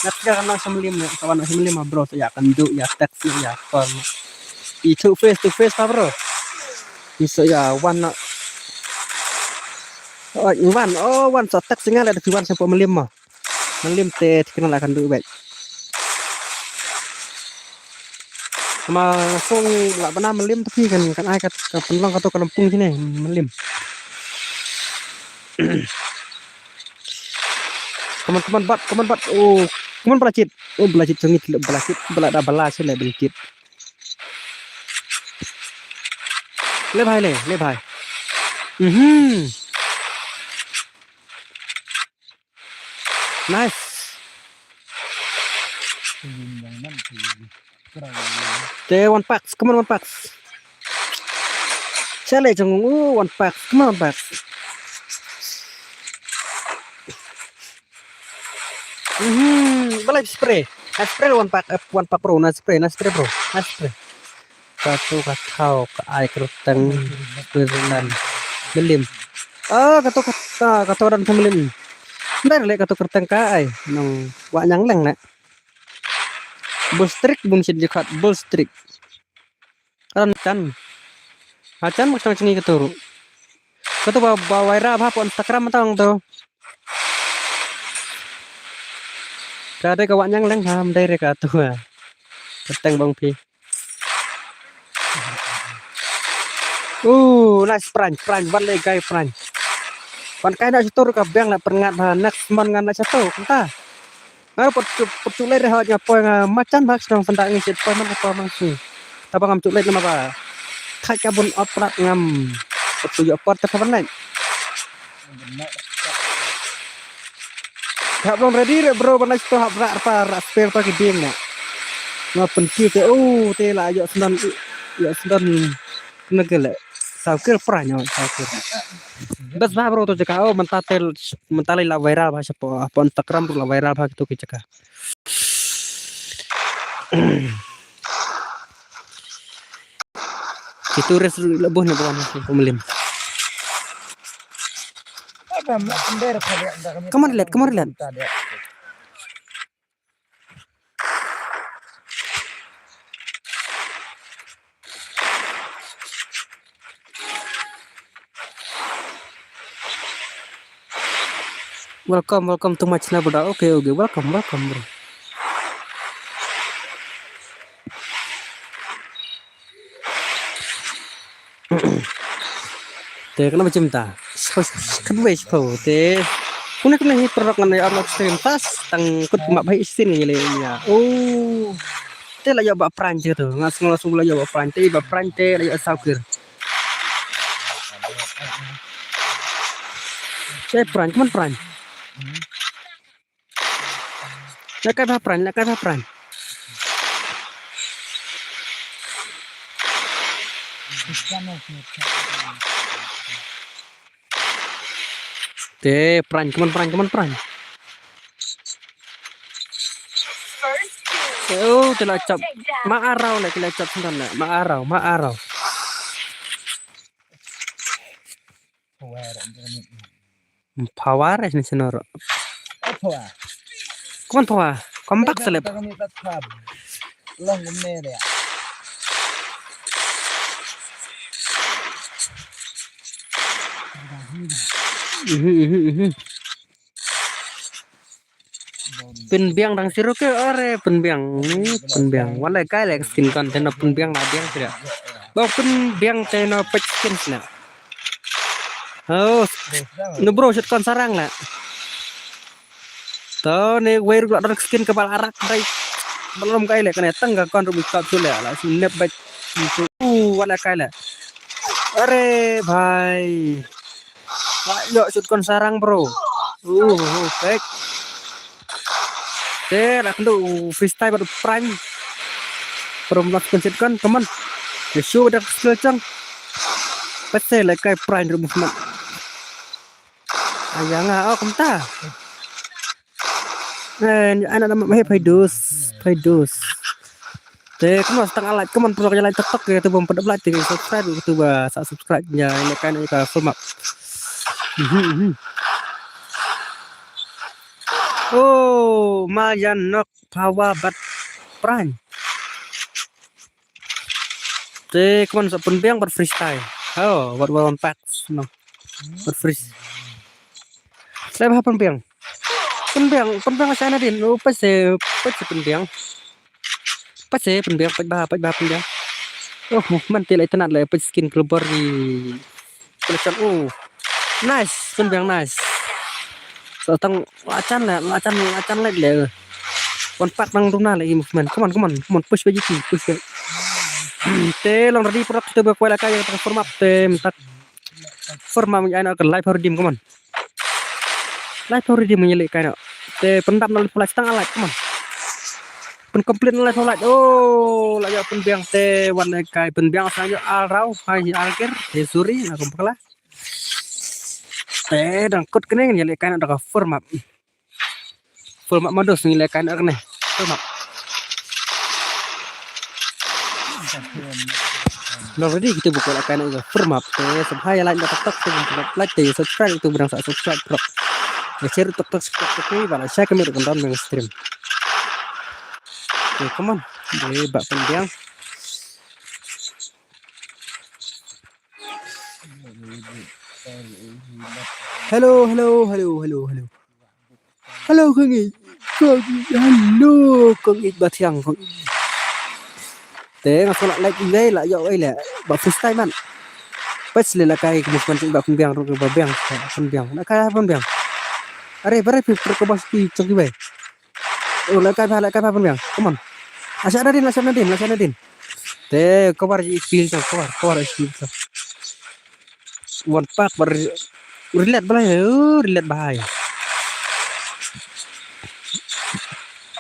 Nak ya kan semelim ne sawan nak semelim bro ya kan du ya teks ya kon. Itu face to face pa bro. Iso ya wan nak. Oh wan oh wan sa teks ngal ada wan sa melim ma. Melim te te kena la kan du bet. Ma song la bana melim tapi kan kan ai kat ka penlong ka to ka lempung sini melim. Kaman kaman bat kaman bat oh kaman balachit oh balachit sengit balachit bala da bala sini balachit. Le bhai le le bhai. Mhm. Nice. Te one packs, come on one packs. Chale jong u one packs, come on one packs. Mhm, balai spray. Na spray one pack, eh, one pack bro, na spray, na spray bro, na spray. Ka tu ka thaw ka ai kyrteng Switzerland. Melim. Ah, ka tu ka ta ka tu dan melim. Ndai le ka tu kyrteng ka ai nong wa nyang leng ne. Bul strik bun sit jikat bul strik. Kan chan. Ha chan mak chang chingi ka tu ru. Ka tu ba ba viral bha pon Instagram tang tu. Ka dei ka wa nyang leng ha ndai re ka tu ha. Kyrteng bang phi. Uh, nice prank, prank, wan le guy prank. Wan kai na chatur ka biang la perngat ha next month ngan na chatur kumta. Nga pat chu pat chu le re ha nya poi nga machan bak sdang senda ngi sit poi man ka poi mang su. Ta ba ngam chu le nama ba. Thaj ka bun ot prat ngam. Pat chu yo pot ta ban le. Hap long ready re bro ban lai sto hap rak pa rak spare pa ki ding na. Nga pen ki te oh te la yo sendan yo sendan na ke le. Sau kir pra nyo sau kir. Bas ba bro to jaka oh menta tel menta lai la viral ba shapo apa Instagram la viral ba to ki jaka. Ki turis la buh na buan ki pemelim. Come on, Rilat, come on, Rilat. Welcome, welcome to my channel, brother. Okay, okay, welcome, welcome, bro. Te kane ba chim ta. Kane ba chim te. Kane kane hi product ngan ïa upload stream tas tang kut ma bai sin ngi le ïa. Oh. Te la ïa ba prank te tu. Nga sngol sngol la ïa ba prank te ba prank te la ïa saw kir. Te prank man prank. Lehkai bha prank, lehkai bha prank. Te prank, come on prank, come on prank. Oh, te la chop. Ma arau le, te la chop sendon le. Ma arau, ma arau. Power ni senor. Power. Come on, Power. Come back, Celeb. Long gum ne dia. Mhm, mhm, mhm. Pynbiang dang siro ke, are pynbiang ni pynbiang. Wan lehkai leh skin kan tena pynbiang na biang sira. Ba pynbiang tena pet skin sina. Oh, no bro, shot kon sarang la. To ne wei ruk la don skin kepal arak dai. Belum kai leh kane tang ka kon ruk bikap sule la si nep bai. Uh, wan lehkai leh. Are bhai. Ba ïoh shot kon sarang bro. Uh, uh, pek. Te la kyndu freestyle bad prank. Bro, mlak kon shot kon, come on. Te shu dak skill chang. Pese lehkai prank ruh movement. Aya nga, oh, kumta. Eh, ana nama mai phai dus, phai dus. Te kumno stang alait, come on, pynlong ïa like tok tok ïa tu bym pat like te subscribe tu ba sa subscribe ïa ine kan ïa ka full map. Mhm, mhm. Oh, Mayan nok Power bad prank. Te kumno sa pynbiang bad freestyle. Oh, bad one pack no. Bad freeze. Saya bah pynbiang. Pynbiang, pynbiang sa nadin. Oh, pese, pese pynbiang. Pese pynbiang, pet bah, pet bah pynbiang. Oh, man te lai tenat lai pet skin global di. Pelecan, oh. Nice, pynbiang nice. So tang lachan la, lachan, lachan lai le. One pack nang duna lai movement. Come on, come on, come on. Push back, push back. Te long ready product te ba kwai la kai tang format te mtak. Format mun ai na ke live redeem, come on. Live redeem mun leh kai na. Te pyndap na live tang alait, come on. Pyn complete na live alait. Oh, la ïa pynbiang te wan leh kai pynbiang sa ïa al rau, hai al ker, te suri na kum pala. Te dang kut kene ngi leh kai na da ka format. Full map modus ngi leh kai na kene. Full map. Long ready kita buka leh kai na full map. Te subscribe like tok tok te buka like te subscribe tu berang sa subscribe prok. Ya share tok tok tok tok ba la share kami kan dalam stream. Te come on. Boleh bak pynbiang. Hello, hello, hello, hello, hello. Hello, kong i. Kong i. Hello, kong i bathiang kong i. Te nga sala like i dei la yo ai le. Ba freestyle man. Pas le la kai kong i ba pynbiang ru ba biang. Pynbiang. Na kai pynbiang. Are bare pi per ko bas pi chong ki bai. Oh, la kai ba la kai ba pynbiang. Come on. Asya nadin, asya nadin, asya nadin. Te cover ji skill sa, cover, cover skill sa. One pack bar relat balai, oh, relat bahai.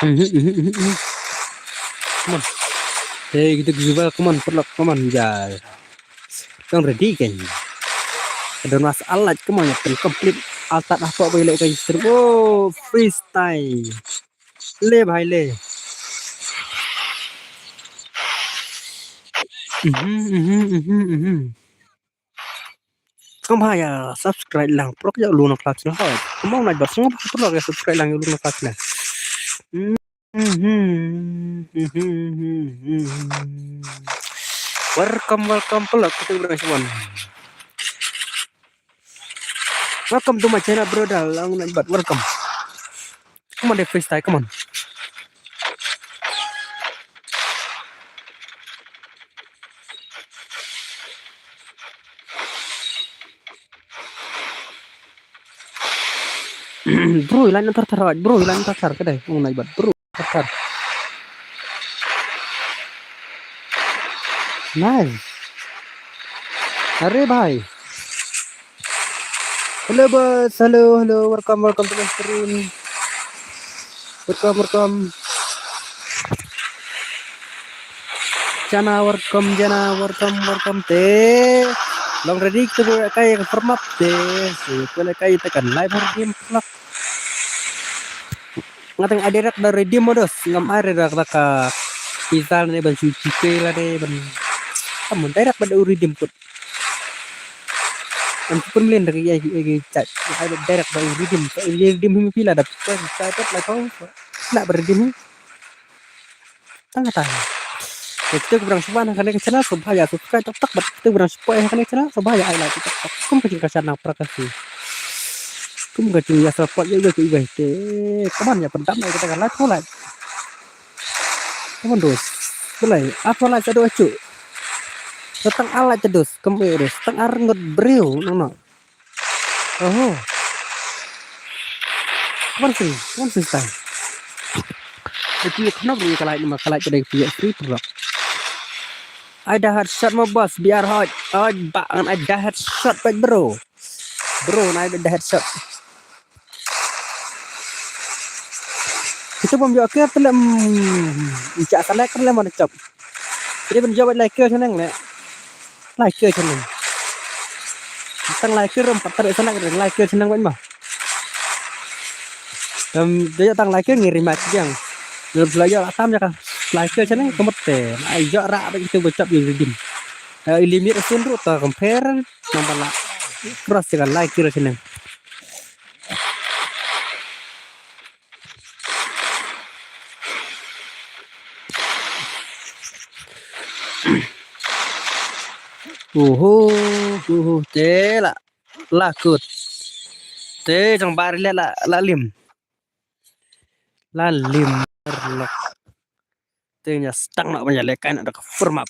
Mhm, mhm, mhm, mhm. Come on. Te kita juga, come on, perlok, come on, jai. Kong ready kan. Ada nas alat, come on, ya, complete. Altat apa boleh kan, oh, freestyle. Le bhai le. Mhm, mhm, mhm, mhm. Kam ha ïa subscribe lang, prok ïa u Luna Club channel. Hoi, kam ong nai ba sngap prok ïa subscribe lang ïa u Luna Club channel. Welcome, welcome, pelak kita berang cuman. Welcome to my channel, brother. Lang nai bat, welcome. Come on, they freestyle, come on. Bro, line thar thar, bro, line thar thar, kedai, ong nai bat, bro, thar thar. Nice. Are bhai. Hello boss, hello, hello, welcome, welcome to my stream. Welcome, welcome. Jana, welcome, Jana, welcome, welcome. Te long ready to go kai ka format te. Si pele kai te kan live game vlog. Nga tang ai direct da redeem modus, ngam ai direct da ka pizza ne ban sushi ke la ne ban. Amun direct ban da redeem kut. Am pun mlin da ya ya chat. Ai direct ban redeem, redeem him pila da pizza put la kau. Na ban redeem. Tang tang. Ya, kita kurang suban ha kane ka channel, subscribe, subscribe tak tak, kita kurang support ha kane ka channel, subscribe, ai like tak tak. Kum ka jingkasih nang prakasi. Kum ka jingïa support ïa ïa ïa te. Kaman ïa pyndam ïa kita ka like, follow like. Kaman dos. Belai, apa like ado acu. Tang alai te dos, kum eh dos. Tang ar ngot briew, no no. Oho. Kaman sih, kaman sih style. Itu ya kenapa ya kalau ini mah kalau jadi punya free bro. Ai da headshot mo boss, biar hot. Ai ba ngan ai da headshot baik bro. Bro, ngan ai da headshot. Kita pom jok ke pelem. Ijak selek pelem mana cop. Jadi pun jawab like ke seneng le. Like ke seneng. Tang like ke rom patar selek like ke seneng ban mah. Em, dia tang like ngirim mat jang. Dia belajar atam jaka. Like ke seneng kemete. Ai jok rak ba itu bocap di redeem. Eh, limit sun ru ta compare nang bala. Cross jaka like ke seneng. Uhu, uhu, te la, la kut. Te jong bari le la, la lim. La lim lok. Te nya stang na ban ïa leh kai na da ka format.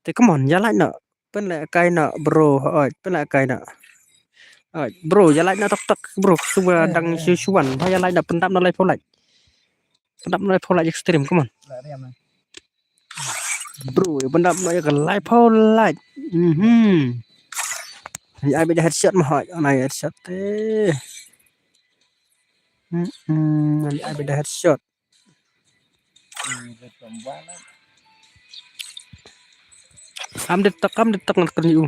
Te come on, ïa like na. Pynleh kai na bro, oi, pynleh kai na. Oi, bro, ïa like na tok tok bro, suba dang shu shuan. Ba ïa like na pyndap na lai pho like. Pyndap na lai pho like extreme, come on. Bro, ïa pyndap na ïa ka lai pho like. Mhm. Ïa ai bit headshot ma hoi, na headshot te. Mhm, ïa ai bit headshot. Am de tak, am de tak ngan kyrni u.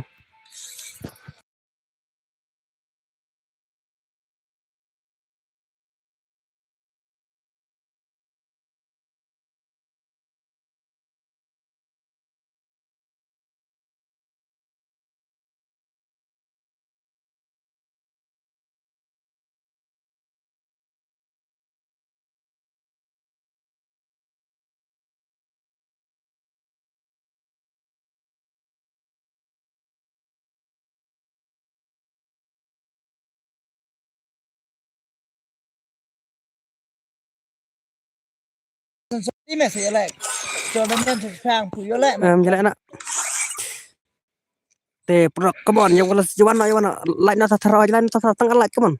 Em, jalan anak. Te, bro, come on, ya wala, ya wana, like na ta thara, like na ta thara, tang like, come on.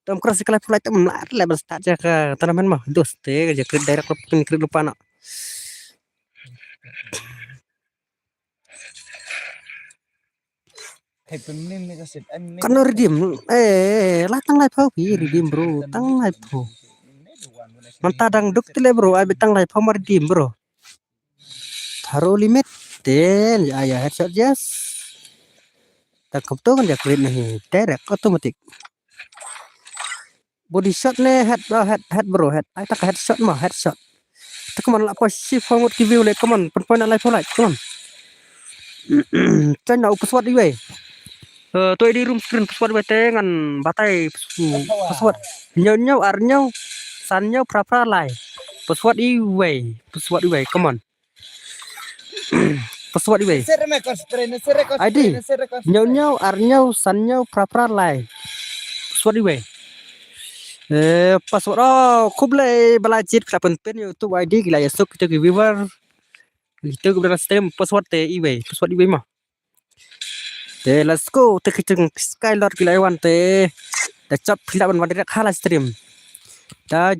Tam cross ka like, like, tam like, like, start ja ka tournament ma, dos, te, ja krit direct, pin krit lupa na. Kan redeem, eh, la tang lai pho phi redeem bro, tang lai pho. Mynta dang duk tile bro, ai bit tang lai pho ma redeem bro. Tharo limit, ten, ya, ya, headshot, yes. Ta kap to kan ja krit nahi, direct, automatic. Body shot ne, head, ah, head, head bro, head. Ai ta ka headshot ma, headshot. Ta come on la pho shi pho ngut ki view le, come on, pyn poi na lai pho like, come on. Choi na u password iwei. Eh, to ID room screen, password iwei te ngan batai, pas-, password. Hynñiew hynñiew ar hynñiew san hynñiew phra phra lai. Password iwei, password iwei, come on. Password iwei. Sir, me ko spray, ne sir, ko ID. Spray, ne sir, ko spray. Hynñiew hynñiew ar hynñiew san hynñiew phra phra lai. Password iwei. Eh, password. Oh, khublei ba la jied, ki la pynpyn ïa utu u ID, ki la ïasuk kita ki viewer. Kita ki ba la stream, password te iwei, password iwei mo. Te let's go. Te ki jong Skylord ki la wan te. Da jop phi lah ban wan direct ha live stream. Da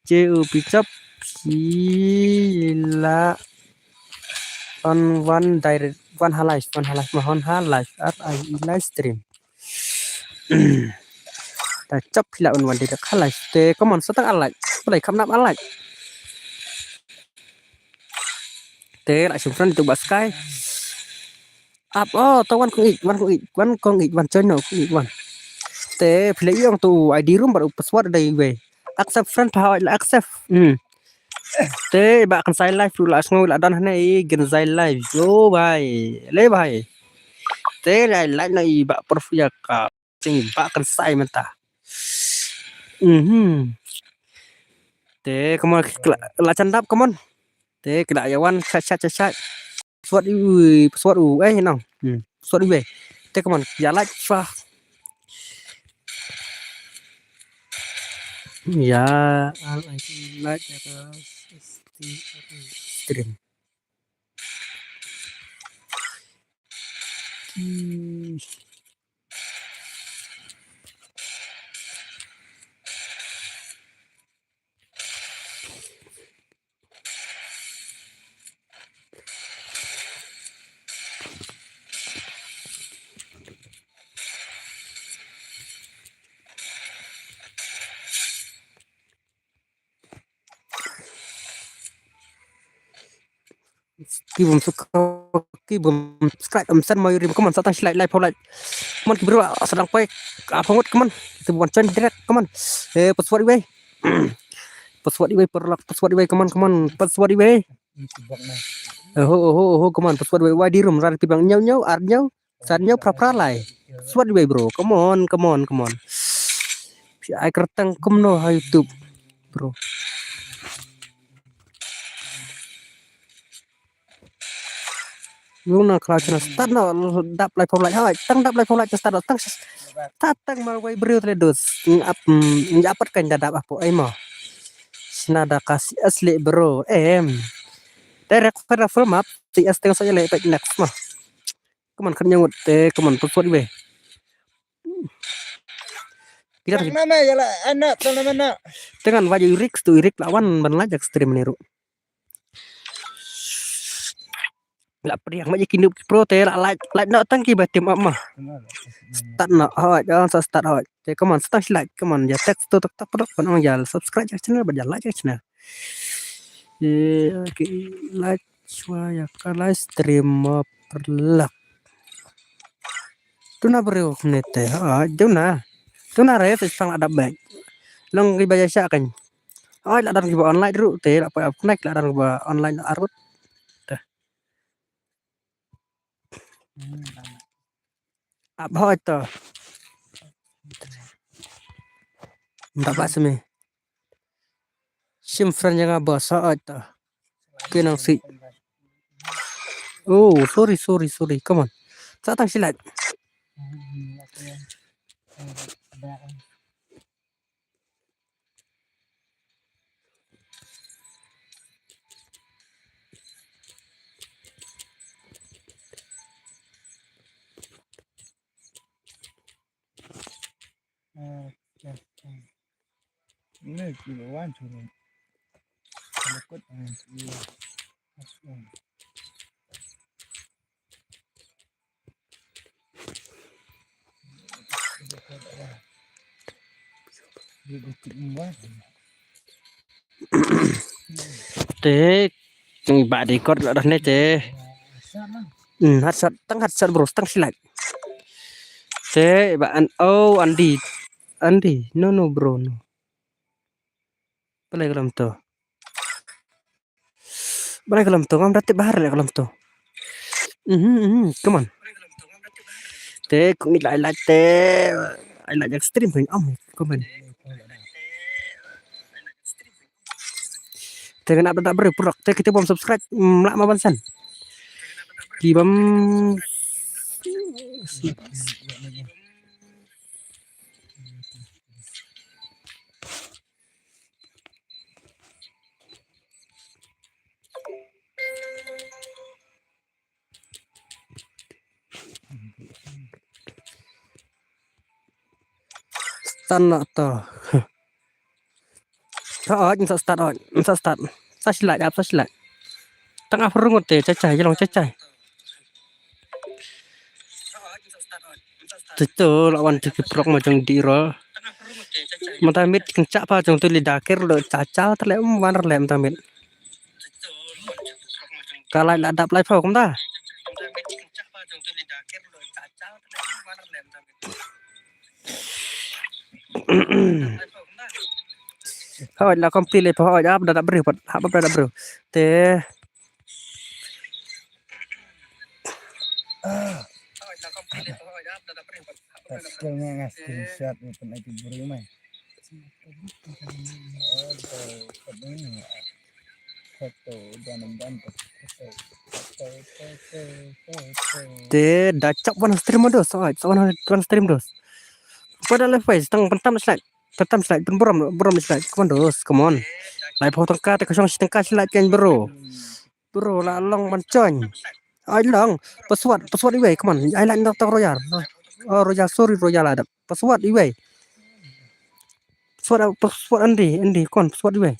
je u phi jop phi lah ban wan direct, wan ha live, wan ha live, ma wan ha live, R I E live stream. Da jop phi lah ban wan direct ha live. Te come on, sa tang ar like. Balei kham nap ar like. Te la shim friend tu ba Sky. Ap, oh, to wan kong ik, wan kong ik, wan kong ik, wan join no kong ik, wan. Te phi la ïoh tu ID room bad u password da iwei. Accept friend, pa hoi la accept. Hmm. Te ba kan sai live tu la sngew la don hane i gen sai live. Yo bhai, le bhai. Te la live na i ba prof ya ka. Jing ba kan sai mynta. Mhm. Te come on, la, la jan dap, come on. Te ki la ïa wan, chat, chat, chat, chat. Password u, password u, eh, no. Hmm, password u, eh. Te come on, ïa like, fa. Ïa, al, like, ïa, stream. Hmm. Ki bym suk-, ki bym subscribe, ym send mo ïa rim, come on, sa tang shi like, like, phew like. Come on, ki bru, sa dang poi, ah, phew ngut, come on. Ki bym join direct, come on. Eh, password iwei. Password iwei, paralok, password iwei, come on, come on, password iwei. Oho, oho, oho, come on, password iwei, wai di rum, rar pibang, ñiew, ñiew, ar ñiew. San ñiew phra phra lai. Password iwei bro. Come on, come on, come on. Phi ai kyrteng kumno ha YouTube, bro. Yung na khlaw channel start no dap lai phew lai. Hoi, tang dap lai phew lai start no. Tang, ta tang marwei briew tle dus. Ap, mm, ap pat kan da dap apo ai mo. Sna da ka C S le bro. Em. Direct fera full map. C S teng sa le pek next mo. Come on, khat ñiew ngut te, come on, password iwei. Kita tang na me, ya la, ana, tang na me na. Tengan wajib Irik tu, Irik lawan ban lajak stream ni ru. La priang ma je ki noob ki pro te la like, like no tang ki ba team up ma. Start no, hoi, jangan sa start hoi. Te come on, start like, come on, ya text tu tak tak produk, ban ong ya subscribe jak channel, ban ya like jak channel. Ye, okay, like, shwa ya ka live stream ma paralok. Tuna briew ne te, ha, tuna. Tuna re, te sang la dap back. Long ki ba ya sha kan. Ai, la don ki ba online ru te, la pa connect, la don ki ba online arut. Te. Ap hoi to. Nda ba simi. Shim friend jong nga ba sa hoi to. Ke nang si. Oh, sorry, sorry, sorry. Come on. Sa tang shi like. Te, ngi ba di kot la dah ne te. Hmm, hat sat, tang hat sat bro, tang shi like. Te, ba an, oh, Andi. Andi, no, no, bro, no. Balei ka lam to? Balei ka lam to? Ngam da tip ba har leh ka lam to. Mhm, mhm, come on. Te kong ila ila te ila jak stream pun am komen. Te kena ap da briew pyrrok te kita bom subscribe mlak ma ban san. Ki bom Start na to. Sa oj, sa start oj, sa start. Sa slide, ap sa slide. Tang ap rungut te, chai chai, long chai chai. Te to la wan te ki prok ma jong di ro. Mynta mit kynchah pa jong tu li dakir lo cha cha te le um wan le mynta mit. Ka lai la dap lai pho kumta. Hoi la complete le pho hoi ap da dap briew pat hap da dap briew. Te Skill nga nga screenshot ni pun ai tu beri mai. Foto dan dan foto. Te da chap wan stream dos, so so wan stream dos. Pada le fai tang pentam slide. Pentam slide pun burom burom slide. Come on dos, come on. Lai pho tangka te kosong tangka slide kan bro. Bro la long ban join. Ai long. Password, password iwei, come on. Ai la ndok tang Royal. Oh, Royal, sorry Royal ada. Password iwei. Password, password Andy, Andy, come on, password iwei.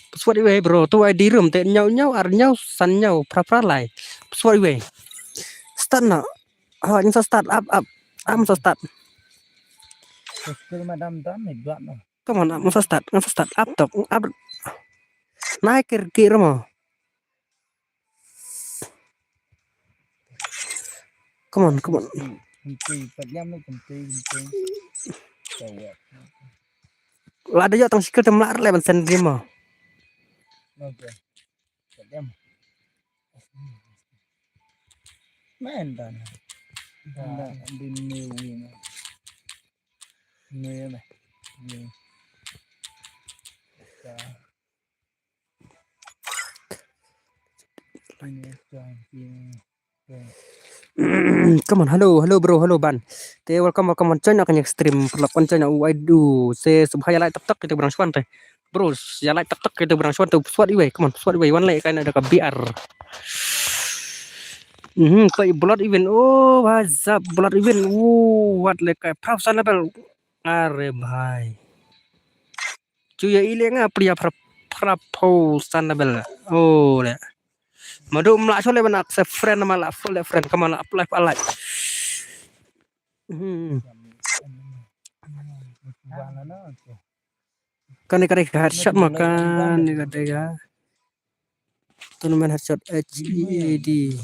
Password iwei bro. Tu ai di room te nyau nyau ar nyau san nyau pra pra lai. Password iwei. Start na. Ha, ngan sa start up up. Am sa start. Skill madam dam ni dua no. Come on, ngan sa start, ngan sa start up tok. Up. Nai kir kir mo. Come on, come on. Kunci, pat jam ni kunci, kunci. Cawat. Lada yo tang sikil tem lar le ban send game mo. Okay. Pat jam. Main dan. Dan di new win. New ya. New. Come on, hello, hello bro, hello ban. Te welcome, welcome on join na kane stream. Perlok on join na u ai du. Se subhaya like tak tak kita berang swan te. Bro, ya like tak tak kita berang swan te. Swat iwei, come on, swat iwei. Wan like kana da ka B R. Mhm, pa blood even. Oh, what's up blood even. Oh, what like a prof sana bel. Are bhai. Chuya ile nga pria pra pra po sana bel. Oh le. Madu mla chole ban accept friend ma la follow friend kama la apply apply. Hmm. Kani kani headshot ma kani kani ka. Tournament headshot H E A D.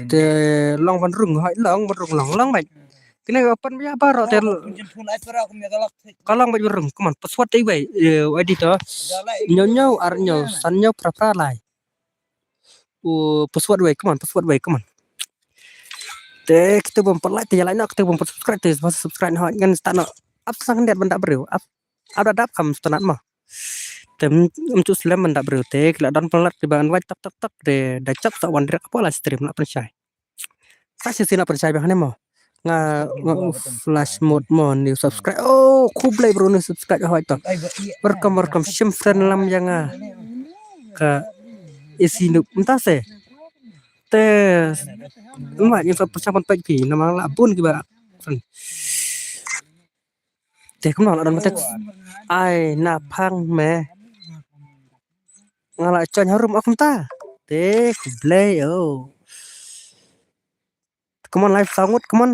Te long ban rung, hai long ban rung, long long bait. Kine ka pan ya baro te. Ka long bait rung, come on, password te bai. Nyau nyau ar nyau san nyau pra pra lai. U password bai, come on, password bai, come on. Te kita bom like te ya like no, kita bom subscribe te subscribe no ngan start no. Ap sang det ban da briew. Ap ap da dap kam stanat ma. Tem em chu slem ban da briew te kila don palat te ban wai tak tak tak de da chap sa wan direct apa live stream la pynshai. Sa si sina pynshai bang ne mo. Nga nga flash mode mo new subscribe. Oh, khublei bro new subscribe hoi to. Welcome welcome shim friend lam ya nga. Ka isi nuk mta se. Te ma ni sa pynshai pynpek pi nama la bun ki ba. Te kumno la don mate. Ai na phang me. Nga la join harum ak kumta. Te khublei oh. Come on live sangut, come on.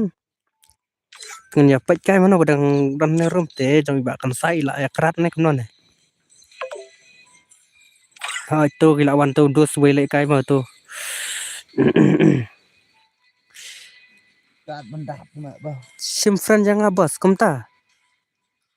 Ngan ya pek kai mano badang dan ne rum te jong ba kan sai la ya krat ne kumno ne. Ha to ki la wan to dos wei le kai ma to. Kat mendah puna ba. Sim friend jang abas kumta.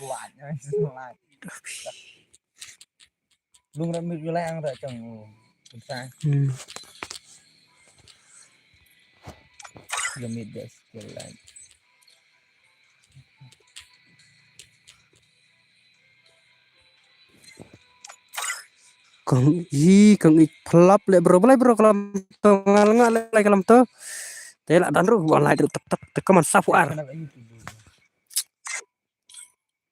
Slide, slide. Lung ram mit wilayang ra chang. Kunsa. Hmm. Lamit da skill line. Kong i, kong i phlap le bro, balai bro kalam to, ngal ngal le kalam to. Te la dan ru wan lai ru tak tak te kaman safu ar.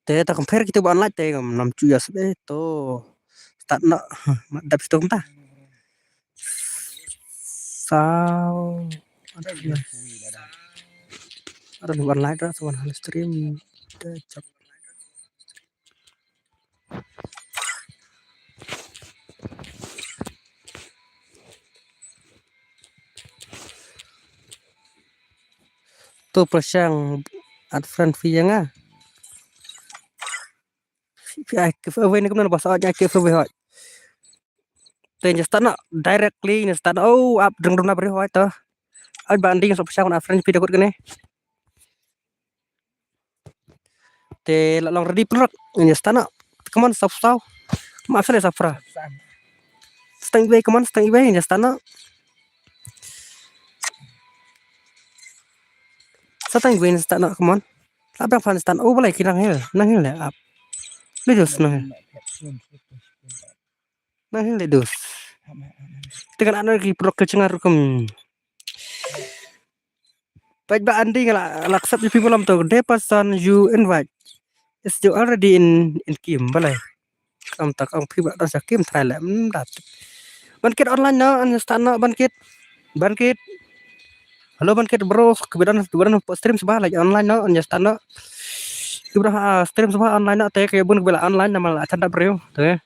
Te ta compare kita ban lai te kam nam chu ya sbe to. Start na ma dap sto ta. Sao. Ada lu ban lai ta so ban hal stream. Te chak. To prashang at friend fi yang ah. Fi ai ke fi wei ni kumna bas ai ke fi wei hoi. Te just start na directly ni start na oh ap deng deng na bri hoi to. Ai ban ding so prashang at friend fi da kut kene. Te la long ready plot. Ni start na. Come on, sap sap. Ma sale sap fra. Stang iwei, come on, stang iwei, ni start na. Stang iwei, ni start na, come on. La bang fan start. Oh, balai ki nang hil, nang hil le ap. Le dus nang hil. Nang hil le dus. Te kan ana ki plot ke chengar kum. Peit ba Andy nga la, la accept ïa phi ba lam to. The person you invite is you already in, in game, balei? Kam tak ong phi ba don sa game try leh. Hmm, dat. Ban kit online no, an start no, ban kit. Ban kit. Hello, ban kit bro, ki ba don, ki ba don stream sbah, like online no, an start no. Ki ba don, ah, stream sbah online no, te ki bun ki ba la online na ma la chan da bro, te.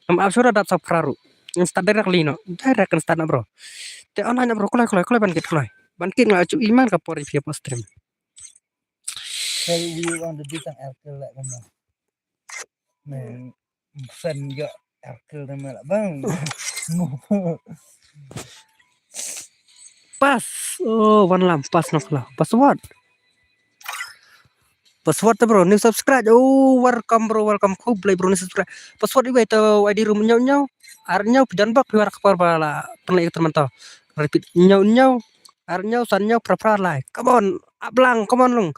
Am ap sura dat sa phra ru. Ngan start direct li no. Direct ngan start na bro. Te online na bro, kloi, kloi, kloi ban kit, kloi. Ban kit nga chu iman ka por iphi pa stream. Hey, we want to do some Erkel like kumno. Men, sen ga Erkel na mela bang. Pas. Oh, wan lam, pas nok la. Password. Password te bro, new subscribe. Oh, welcome bro, welcome. Khublei bro, new subscribe. Password iwei te I D room ñiew ñiew. Ar ñiew phi don bok phi war ka por ba la pynleit ka tyrmen to. Repeat ñiew ñiew. Ar ñiew san ñiew phra phra lai. Come on, ap lang, come on lung.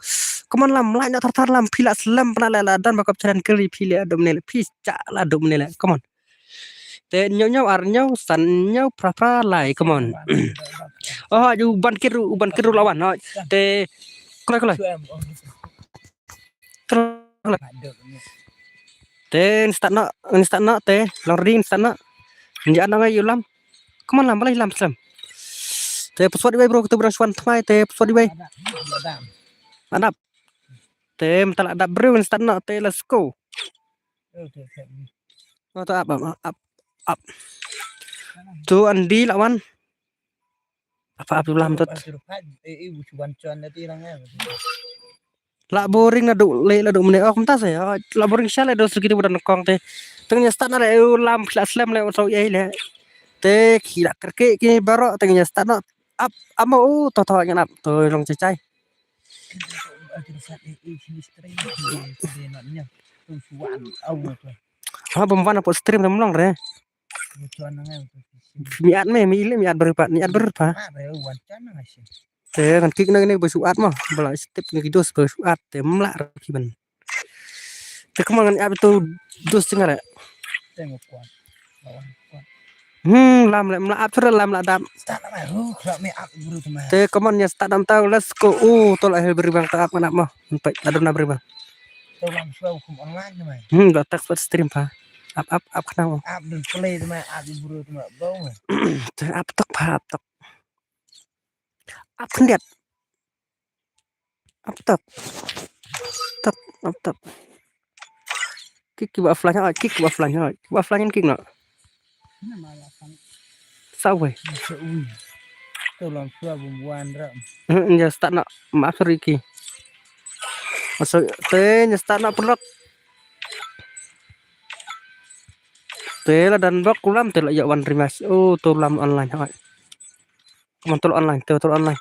Come on lam, lai na thar thar lam phi la slem pna la la don ba kop channel kali phi le dum ne le phi cha la dum ne le. Come on. Te ñiew ñiew ar ñiew san ñiew phra phra lai, come on. Oh, ju ban kit ru, ban kit ru lawan. Oh, te kloi kloi. Kloi. Te instant na, instant na te long ring instant na. Ña na ngai yu lam. Come on lam, balai lam slem. Te password iwei bro, kita bro swan tmai te password iwei. Adap. Te mta la adap bro instant na te let's go. Oh, to ap, ap, ap, ap. Tu Andy la wan. Apa ap lam tot. La boring na duk le la duk mene ok mta se. La boring sha le dos kiti budan kong te. Teng nya start na le lam la slem le so ye le. Te ki la kerke ki baro teng nya start na. Ap, ap mo, u, to, to, ngan ap, to, long chai chai. Ha, bym wan hapoh stream, dam long re. Mi at me, mi ile, mi at ber pat, mi at ber pat. Te ngan kik na kane ba shu at mo, ba la step na ki dos ba shu at, te mla ra ki ban. Te kumno ngan ap ito dos jingare. Hmm, lam le, mla ap sura lam la dap. Te kumno nya start dam tau, let's go. Oh, to la hel beri bang ta ap ngan ap mo. Empat, ada na beri bang. Hmm, da text pat stream pa. Ap, ap, ap khnang mo. Te ap tok pa, ap tok. Ap khyndiat. Ap tok. Tok, ap tok. Kik kiba offline hoi, kik kiba offline hoi. Kiba offline kik no. Sa wei. To lam sua bumbuan ra. Hmm, nya start na. Maaf, sorry ki. Maksud, te nya start na perlok. Te la dan bok kulam te la ïa wan rematch. Oh, to lam online hoi. Kumno to online, to, to online.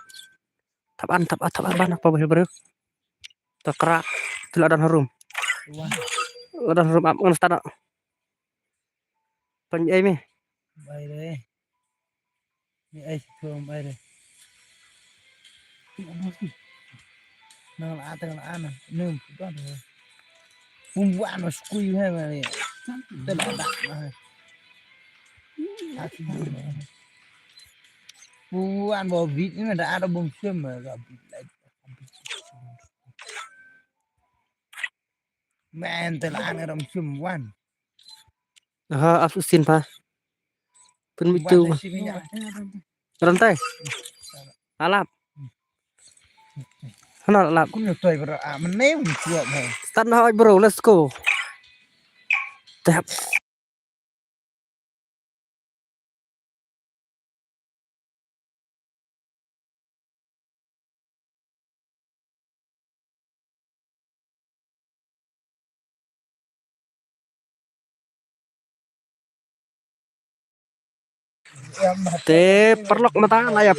Tap an, tap an, tap an, ban apa bahil bro. Takra, te la dan harum. La dan harum ap ngan start. Pan ai me. Bai re. Ni ai tu bai re. Nang la tang la ana. Num tu bai re. Bumbuan no skui he ma ni. Te la da ma he. Bumbuan bo bit ni da ada bum sem ma ga bit lai. Man te la ana ram sem wan. Ha, asu sin pa. Pun mitu. Rantai. Alap. Hana alap. Kun no toy bro. Ah, mane un chuak hai. Start na hoi bro, let's go. Tap. Te paralok mynta la ïa.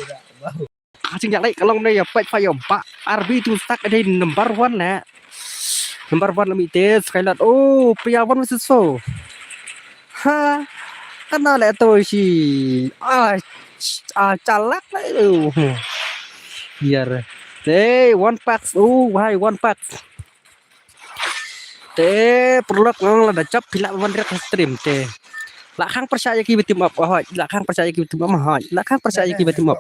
Ka jingïaleh ka long ne ïa peit pha ïa ba R B tu stak dei number one ne. Number one la mih te Skylat. Oh, pria one versus four. Ha. Kana le to shi. Ah, ah, chalak le. Biar. Te one packs. Oh, wahai one packs. Te paralok nga ong lada jop phi lah ban riak ha stream te. La khang pyrshah ïa ki ba team up hoi, la khang pyrshah ïa ki ba team up hoi, la khang pyrshah ïa ki ba team up.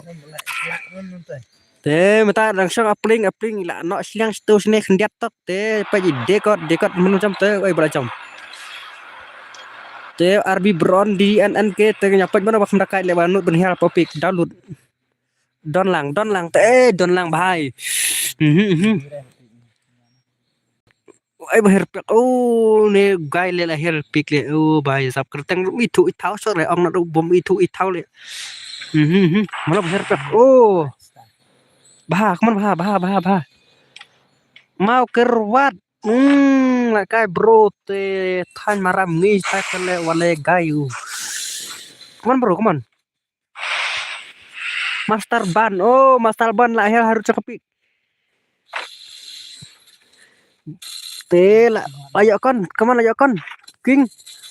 Te mynta dang shong apling apling la noh shiliang shto shine khyndiat tok te pa ji dekot dekot menu jam te oi bala jam. Te R B Bron D N N K te nya peit mano ba kham dakai le ba nud ban hiar pa pick download. Don lang, don lang, te, eh, don lang, bhai. Mhm, mhm. Ai, ba her pek. Oh, ne guy le la her pek le. Oh, bhai, sap kerteng mi thu i thau sore, ong na du bom i thu i thau le. Mhm, mhm. Mana ba her pek. Oh. Bha, come on, bha, bha, bha, bha. Mau kerwat. Hmm, la kai bro te than maram ngi ta kele wale guy u. Come on, bro, come on. Master Ban. Oh, Master Ban la hel harut sa ka pick. Te la, la ïoh kon, kaman la ïoh kon. King,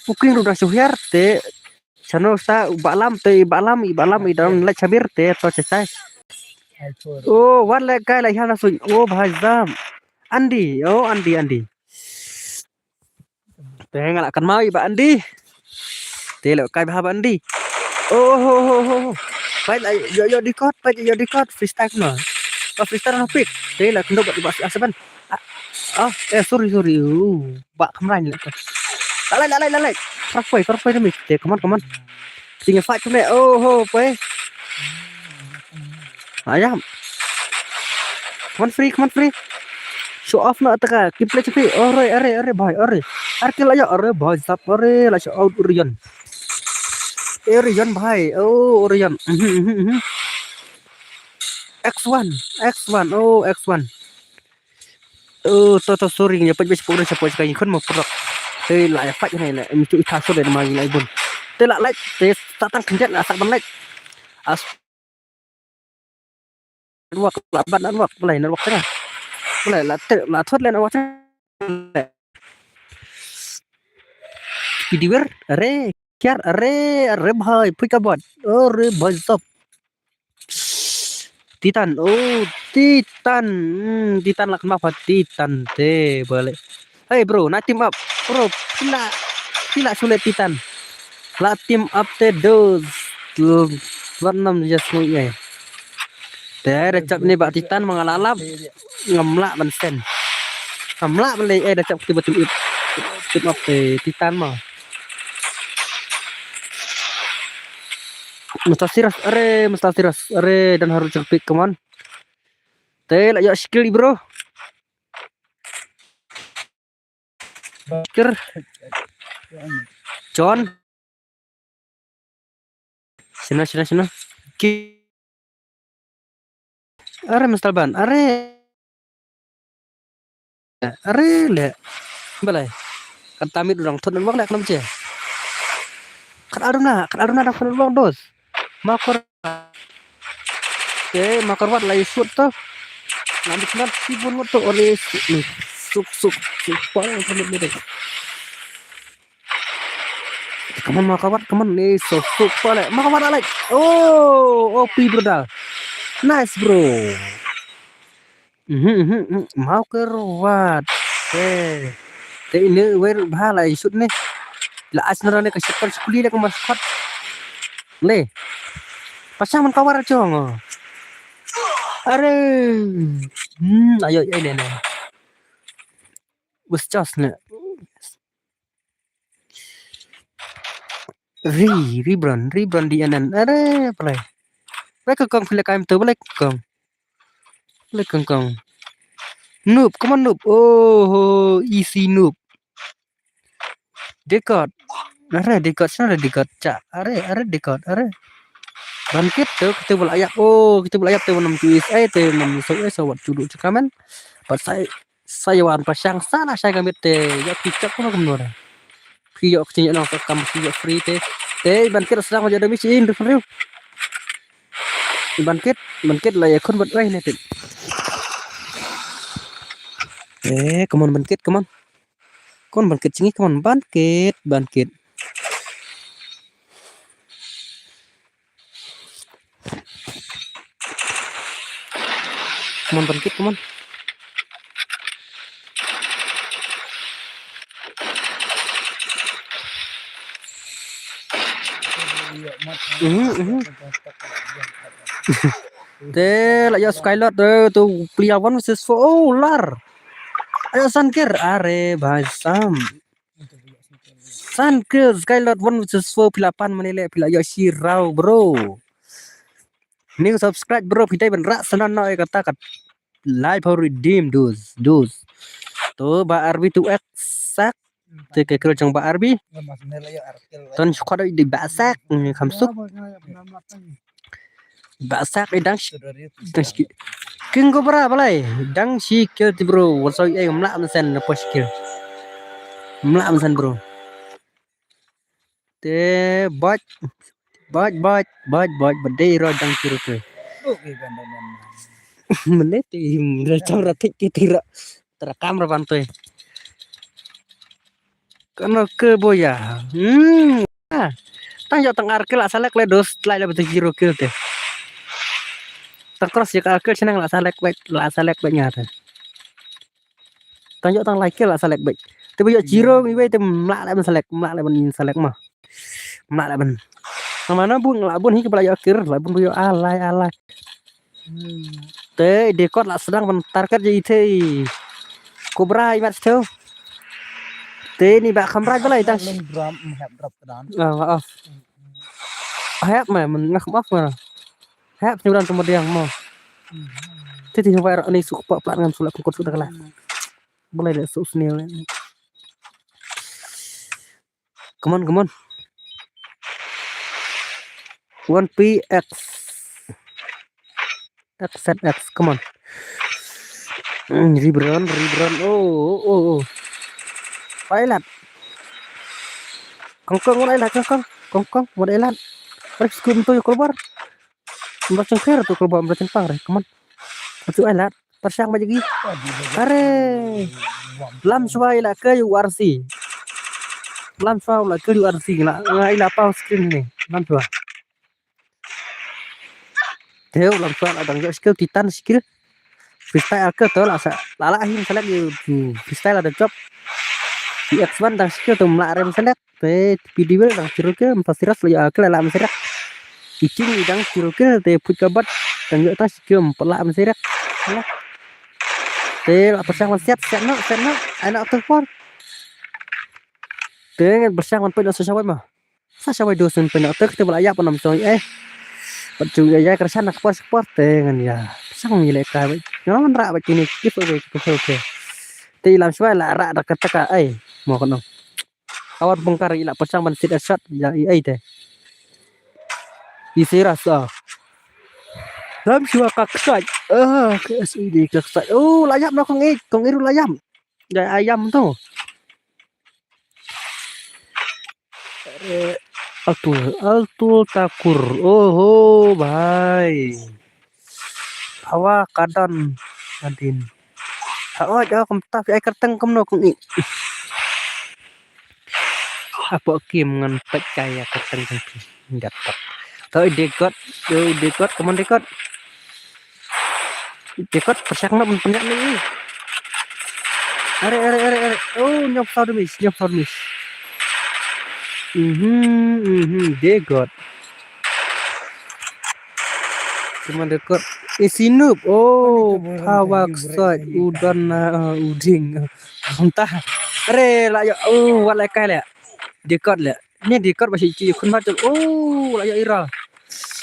u King ruh da shu hiar, te. Chano sa, u Balam, te, i Balam, i Balam, i Dam, la chabir, te, to chachai. Oh, wan le kai la hiar na suñ. Oh, bhai zam. Andy, oh, Andy, Andy. Te nga la kan mau i ba Andy. Te la kai bha ba Andy. Oh ho ho ho. Pai la yo yo dikot, pai yo dikot freestyle no. Ba freestyle no pick. Te la kendo ba ba asaban. Ah, eh sorry sorry. Uh, ba kamran la. La la la la la. Kar poi kar poi demi. Te come on come on. Sing fight tu ne. Oh ho poi. Ayam. Come on free, come on free. Show off na taka. Keep play free. Ore, ore, ore, bhai, ore. Arke la ya, ore, bhai, sap, ore, la show out Orion. Orion, bhai. Oh, Orion. Mhm, mhm, mhm. X one, X one, oh, X one. Oh, to, to, sorry, nya pek bes pura siapa sekai khun mau pura. Te la ya fight ne la, em tu ita so de ma la ibun. Te la like, te tatang kendet la sak ban like. As Network, la bad network, balei network tengah. Balei la te, la thot le network tengah. Ki diwer, are, kiar, are, are bhai, pui ka bot. Are bhai sab. Titan, oh, Titan. Hmm, Titan la kena pa Titan te, balei. Hey bro, na team up. Bro, phi la, phi la shu leh Titan. La team up te dos. Wat nam just ngui ai. Te da chap ni ba Titan ma nga la lap. Ngam lah ban sen. Ngam lah ban leh ai da chap te ba team up. Team up te Titan ma. Mustah serious, are, mustah serious. Are, dan harus cepik, come on. Te la ïoh skill, bro. Kir. John. Sino, sino, sino. Ki. Are, Mister Ban. Are. Are, le. Balei. Kata mit orang thot network le, kenapa je? Kat aruna, kat aruna dang thot network dos. Makor. Oke, makor wat lai sut to. Nanti kenal si bun wat to, ore sut ni. Suk, suk, suk. Paling thot ni deh. Come on, makor wat, come on. Ni so suk pale. Makor wat, Alex. Oh, O P, brother. Nice, bro. Mhm, mhm, mhm. Mau ke ruat. Eh. Te ini wer bha la isut ni. La as nara ne ka shot kan skuli le ka mas kot. Le. Pasang man kawar chong. Are. Hmm, ayo, ayo, ne, ne. Bus chos ne. Ri, ri bron, ri bron di anan. Are, play. Play kong kong, play kaim tu, play kong. Play kong kong. Noob, come on, noob. Oh, easy noob. Dekot. Are, dekot, sana ada dekot. Cak, are, are, dekot, are. Bangkit tu, kita boleh ayap. Oh, kita boleh ayap tu, enam tu is, eh, tu enam so, eh, so, wat tu duk cakaman. Pasai, saya wan pasang, sana saya kami te, ya, kita kau kemana? Phi ïoh kti nong ka kam phi ïoh free te. Te bangkit sdang ma ïoh da mi chi in review. Bangkit, bangkit la ïa khun bat wai ne te. Eh, come on bangkit, come on. Come on bangkit chingi, come on bangkit, bangkit. Come on, bangkit, come on. Mhm, mhm. Te la ïa Skylord, eh, tu player one versus four. Oh, lar. Ayo Sankir, are bhai sam. Sankir, Skylord one versus four, phi la pan mane le, phi la ïoh shi raw, bro. New subscribe, bro, phi dei ban rah sanan noh ïa kata kat. Live for redeem, dos, dos. To ba R B tu ek sak. Te ke kro jong ba R B. Ton squad di ba sak, ni kham suk. Ba sak i dang shi-, dang shi-, King Cobra balai. Dang shi kill ti bro. Wal so ai mla man sen na post kill. Mla man sen bro. Te baj, baj, baj, baj, baj, ba dei ro dang kill te. Mene ti ra chang ra thik ti ra. Tra kam ra ban te. Kano ke boya. Hmm. Ah. Tang ïoh tang ar kill la select le dos, tlai le ba te zero kill te. Tang cross ïa ka ar kill shnang la select beit, la select beit nga te. Tang ïoh tang lai kill la select beit. Te ba ïoh zero ngi wei te mla le ban select, mla le ban select ma. Mla le ban. Namar na bun la bun hi ka ba la ïoh kill, la bun ba ïoh alai alai. Te dekot la sdang ban target ïa i te. Cobra i mat steo. Te ni ba kham raj balai dang. Lung drum, mm, hep drop ka dan. Ah, ah. Hep ma, men ngah kham off ma. Hep ni bran tu madiang mo. Te ti hawai rak ni suk pa plat ngam sulak kongkot suk dak la. Balai dak suk snial. Come on, come on. One P X. X Z X, come on. Hmm, ribron, ribron. Oh, oh, oh, oh. Pilot. Kong kong, one pilot, kong kong. Kong kong, one pilot. Rek skum tu, kolbar. Mbra chengker tu, kolbar, mbra chengpang, rek. Come on. Atu ai lad. Pyrshang ba jagi. Are. Lam shuwa ila ke U R C. Lam shuwa ila ke U R C la. Nga ila pau screen ni. Lam shuwa. Teo lam shuwa la dang jok skill titan skill. Freestyle ke to la sa. La la hin select you. Freestyle ada job. Di X one dang skill tu mla rem select. Te P D Will dang chiru ke empat siras lagi akal la mesrak. Icing dang chiru ke te put kabat dang jok tas ke empat la mesrak. Te la pyrshang man siat siat no siat no. Anak tu por. Te pyrshang man pun sa shawai ma. Sa shawai dos man pun tu kita bala yap nam soi eh. Pat chu ya ya kersan nak por por te ngan ya. Pyrshang ni le kai. Ngan ra ba kini kif oke kif oke. Te lam shawai la ra da kataka ai. Mo kono. Awan bengkar ila pyrshang ban sit shot ya i ai te. I siras ah. Lam shuwa ka ksai. Ah, K S I D ka ksai. Oh, layam na kong ik, kong iru layam. Ya ayam tu. Eh, Altul, Altul Takur. Oh, oh, bhai. Hawa kadan adin. Ha oi ja kum ta ai kerteng kum no kum i. Apa kim ngan pet kaya kerteng kum ki. Dapat. To dikot, yo dikot, kaman dikot. Dikot pyrshang na pynyak ni. Are are are are. Oh nyop sawdmis, nyop sawdmis. Mhm, mhm, dikot. Cuman rekod. Eh, Sinup. Oh, pawak sot. Udan na, uh, uding. Entah. Are, la yo. Oh, wat lai kai le. Dikot le. Ni dikot ba shi chi khun mat. Oh, la yo ira.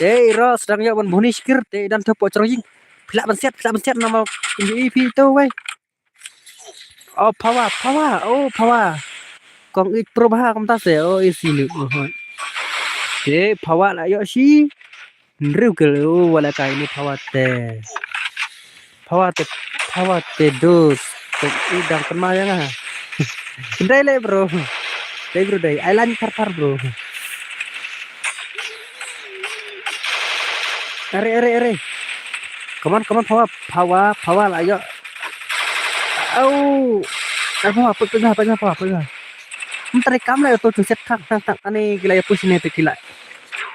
Eh, ira sedang yo ban buni sikir. Te dan tu pocrong jing. Pilak ban siat, pilak ban siat nama. Kunju ipi tu, wai. Oh, phawa, phawa, oh, phawa. Kong ik pro bha kam ta se, oh, isi lu, oh, hoi. Te, phawa la yo shi. Nriu ke lu, wala kai ni phawa te. Phawa te, phawa te dos. Te idang kena yang ah. Kendai le, bro. Dai, bro, dai. Ai lan par par, bro. Are, are, are. Come on, come on, phawa, phawa, phawa la yo. Au. Ai phawa, put put phawa, put phawa. Mentari kam la yo tu set thak thak thak ani kila ya push ni te kila.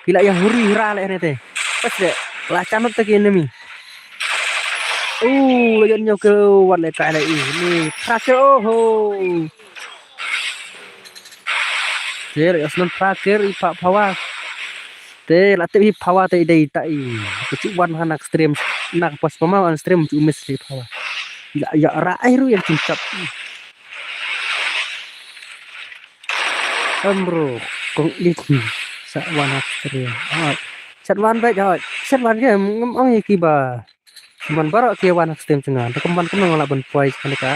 Kila ya huri hura le ni te. Pas de. La chanut te ki enemy. Uh, la yo nyo ke wan le kai le i. Ni terakhir, oh ho. Te la yo senon terakhir i pa phawa. Te la tip hi phawa te i dei ta i. Te cuk wan ha nak stream. Nak pas pama wan stream cuk miss hi phawa. Ya, ya ra ai ru yang cincap. Em bro, kong ik sa wan ha stream. Hoi. Sat wan bek hoi. Sat wan ke ngam ong i ki ba. Man baroh ki wan ha stream chengan. Te kum ban kum nang la ban poi chengan ka.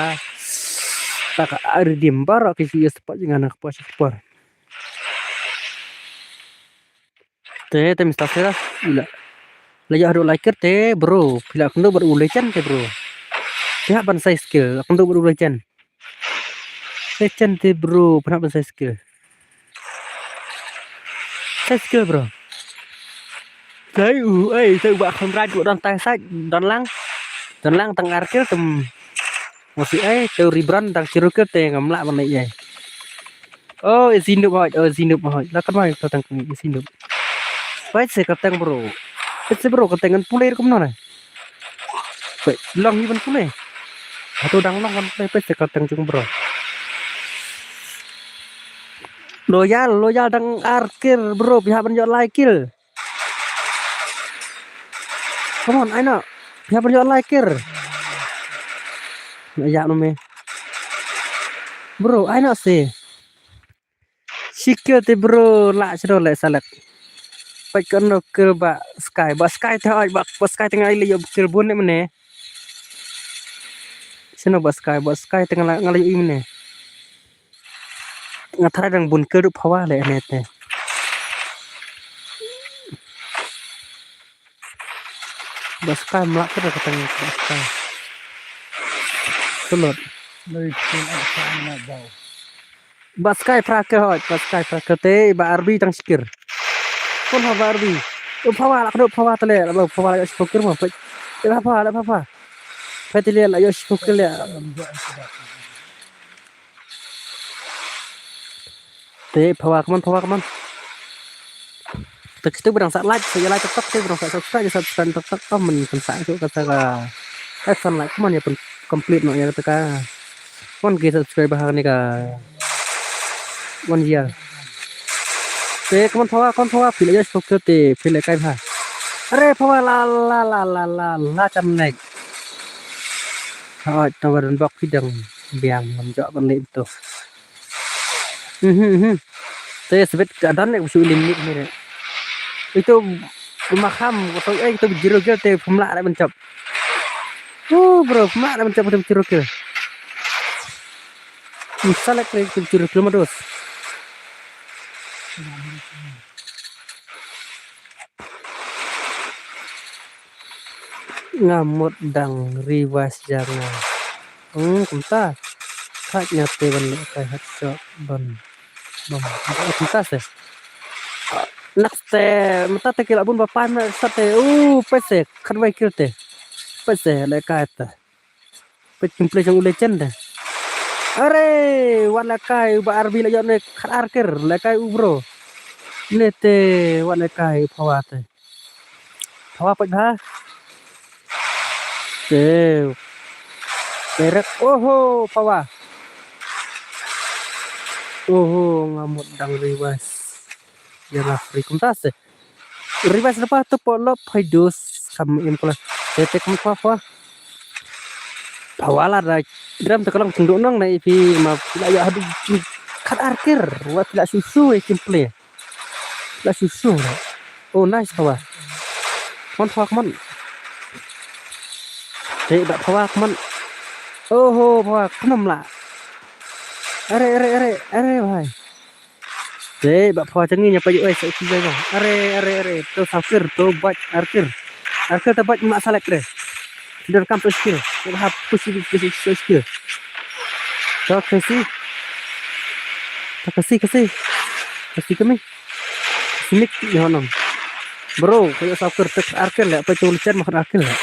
Ta ka redeem baroh ki yes pat chengan ka poi sa por. Te te Mister Siras ila. La ya do liker te bro. Pila kendo bar u legend te bro. Pila ban sai skill. Kendo bar u legend. Legend te bro. Pernah ban sai skill. Sai skill bro. Sai u ai sai ba kham raj don tai sai don lang. Don lang tang arkil tem. Masih ai te ribran tang chiru ke te ngam lah ban ai. Oh, isi nup hoi, oh, isi nup hoi. Lah kan mai ka tang isi nup. Pai se ka tang bro. Isi bro ka tang pule kum no na. Pai long hi ban pule. Atu dang long ban pule pai se ka tang cung bro. Loyal, loyal dang arkir bro, pihak ban jot lai kill. Come on, ai no. Pihak ban jot lai kill. Ya no me. Bro, ai no se. Sikil te bro la chro le salak. Pai kono kill ba Sky, ba Sky te ai ba, ba Sky te ngai le yo kill bun ne mene. Sino ba Sky, ba Sky te ngai le yo mene. Nga thara dang bun kill du phawa le ne te. Ba Sky mlak ka da ka tang ba Sky. Tulot. Lei kin ak sa na bau. Ba Sky pra ke hoi, ba Sky pra ke te ba Arbi tang sikir. Kon ha ba Arbi. U phawa la kdo phawa tele, la phawa la sikir mo pe. La phawa, la phawa. Phet ïa la ïoh shiphew kill ïa. Te phawa, come on, phawa, come on. Te kito ba dang sa like, sa ïa like tok tok, kito ba dang sa subscribe, ïa subscribe tok tok, oh, men pynsa ïa ka, ka, ka san like, come on, ïa pyn complete noh ïa ka. Come on ki subscriber ha kane ka one year. Te come on phawa, come on phawa, phi la ïoh shiphew kill te phi la kai bha. Are phawa, la la la la la la cham nek. Hooid, to ba don bok phi dang biang ngam jok ban leh to. Mhm, mhm. Te sbit ka don ne u shu limit ne. Ito ma kham ko to, eh, ito zero kill te pham lah re ban chop. Uh, bro, pham lah re ban chop ito zero kill. Sa lek re ito zero kill ma dos. Nga mut dang revive ïa nga. Hmm, kumta. Khat nga te ban leh kai hat shot ban. Bam. Kumta se. Next te, mynta te ki la bun ba pan na sa te. Uh, peit se, khat wei kill te. Peit se, leh kai te. Peit gameplay jong u legend te. Are, wat leh kai u ba R B la ïoh ne khat ar kill, leh kai u bro. Ne te, wat leh kai u phawa te. Phawa peit bha. Te. Direct. Oho, phawa. Oho, nga mut dang revive. Ïa la free kumta se. Revive da pha to polo phai dos kam im kula. Te te kum phawa phawa. Phawa la da. Dram te ka long chingdu nong na i phi ma phi la ïa hadu khat ar kill. Wat phi la shu shu i gameplay. La shu shu. Oh, nice phawa. Come on phawa, come on. Te ba phawa, come on. Oho, phawa, khnum la. Are, are, are, are bhai. Te ba phawa, changi nya pa yu ai sa uti jai ba. Are, are, are. To saw kill, to bait ar kill. Ar kill to bait ma select re. Sidan kam to skill. To ha push, push, push, push skill. To kasi. To kasi, kasi. Kasi kami. Sinik ni honong. Bro, ko ïa saw kill, tek ar kill le, pa tu licen ma ar kill le.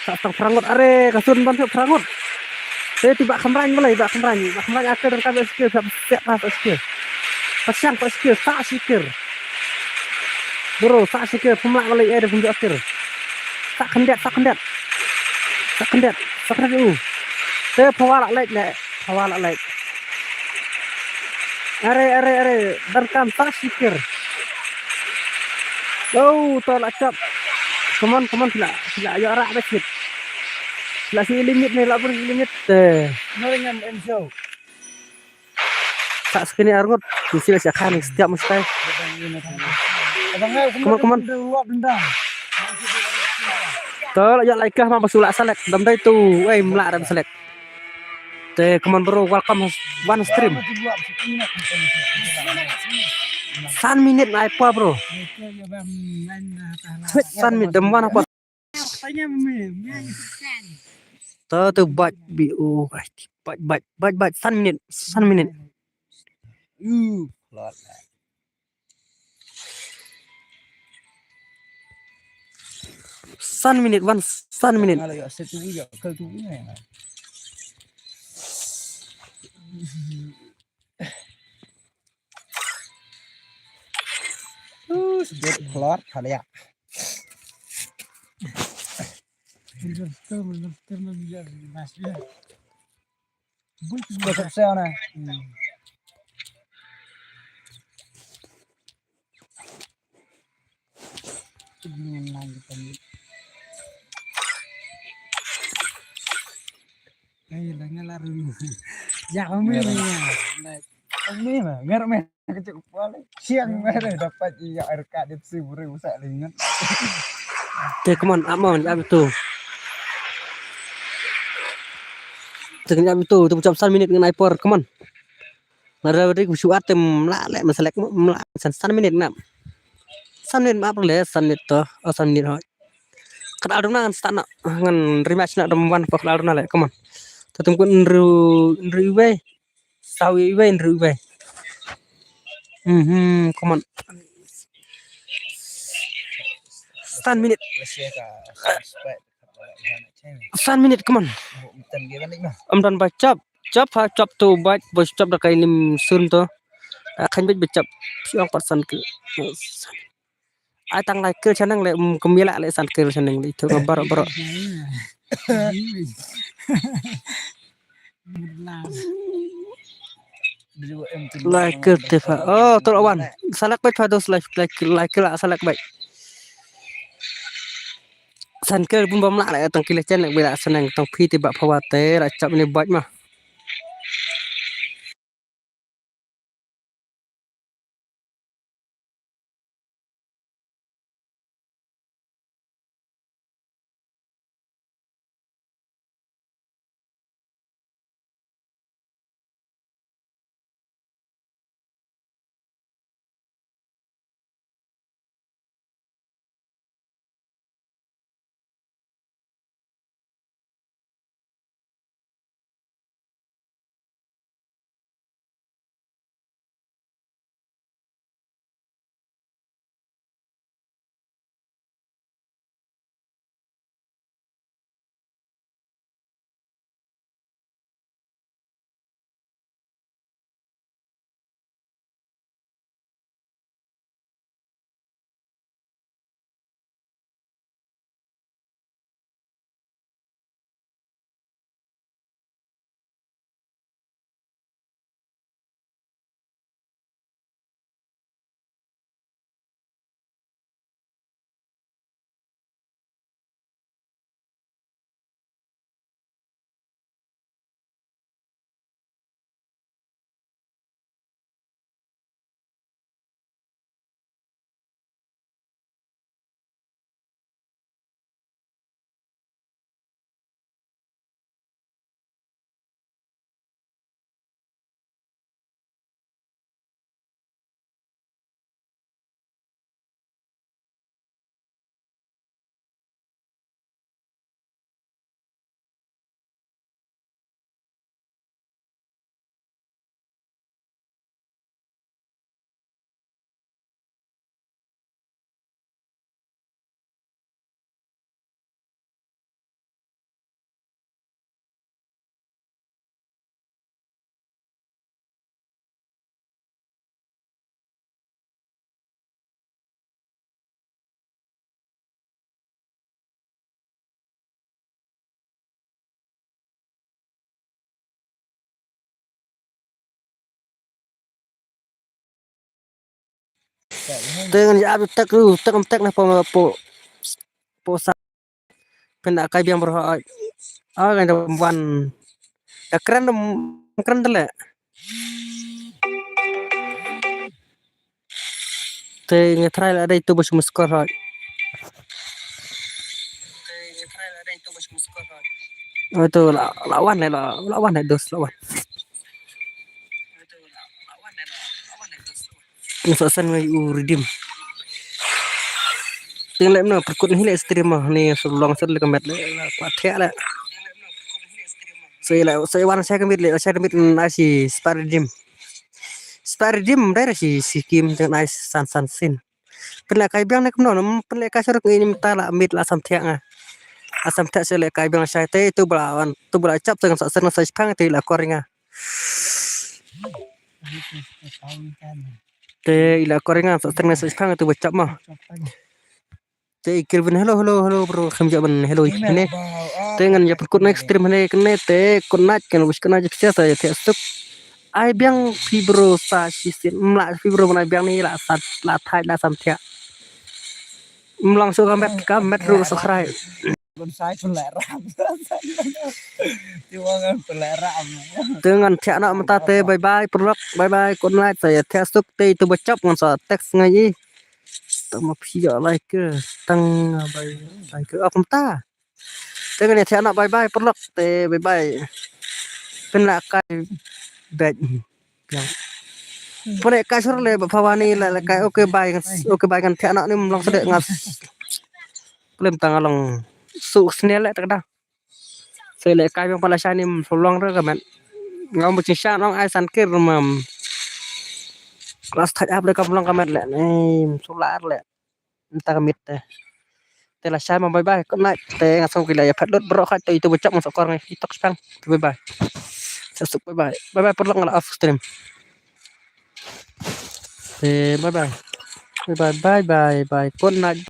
Sa tang prangot, are, ka sun ban sa prangot. Te ti ba khamrang balai, ba khamrang, ba khamrang ar kill dan ka ba skill, sa siap pa skill. Pasiang pa skill, sa skill. Bro, sa skill, pemlak balai, eh, dah pemlak skill. Sa khendet, sa khendet. Sa khendet, sa khendet u. Te phawa la lek le, phawa la lek. Are, are, are, dan kam sa skill. Oh, to la chap. Come on, come on, sila, sila, ayo arak dah sikit. Sila si limit ni, la beri limit. Eh. Nori ngam enso. Tak sekini arngut, mesti lah siakan ni setiap mesti. Come on, come on. To la yak laikah ma basu la select. Dam dai tu, wei mlak dam select. Te come on bro, welcome one stream. San minit na ai pa bro. San minit dam wan apa. To to bait bi u bait bait bait bait san minit san minit. San minit wan san minit. Uh, sedut keluar kali ya. Sudah selesai, nah. Ai la nga la ru. Ya kami ni. Kami mah ngar meh kecil kepala. Siang meh dapat iya R K D C beri usak lingan. Te come on, ap mon, ap tu. Te kena ap tu, tu chop san minit ngan ai por, come on. Nara ri ku shuat te mla le masalek mla san san minit na. San minit ma ap le san minit to, oh san minit hoi. Kat al dum na ngan start na ngan rematch na dum wan pa kat al dum na le, come on. Tatum kun nru nru iwei. Saw iwei nru iwei. Mhm, come on. San minit. San minit, come on. Am dan ba chop. Chop ha, chop to ba, ba chop da kai nim sun to. Ah, khan ba chop. Siang pat san kill. Ai tang lai kill chanang le, um, kumila le san kill chanang le. Itu ka baro, baro. Lai kill te pha. Oh, tol wan. Salak bait pha dos lai, lai kill, lai kill salak bait. San kill bun bam la le tang kill chen le bila sanang tang phi te ba pha wa te la chap ni bait ma. Te ngan ïa ap tek ru, tek tek na po, po, po sa. Pynda kai biang bro. Ai, ai, ngan da wan. Da kren da, kren da le. Te nga try la dei tu bos muskor hoi. Oh, tu la, la wan le, la, la wan le dos, la wan. Nga sa send nga ïa u redeem. Te nga leh mano, pyrkut hi leh stream ma, ni sa long sa leh ka met leh, kwah thiah leh. Sa ïa leh, sa ïa wan sa ka met leh, sa ka met na shi spare redeem. Spare redeem, dei ra shi, shi kim, te na shi san san sien. Pynleh kai biang ne kumno, pynleh kai shuh ruh ngi mynta la met la sam thiah nga. La sam thiah sa leh kai biang shai te, tu ba la wan, tu ba la chap te ngan sa send nga sa shipang te la kor ïa nga. Te i la kor ïa nga sa send nga sa shipang te ba chap ma. Te i Kelvin, hello, hello, hello, bro, kham jap ban hello i ne. Te ngan ïa pynkut next stream ne kane te, kut nat kan wish kut nat jik sia sa ïa thiah suk. Ai biang phi bro sa shisien, mla phi bro ban ai biang ni la sa, la thait la sam thiah. Mlang suk ka met, ka met ruh sa khrai. Bonsai pynleh ram. Ti wa ngan pynleh ram. Te ngan thiah noh mynta te, bye bye paralok, bye bye, good night, sa ïa thiah suk te, tu ba chap ngan sa text nga ïa. Tang ma phi ïa like, tang bye like, ok mynta. Te ngan ïa thiah noh, bye bye paralok te, bye bye. Pynleh kai bad. Pynleh kai shuh leh ba pha wan ni leh, leh kai, okay bye, okay bye ngan thiah noh ni mlong sdeh ngas. Pynleh tang long suk snial leh te ka da. Sa leh kai biang pala sha ni mlong re ka met. Ngam ba ching sha nong ai san kir mam. Klas thait ap leh ka mlong ka met leh ni msular leh. Mynta ka miet te. Te la shai ma, bye bye, good night. Te nga sngew ki la ïa phet lut baroh khat, te ito ba chap nga sa kor ngai ki tok shpang. Te bye bye. Sa suk, bye bye. Bye bye paralok, nga la off stream. Te bye bye. Bye bye, bye bye, bye. Good night.